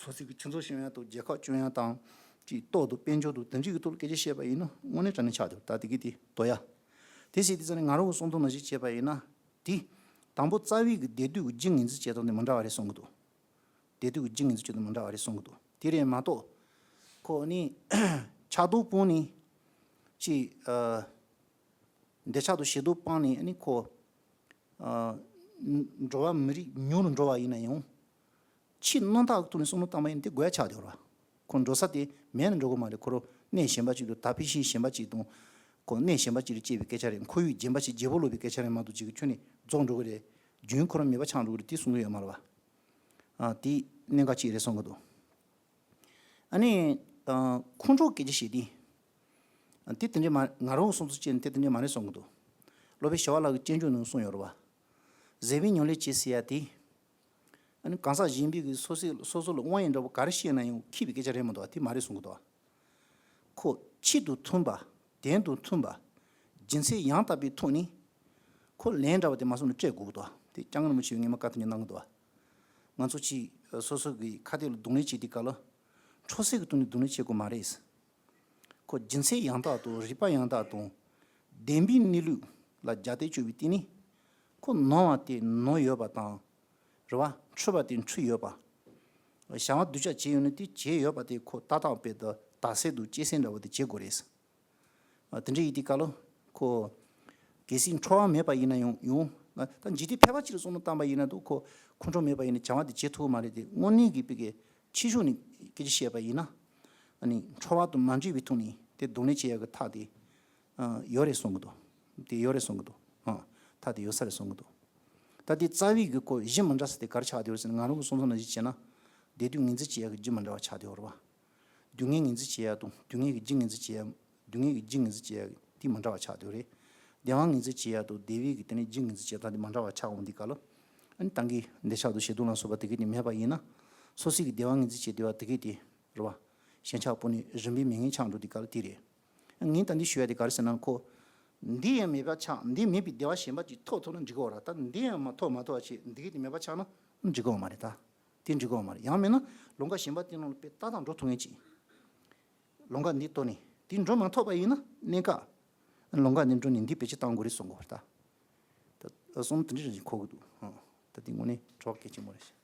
སོ་སོའི་གི་ཁྱིམ་ཚང་སྐྱོང་ཡག་དང་། རྒྱལ་ཁབ་སྐྱོང་ཡག་དང་། ཅིག་ལྟོ་དང་དཔལ་འབྱོར་དང་དེ་འདྲའི་གི་ཐོག་ལ་སྐད་ཆ་བཤད་པ་ཡིན་ན་དངོས་གནས་དྲང་གནས་ཆགས་བསྡད་རེད་ད། དེ་གས་དེ་དོར་ཡག་དེ་ཟེར་དུས་ཙམ་ནས་ང་རང་གི་བསམ་བློ་ནང་བཞིན་བྱས་པ་ཡིན་ན། དེ་དང་པོ་རྩ་བའི་གི་བདེ་སྡུག་གི་རྒྱུ་ངོས་འཛིན་བྱེད་སྟངས་དེ་མི་འདྲ་བ་རེད་གསུང་གི་འདུག་བདེ་སྡུག་གི་རྒྱུ་ངོས་འཛིན་བྱེད་སྟངས་མི་འདྲ་བ་རེད་གསུང་གི་འདུག་དེ་རེད་མ་གཏོགས་ཁོ་ནི་ཆགས་སྡང་སྤངས་ནས་ཅིག་ཨ། འདོད་ཆགས་དང་ཞེ་སྡང་སྤངས་ནས་ཨ་ནི་ཁོ། ཨ། འགྲོ་བ་མི་རིགས་མྱུར་དུ་འགྲོ་བ་ཡིན་ན་ཡང་། ཕྱི་རྣམ་དག་གི་ཐོག་ནས་བསམ་བློ་བཏང་བ་ཡིན་ན་དེ་དགོས་ཡག་ཆགས་བསྡད་ཡོད་རེད་བ། ཁོ་འགྲོ་ས་དེ་མེད་ན་འགྲོ་གི་མ་རེད། ཁོ་རང་གནས་གཞན་པ་ཅིག་ཏུ་ད་ཕི་ཤིང་གཞན་པ་ཅིག་དང་། ཁོ་གནས་གཞན་པ་ཅིག་ལ་སྐྱེས་པའི་སྐད་ཆ་རེད། ཁོར་ཡུག་རྒན་པ་ཞིག་བརྗེ་པོ་ལོག་པའི་སྐད་ཆ་རེད་མ་གཏོགས་ཅིག་གི་ཁྱོན་ནས་རྫོགས་འགྲོ་གི་རེད། རྒྱུན་ཁོ་རང་མེད་པ་ཆགས་འགྲོ་གི་རེད། དེ་གསུང་གི་ཡོད་མ་རེད་བ། ཨ། དེ་གནད་འགག་ཅིག་རེད་གསུང་གི་འདུག་ཨ་ནི། ཨ། ཁོང་ཁྲོ་སྐད་ཆ་བཤད་དུས། ཨ། དེ་དེ་འདྲའི་མ་ང་རང་གི་བསམ་ཚུལ་བྱས་ན་དེ་དེ་འདྲའི་མ་རེད་གསུང་གི་འདུག་སློབ་དཔོན་ཞི་བ་ལྷ་གིས་སྤྱོད་འཇུག་ནང་གསུངས་ཡོད་རེད་བ། བཟོད་པའི་ཉམས་ལེན་བྱེད་ཟེར་ཡ་དེ། ཨ་ནི་གང་ཟག་གཞན་པས་ཀྱིས་སོ་སོའི་སོ་སོ་ལ་དབང་ཡོད་འདྲ་པོ་ག་རེ་བཤད་ན་ཡང་འཁྱེར་བའི་སྐད་ཆ་རེད་མ་གཏོགས་དེ་མ་རེད་གསུང་གི་འདུག་ཁོ་ཆོས་དང་མཐུན་པ། དོན་དང་མཐུན་པ། རྒྱུ་མཚན་ཡང་དག་པའི་ཐོག་ནས། ཁོ་ལན་འདྲ་པོ་དེ་མ་གསུངས་ན་སྤྲད་དགོས་ཀྱི་འདུག་དེ་སྐྱབས་མགོན་རིན་པོ་ཆེས་ངས་མ་བཀའ་ཐུབ་ཀྱི་གནང་གི་འདུག་ང་ཚོ་ཅིག་སོ་སོ་གི་ཁ་གཏད་ལ་གདོང་ལེན་བྱེད་དུས་སྐབས་ལ། འཕྲོ་སེལ་གྱི་ཐོག་ནས་གདོང་ལེན་བྱེད་དགོས་མ་རེད། ཁོ་རྒྱུ་མཚན་ཡང་དག་དང་རིགས་པ་ཡང་དག་དང་། བདེན་པའི་གནས་ལུགས་ལ་རྒྱབ་གཏད་བཅོལ་བའི་སྟེང་ནས། ཁོ་ནོར་བ་དེ་ནོར་ཡོད་པ་དང་། རེད་བ། འཁྲུལ་པ་དེ་འཁྲུལ་ཡོད་པ། བྱ་བ་སྡུག་ཅག་བྱས་ཡོད་ན་དེ་བྱས་ཡོད་པ་དེ་ཁོ་ཏག་ཏག་དཔེ་དང་དག་སེལ་དང་གཅེས་སེལ་འདྲ་བོ་དེ་བྱེད་དགོས་རེད། ཨ། དེ་འདྲ་ཡིན་དུས་སྐབས་ལ་ཁོ། གལ་སྲིད་འཁྲུལ་བ་མེད་པ་ཡིན་ན་ཡང་ཡང་། ད་འཇིག་རྟེན་ཕལ་པ་ཅིག་ལ་བསམ་བློ་བཏང་པ་ཡིན་ན་འདུག་ཁོ་ཁོང་ཁྲོ་མེད་པ་ཡིན་ན་བྱ་བ་དེ་བྱེད་ཐུབ་ཀྱི་མ་རེད་དེ། དངོས་གནས་ཀྱི་དཔེ་གི་ཕྱི་ཕྱོགས་ནས་སྐད་ཆ་བཤད་པ་ཡིན་ན། ཨ་ནི་འཁྲུལ་བ་དང་མ་འདྲེས་པའི་ཐོག་ནས་དེ་གདོང་ལེན་བྱེད་ཡག་གི་ཐབས་དེ། ཨ། ཡོད་རེད་གསུང་གི་འདུག་དེ་ཡོད་རེད་གསུང་གི་འདུག་ཨ། ཐབས་དེ་ཡོད་ས་རེད་གསུང་གི་འདུག་ད་དེ་རྩ་བའི་གི་ཁོ་གཞི་མི་འདྲ་ས་དེ་ག་རེ་ཆགས་བསྡད་ཡོད་རེད་ཟེར་ན། ང་རང་གི་བསམ་བློ་ནང་བཞིན་བྱས་ན། བདེ་སྡུག་ངོས་འཛིན་བྱེད་ཡག་གི་རྒྱུ་མི་འདྲ་བ་ཆགས་བསྡད་ཡོད་རེད་བ། སྡུག་བསྔལ་ངོས་འཛིན་བྱེད་ཡག་དང་སྡུག་བསྔལ་གྱི་རྒྱུ་ངོས་འཛིན་བྱེད་ཡག་སྡུག་བསྔལ་གྱི་རྒྱུ་ངོས་འཛིན་བྱེད་ཡག་དེ་མི་འདྲ་བ་ཆགས་བསྡད་ཡོད་རེད། བདེ་བ་ངོས་འཛིན་བྱེད་ཡག་དང་བདེ་བའི་གི་དེ་ནས་རྒྱུ་ངོས་འཛིན་བྱེད་སྟངས་དེ་མི་འདྲ་བ་ཆགས་འོང་དུས་སྐབས་ལ། ཨ་ནི་ད་གིན་འདོད་ཆགས་དང་ཞེ་སྡང་ལ་སོགས་པ་དེ་གས་དེ་མེད་པ་ཡིན་ན། སོ་སོའི་གི་བདེ་བ་ངོས་འཛིན་བྱེད་བདེ་བ་དེ་གས་དེ་རེད་བ། ཞེན་ཆགས་སྤོང་ནས་རིམ་པས་མེད་མཁན་ཆགས་འགྲོ་དུས་སྐབས་ལ་དེ་རེད། ངས་ད་འདི་ཞུ་ཡ་དེ་ག་རེ་ཟེར་ན། ཁོ་འདི་ཡང་མེད་པ་ཆགས། འདི་མེད་པའི་བདེ་བ་གཞན་པ་ཅིག་ཐོབ་ཐུབ་ན་འགྲིག་གི་ཡོད་རེད། ད་འདི་ཡང་མ་ཐོབ་མ་ཐོབ་པ་བྱས་འདི་གས་དེ་མེད་པ་ཆགས་ན་འགྲིག་གི་ཡོད་མ་རེད་ད། དེ་འགྲིག་གི་ཡོད་མ་རེད། ཡང་མིན་ན་ལམ་ཁ་གཞན་པ་དེ་ནང་ལ་དཔེ་ཏག་ཏག་འགྲོ་ཐུབ་མཁན་ཅིག་ལམ་ཁ་འདི་གཏོར་ནས་དེ་འགྲོ་མ་ཐུབ་པ་ཡིན་ན་གནད་འགག་ལམ་ཁ་འདི་འགྲོ་ནས་འདི་བེད་སྤྱོད་གཏང་དགོས་རེད་གསུང་གི་ཡོད་རེད་ད། ད་གསུང་དེ་འདྲ་ཞིག་གོ་གི་འདུག་ཨ། ད། ད་དེ་དངོས་གནས་གྲོགས་གལ་ཆེན་པོ་རེད་ཤག